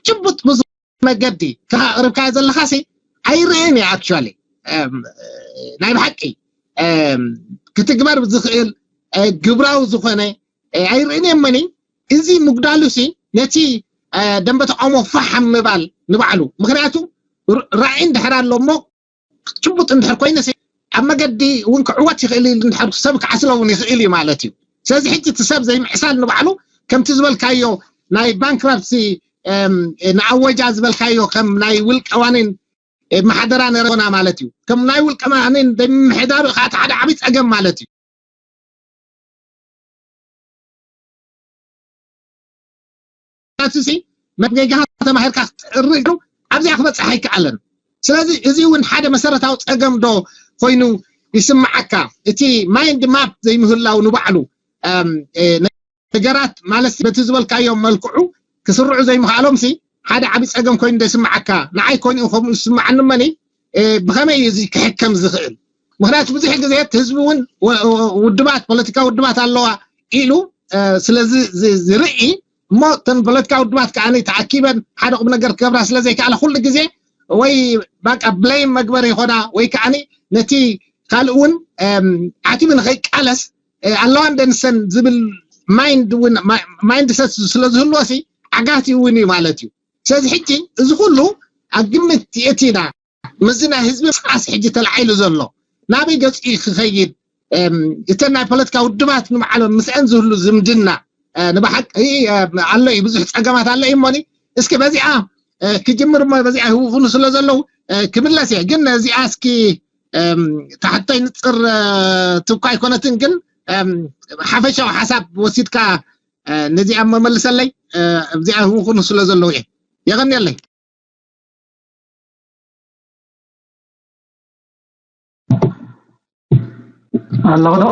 ጭቡጥ ብዙ መገዲ ከቕርብካዮ ዘለኻ ሲ ኣይርእን እየ። ኣክቹዋሊ ናይ ብሓቂ ክትግበር ዝኽእል ግብራዊ ዝኾነ ኣይርእን እየ። እመኒ እዚ ምጉዳሉ ሲ ነቲ ደንበ ተቃውሞ ፋሕ ምባል ንባዕሉ፣ ምኽንያቱ ራእይ እንድሕር ኣሎ እሞ ጭቡጥ እንድሕር ኮይነ ሲ ኣብ መገዲ እውን ክዕወት ይኽእል እዩ፣ እንድሕር ሰብ ክዓስሎ እውን ይኽእል እዩ ማለት እዩ። ስለዚ ሕጂ እቲ ሰብ ዘይምዕሳል ንባዕሉ ከምቲ ዝበልካዮ ናይ ባንክራፕሲ ንኣወጃ ዝበልካዮ ከም ናይ ውልቀ ዋኒን መሓደራ ነረና ማለት እዩ። ከም ናይ ውልቀ ዋኒን ዘይምምሕዳሩ ከዓ እቲ ሓደ ዓብዪ ፀገም ማለት እዩ። ናቱ ሲ መብገጃኻ ተማሂርካ ክትርኢ ኢሉ ኣብዚኣ ክበፅሕ ኣይከኣለን። ስለዚ እዚ እውን ሓደ መሰረታዊ ፀገም ዶ ኮይኑ ይስምዓካ? እቲ ማይንድ ማፕ ዘይምህላው ንባዕሉ ነገራት ማለት በቲ ዝበልካዮ መልክዑ ክስርዑ ዘይምኽኣሎም ሲ ሓደ ዓብዪ ፀገም ኮይኑ ዶ ይስምዓካ? ንዓይ ኮይኑ ከምኡ ዝስምዓኒ እመኒ ብኸመይ እዩ እዚ ክሕከም ዝኽእል? ምኽንያቱ ብዙሕ ግዜ እቲ ህዝቢ እውን ውድባት ፖለቲካ ውድባት ኣለዋ ኢሉ ስለዚ ዝርኢ እሞ እተን ፖለቲካ ውድባት ከዓኒ ተኣኪበን ሓደ ቁም ነገር ክገብራ ስለ ዘይከኣለ ኩሉ ግዜ ወይ በቃ ብለይም መግበሪ ይኾና ወይ ከዓኒ ነቲ ካልእ እውን ዓቲቡ ንኸይቃለስ ኣለዋ እንደንሰን ዝብል ማይንድ እውን ማይንድ ሰት ስለ ዝህልዎ ሲ ዓጋቲ እውን እዩ ማለት እዩ። ስለዚ ሕጂ እዚ ኩሉ ኣብ ግምት የእቲና ምስዚ ናይ ህዝቢ ምንቅስቃስ ሕጂ ተላዒሉ ዘሎ ናበይ ገፂ ክኸይድ እተን ናይ ፖለቲካ ውድባት ንባዕሎም ምስአን ዝህሉ ዝምድና ንባሓቂ ኣሎ እዩ፣ ብዙሕ ፀገማት ኣሎ እዩ። እሞኒ እስኪ በዚኣ ክጅምር እሞ በዚኣ ህውኽኑ ስለ ዘለዉ ክምለስ እየ። ግን እዚኣ እስኪ ታሕቶይ ንፅር ትኳ ኣይኮነትን፣ ግን ሓፈሻዊ ሓሳብ ወሲድካ ነዚኣ መመልሰለይ። እዚኣ ህውኽኑ ስለ ዘለዉ እየ። የቐንየለይ። ኣለኹ ዶ?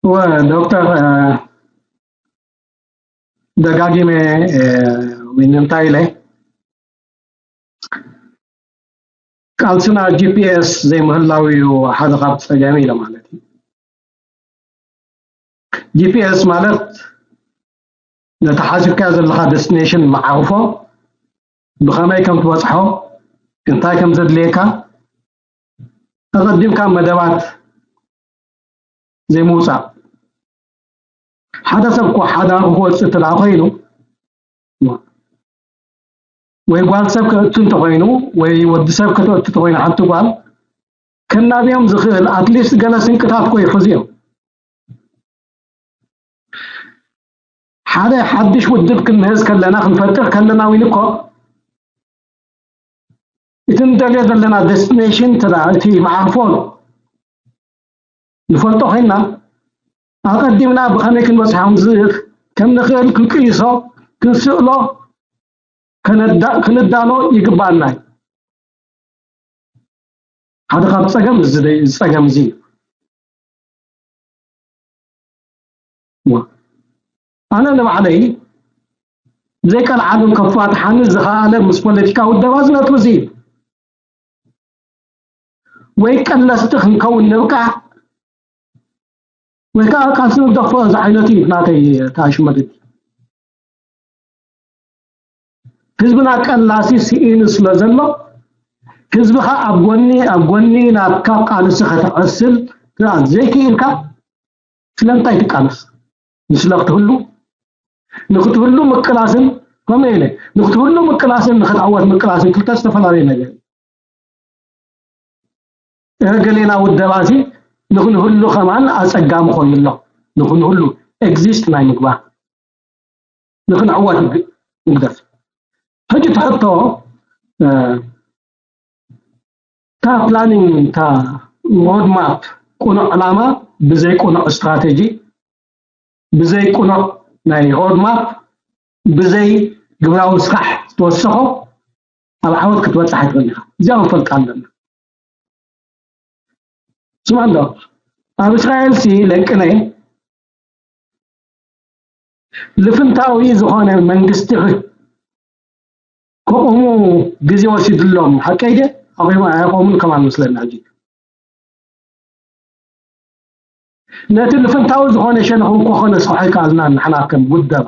ወ ዶክተር ደጋጊመ ወይ ንምንታይ ኢለ ቃልስና ጂ ፒ ኤስ ዘይምህላው እዩ ሓደ ካብ ፀገም ኢለ ማለት እዩ። ጂ ፒ ኤስ ማለት ነቲ ሓሲብካዮ ዘለኻ ደስቲኔሽን መዓርፎ ብኸመይ ከም ትበፅሖ እንታይ ከም ዘድልየካ ኣቐዲምካ መደባት ዘይምውፃእ። ሓደ ሰብ እኮ ሓዳሩ ክወፅእ እንተ ደኣ ኮይኑ ወይ ጓል ሰብ ክእቱ እንተኾይኑ ወይ ወዲ ሰብ ክተእቱ እንተኾይኑ ሓንቲ ጓል ከናብዮም ዝኽእል ኣትሊስት ገለ ስንቅታት እኮ ይሕዙ እዮም። ሓደ ሓድሽ ውድብ ክንህዝ ከለና ክንፈጥር ከለና እውን እኮ እቲ ንደልዮ ዘለና ደስቲኔሽን እቲ መዓርፎ ንፈልጦ ኮይና ኣቐዲምና ብኸመይ ክንበፅሖም ዝእል ከም ንኽእል ክንቅይሶ ክንስእሎ ክንዳሎ ይግባኣና እዩ። ሓደ ካብ ፀገም እዚ ፀገም እዚ እዩ። ኣነ ንባዕለይ ብዘይቀልዓለም ከፋትሓኒ ዝኸኣለ ምስ ፖለቲካ ውደባ ዝነጥብ እዚ እዩ። ወይ ቀለስቲ ክንከውን ንብቃዕ ወይ ከዓ ቃልሲ ንግደፎ ዝዓይነቱ እዩ ናተይ ተኣሽመድድ። ህዝብና ቀላሲ ስኢኑ ስለ ዘሎ ህዝብኻ ኣብ ጎኒ ኣብ ጎኒ ናትካ ቃልሲ ከተዕስል ትኣ ዘይክኢልካ ስለምንታይ ትቃለስ? ንስለ ክትህሉ ንክትህሉ ምቅላስን ከምኡ ኢለ ንክትህሉ ምቅላስን ንክትዕወት ምቅላስን ክልተ ዝተፈላለዩ ነገር። ገሌና ውደባሲ ንክንህሉ ከማን ኣፀጋሚ ኮይኑ ኣሎ። ንክንህሉ ኤግዚስት ናይ ምግባር ንክንዕወት ንግደፍ። ሕጂ ትሕቶ እታ ፕላኒንግ እታ ሮድማፕ ቁኑዕ ዕላማ ብዘይ ቁኑዕ ስትራቴጂ ብዘይ ቁኑዕ ናይ ሮድማፕ ብዘይ ግብራዊ ስራሕ ዝተወሰኾ ኣብ ዓወት ክትበፅሕ ኣይትኽእል ኢኻ። እዚኣ ክንፈልጣ ኣለና። ስማዕ እንዶ ኣብ እስራኤል ሲ ለቅነ ልፍንታዊ ዝኾነ መንግስቲ ክቆሙ ግዜ ወሲድሎም። ሓቀይ ደ ኣቆሙ ኣይቆሙን ከማን መስለና ሕጂ። ነቲ ልፍንታዊ ዝኾነ ሸነኽ እንኮ ከነስፍሖ ይከኣልና ንሕና ከም ውደባ።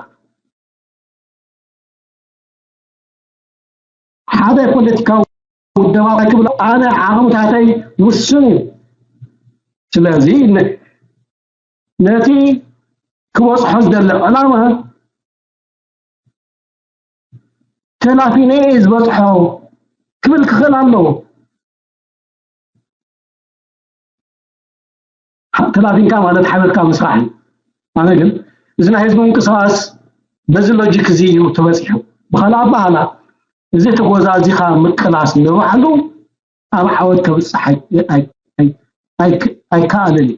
ሓደ ፖለቲካዊ ውደባ ክብሎ ኣነ ዓቕምታተይ ውሱን እዩ። ስለዚ ነ- ነቲ ክበፅሖ ዝደሊ ዕላማ ተላፊነ እየ ዝበፅሖ ክብል ክኽእል ኣለዎ። ተላፊንካ ማለት ሓቢርካ ምስራሕ እዩ። ኣነ ግን እዚ ናይ ህዝቢ ምንቅስቃስ በዚ ሎጂክ እዚ እዩ ተበፂሑ። ብኻልእ ኣባህላ እዚ ተጎዛዚኻ ምቅላስ ንባዕሉ ኣብ ዓወት ከብፅሕ ኣይ- ኣይ- ኣይ- ኣይ- ኣይከኣልን እዩ።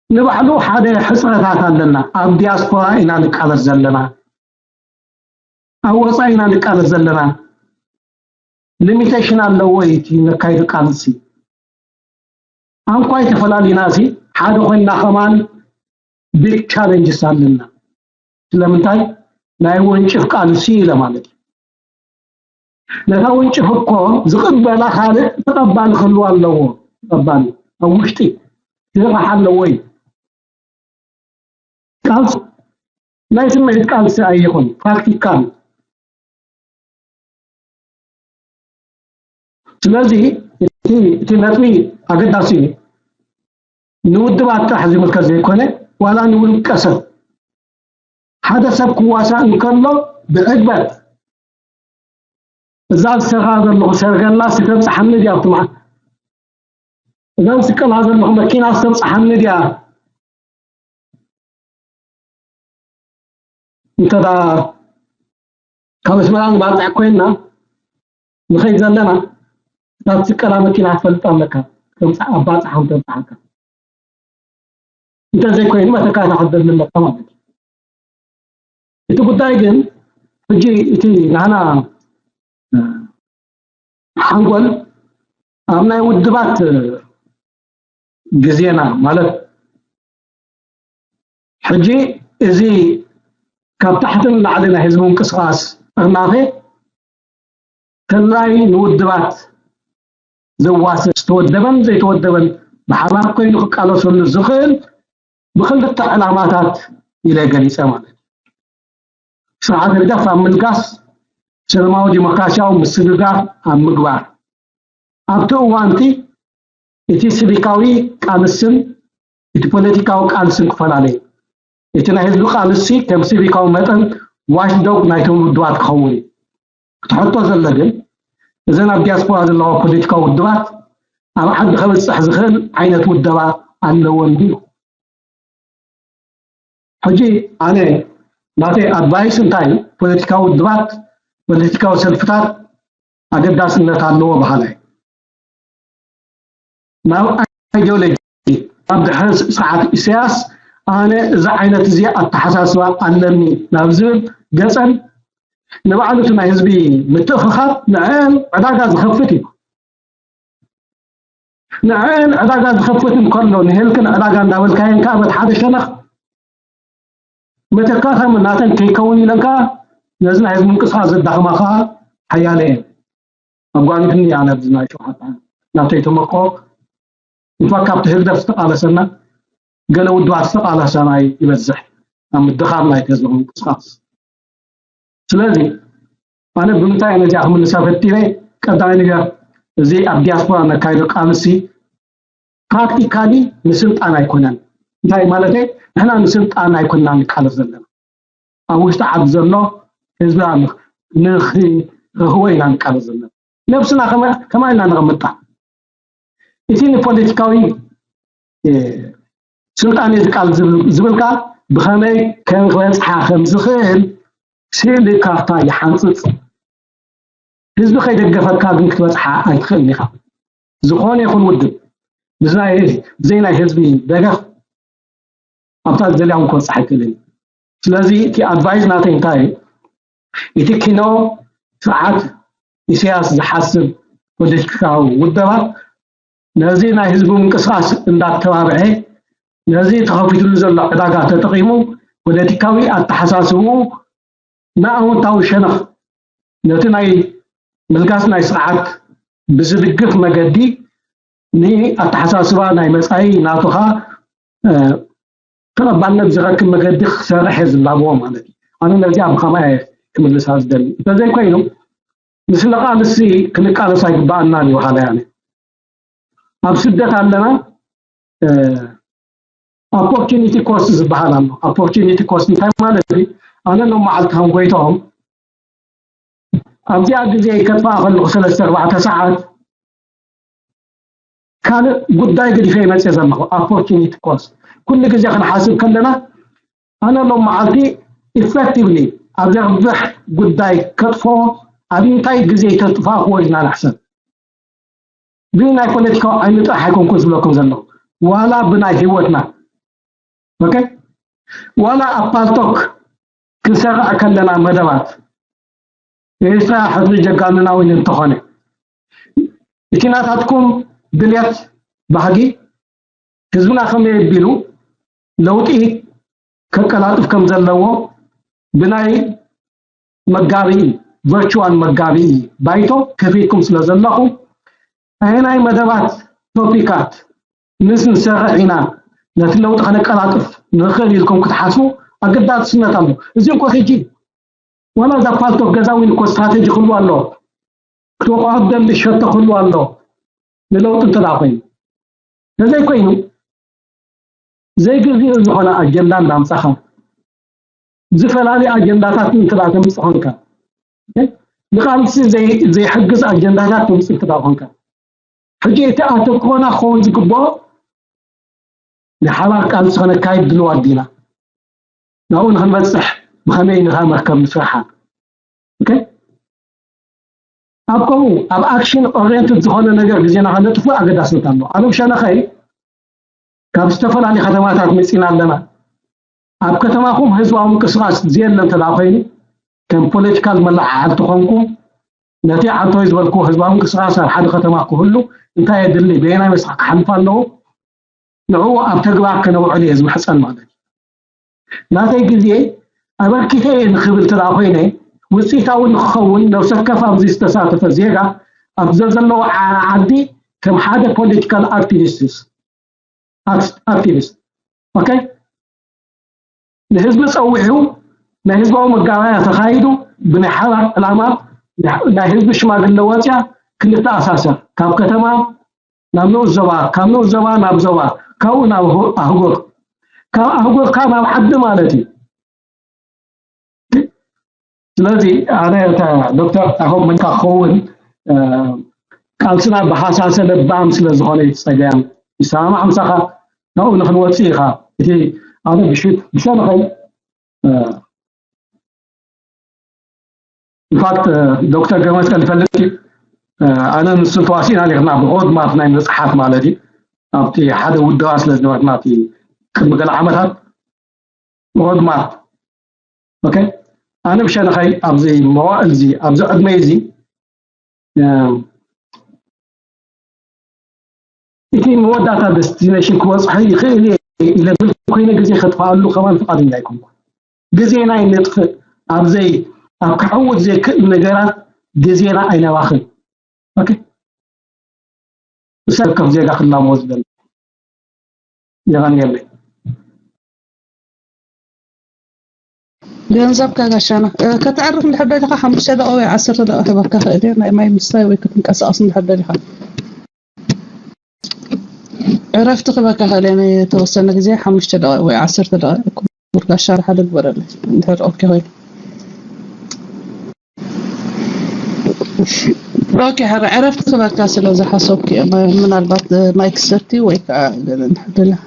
ንባዕሉ ሓደ ሕፅረታት ኣለና። ኣብ ዲያስፖራ ኢና ንቃለስ ዘለና፣ ኣብ ወፃኢ ኢና ንቃለስ ዘለና። ሊሚቴሽን ኣለዎ እቲ ነካይዱ ቃልሲ። ኣንኳይ ተፈላሊና ሲ ሓደ ኮይና ከማን ቢግ ቻለንጅስ ኣለና። ስለምንታይ ናይ ወንጭፍ ቃልሲ ኢለ ማለት እዩ። ነታ ወንጭፍ እኮ ዝቕበላ ካልእ ተቐባሊ ክህልዋ ኣለዎ። ተቐባሊ ኣብ ውሽጢ ክህራሕ ኣለዎ እዩ። ቃልሲ ናይ ስምዒት ቃልሲ ኣይኹን ፕራክቲካል። ስለዚ እቲ እቲ ነጥቢ ኣገዳሲ እዩ። ንውድባት ጥራሕ ዝምልከት ዘይኮነ ዋላ ንውልቀ ሰብ ሓደ ሰብ ክዋሳእ እንከሎ ብዕግበት እዛ ዝሰርኻ ዘለኹ ሰረገላ ስተብፅሓኒ ድያ ኣብቲ መዓ እዛ ዝስቀላ ዘለኹ መኪና ዝተብፅሓኒ ድያ እንተ ካብ ኣስመራ ንባፅዕ ኮይንና ንኸይድ ዘለና እታ ትስቀላ መኪና ክትፈልጥ ኣለካ። ተምፃ ኣባፅሓ ተብፅሓካ እንተዘይኮይኑ መተካእታ ክትደሊ ኣለካ ማለት እዩ። እቲ ጉዳይ ግን ሕጂ እቲ ናህና ሓንጎል ኣብ ናይ ውድባት ግዜና ማለት ሕጂ እዚ ካብ ታሕቲ ንላዕሊ ናይ ህዝቢ ምንቅስቃስ ጥርናፌ ተላይ ንውድባት ዘዋስእ ዝተወደበን ዘይተወደበን ብሓባር ኮይኑ ክቃለሰሉ ዝኽእል ብክልተ ዕላማታት ኢለ ገሊፀ ማለት እዩ። ስርዓት ህግደፍ ኣብ ምልጋስ ሰላማዊ ዲሞክራሲያዊ ምስግጋር ኣብ ምግባር ኣብቲ እዋንቲ እቲ ሲቪካዊ ቃልስን እቲ ፖለቲካዊ ቃልስን ክፈላለ እዩ። እቲ ናይ ህዝቢ ቃልሲ ከም ሲቪካዊ መጠን ዋሽዶግ ናይቶም ውድባት ክኸውን እዩ። ክትሕቶ ዘሎ ግን እዘን ኣብ ዲያስፖራ ዘለዋ ፖለቲካዊ ውድባት ኣብ ዓዲ ከብፅሕ ዝኽእል ዓይነት ውደባ ኣለወን ድዩ? ሕጂ ኣነ ናተይ ኣድቫይስ እንታይ እዩ? ፖለቲካዊ ውድባት ፖለቲካዊ ሰልፍታት ኣገዳስነት ኣለዎ በሃላይ ናብ ኣይዲዮሎጂ ኣብ ድሕሪ ስርዓት ኢሳያስ ኣነ እዚ ዓይነት እዚ ኣተሓሳስባ ኣለኒ ናብ ዝብል ገፀን ንባዕሉ እቲ ናይ ህዝቢ ምትእኽኻብ ንዕን ዕዳጋ ዝኸፍት እዩ። ንዕን ዕዳጋ ዝኸፍት እንከሎ ንሄልክን ዕዳጋ እንዳበልካየን ከዓ በቲ ሓደ ሸነኽ መተካእታ ናተን ከይከውን ኢለን ከዓ ነዚ ናይ ህዝቢ ምንቅስቃስ ዘዳኽማ ከዓ ሓያለ እየን። ኣጓኒፍኒ እያ ነዚ ናይ ሸውዓተ ናተይ ተመክሮ እንኳ ካብቲ ህግደፍ ዝተቃለሰና ገለ ውድባት ዝተቃለሰና ይበዝሕ ኣብ ምድኻም ናይ ህዝቢ ምንቅስቃስ። ስለዚ ኣነ ብምንታይ እየ ነዚኣ ክምልሳ ፈቲነ ቀዳማይ ነገር እዚ ኣብ ዲያስፖራ ነካይዶ ቃልሲ ፕራክቲካሊ ንስልጣን ኣይኮነን። እንታይ ማለት ንሕና ንስልጣን ኣይኮንና ንቃለስ ዘለና ኣብ ውሽጢ ዓዲ ዘሎ ህዝቢ ንኽረኽቦ ኢና ንቃለስ ዘለና። ነብስና ከማይ ኢና ነቐምጣ። እቲ ንፖለቲካዊ ስልጣን እዩ ዝቃል ዝብልካ ብኸመይ ክበፅሓ ከም ዝኽእል ስእሊ ካርታ ይሓንፅፅ። ህዝቢ ከይደገፈካ ግን ክትበፅሓ ኣይትኽእልን ኢኻ። ዝኾነ ይኹን ውድብ ብዘይ ናይ ህዝቢ ደገፍ ኣብታ ዝደልያ እውን ክበፅሕ ኣይክእልን። ስለዚ እቲ ኣድቫይስ ናተይ እንታይ እዩ? እቲ ኪኖ ስርዓት ኢሳያስ ዝሓስብ ፖለቲካዊ ውደባ ነዚ ናይ ህዝቡ ምንቅስቃስ እንዳተባብዐ፣ ነዚ ተኸፊትሉ ዘሎ ዕዳጋ ተጠቒሙ፣ ፖለቲካዊ ኣተሓሳስብኡ ንኣወንታዊ ሸነኽ፣ ነቲ ናይ ምልጋስ ናይ ስርዓት ብዝድግፍ መገዲ፣ ንኣተሓሳስባ ናይ መጻኢ ናቱ ኸኣ ተቐባልነት ዝረክብ መገዲ ክሰርሕ እየ ዝላበዎ ማለት እዩ። ኣነ ነዚኣ ብኸማይ እየ ክምልሳ ዝደሊ። እንተዘይኮይኑ፣ ንስለ ቃልሲ ክንቃለስ ኣይግባኣናን እዩ በሃላይ ኣነ። ኣብ ስደት ኣለና፣ ኦፖርቹኒቲ ኮስት ዝበሃል ኣሎ። ኦፖርቹኒቲ ኮስት እንታይ ማለት እዩ? ኣነ ሎም መዓልቲ ከም ጎይታኦም ኣብዚኣ ግዜ ከጥፋእ ከለኹ ሰለስተ ኣርባዕተ ሰዓት ካልእ ጉዳይ ገዲፈ ይመፅእ ዘለኹ። ኦፖርቹኒቲ ኮስት ኩሉ ግዜ ክንሓስብ ከለና፣ ኣነ ሎም መዓልቲ ኢፈክቲቭሊ ኣብ ዘርብሕ ጉዳይ ከጥፍኦ ኣብ እንታይ ግዜ ተጥፋእክዎ ኢልና ንሕሰብ። ብናይ ፖለቲካዊ ዓይኒ ጥራሕ ኣይኮንኩ ዝብለኩም ዘለኹ፣ ዋላ ብናይ ህይወትና። ኦኬ፣ ዋላ ኣብ ፓልቶክ ክንሰርዕ ከለና መደባት ኤርትራ ሕድሪ ጀጋኑና እውን እንተኾነ፣ እቲ ናታትኩም ድልየት፣ ባህጊ፣ ህዝብና ከመይ ኣቢሉ ለውጢ ከቀላጥፍ ከም ዘለዎ ብናይ መጋቢ፣ ቨርቹዋል መጋቢ ባይቶ ከፊትኩም ስለ ዘለኹም፣ ኣየናይ መደባት፣ ቶፒካት ምስ ንሰርሕ ኢና ነቲ ለውጢ ከነቀላጥፍ ንኽእል ኢልኩም ክትሓስቡ ኣገዳስነት ኣሎ። እዚ እኮ ሕጂ ዋላ እዛ ፓልቶክ ገዛ እውን እኮ ስትራቴጂ ክህልዋ ኣለዎ። ክትወቕዖ ዝደሊ ሸቶ ክህልዋ ኣለዎ። ንለውጢ እንተ ደኣ ኮይኑ። እንተዘይኮይኑ፣ ዘይግዜኡ ዝኾነ ኣጀንዳ እንዳምጻኻ፣ ዝተፈላለዩ ኣጀንዳታት እንተ ደኣ ተምጽእ ኾንካ፣ እ? ንቃልሲ ዘይ-፣ ዘይሕግዝ ኣጀንዳታት ተምጽእ እንተ ደኣ ኾንካ፣ ሕጂ እቲ ኣተኩሮና ክኸውን ዝግብኦ ናይ ሓባር ቃልሲ ከነካይድ ድልዋት ዲና? ናብኡ ንኽንበጽሕ ብኸመይ ኢና መርከብ ንስራሓ? ኦኬ? ኣብ ከምኡ፣ ኣብ ኣክሽን ኦሪየንትድ ዝኾነ ነገር ግዜና ከነጥፍእ ኣገዳስነት ኣለዎ። ኣነ ብሸነኸይ ካብ ዝተፈላለዩ ከተማታት መጺና ኣለና። ኣብ ከተማኹም ህዝባዊ ምንቅስቃስ ዘየለ እንተ ደኣ ኮይኑ፣ ከም ፖለቲካል መለዓዓልቲ ኮንኩም፣ ነቲ ዓንቶይ ዝበልክዎ ህዝባዊ ምንቅስቃስ ኣብ ሓደ ከተማ ክህሉ እንታይ የድሊ፣ በየናይ መስርሕ ክሓልፍ ኣለዎ፣ ንዕኡ ኣብ ተግባር ከነውዕል እየ ዝምሕጸን ማለት እዩ። ናተይ ግዜ ኣበርኪተ እየ ንኽብል እንተ ደኣ ኮይነ፣ ውጽኢታዊ ንክኸውን ነብሰ ወከፍ ኣብዚ ዝተሳተፈ ዜጋ ኣብ ዘዘለዎ ዓ-፣ ዓዲ ከም ሓደ ፖለቲካል ኣክቲቪስትስ፣ ኣክስ-፣ ኣክቲቪስት፣ ኦኬ? ንህዝቢ ጸዊዑ፣ ናይ ህዝባዊ መጋባእያ ተኻይዱ፣ ብናይ ሓባር ዕላማ ናይ ህዝቢ ሽማግለ ወጽያ ክንተኣሳሰር፣ ካብ ከተማ ናብ ንኡስ ዞባ፣ ካብ ንኡስ ዞባ ናብ ዞባ፣ ካብኡ ናብ ኣህጉ-፣ ኣህጉር፣ ካብ ኣህጉርካ ናብ ዓዲ ማለት እዩ። ስለዚ ኣነ እታ ዶክተር ኣሆብ መንካ ክኸውን፣ እ፣ ቃልስና ብሃሳሰ ለባም ስለ ዝኾነ እዩ ጸገም። ይሰማማዕ ምሳኻ ናብኡ ንኽንወጽእ ኢኻ። እቲ ኣነ ብሽት-፣ ብሸነኸይ፣ እ፣ ኢንፋክት፣ እ፣ ዶክተር ገብረመስቀል ይፈልጥ እዩ። እ፣ ኣነ ንሱን ተዋሲእና ኔርና ብሮድማፕ ናይ መጽሓፍ ማለት እዩ። ኣብቲ ሓደ ውደባ ስለ ዝነበርና እቲ ቅድሚ ገለ ዓመታት ሮድማፕ። ኦኬ? ኣነ ብሸነኸይ ኣብዚ መዋእል እዚ፣ ኣብዚ ዕድመይ እዚ፣ እ፣ እቲ መወዳእታ ደስቲኔሽን ክበጽሖ ይኽእል እየ ኢለ ብል ኮይነ ግዜ ከጥፍኣሉ ከማን ፍቓደኛ ኣይኮንኩን። ግዜና ኣይነጥፍእ። ኣብ ዘይ-፣ ኣብ ክዕውት ዘይክእል ነገራት ግዜና ኣይነባኽን። ኦኬ? ብሰብ ከም ዜጋ ክላመዎ ዝደሊ። የቐንየለይ። ገንዘብካ ጋሻና፣ እ፣ ከተዕርፍ እንድሕር ደሊኻ ሓሙሽተ ደቂቕ ወይ ዓሰርተ ደቂቕ ክህበካ ክእል እየ፣ ናይ ማይ ምስታይ ወይ ክትንቀሳቐስ እንድሕር ደሊኻ። ዕረፍቲ ክህበካ ክእል እየ፣ ንተወሰነ ግዜ ሓሙሽተ ደቂቕ ወይ ዓሰርተ ደቂቕ። ክቡር ጋሻ፣ ሓደ ግበረለይ፣ እንድሕር ኦኬ ኮይኑ። ኦኬ፣ ሕረ ዕረፍቲ ክህበካ ስለ ዝሓሰብኩ እየ። ም-፣ ምናልባት፣ እ፣ ማይክ ሰርቲ ወይ ከዓ ገለ እንድሕር ደሊኻ።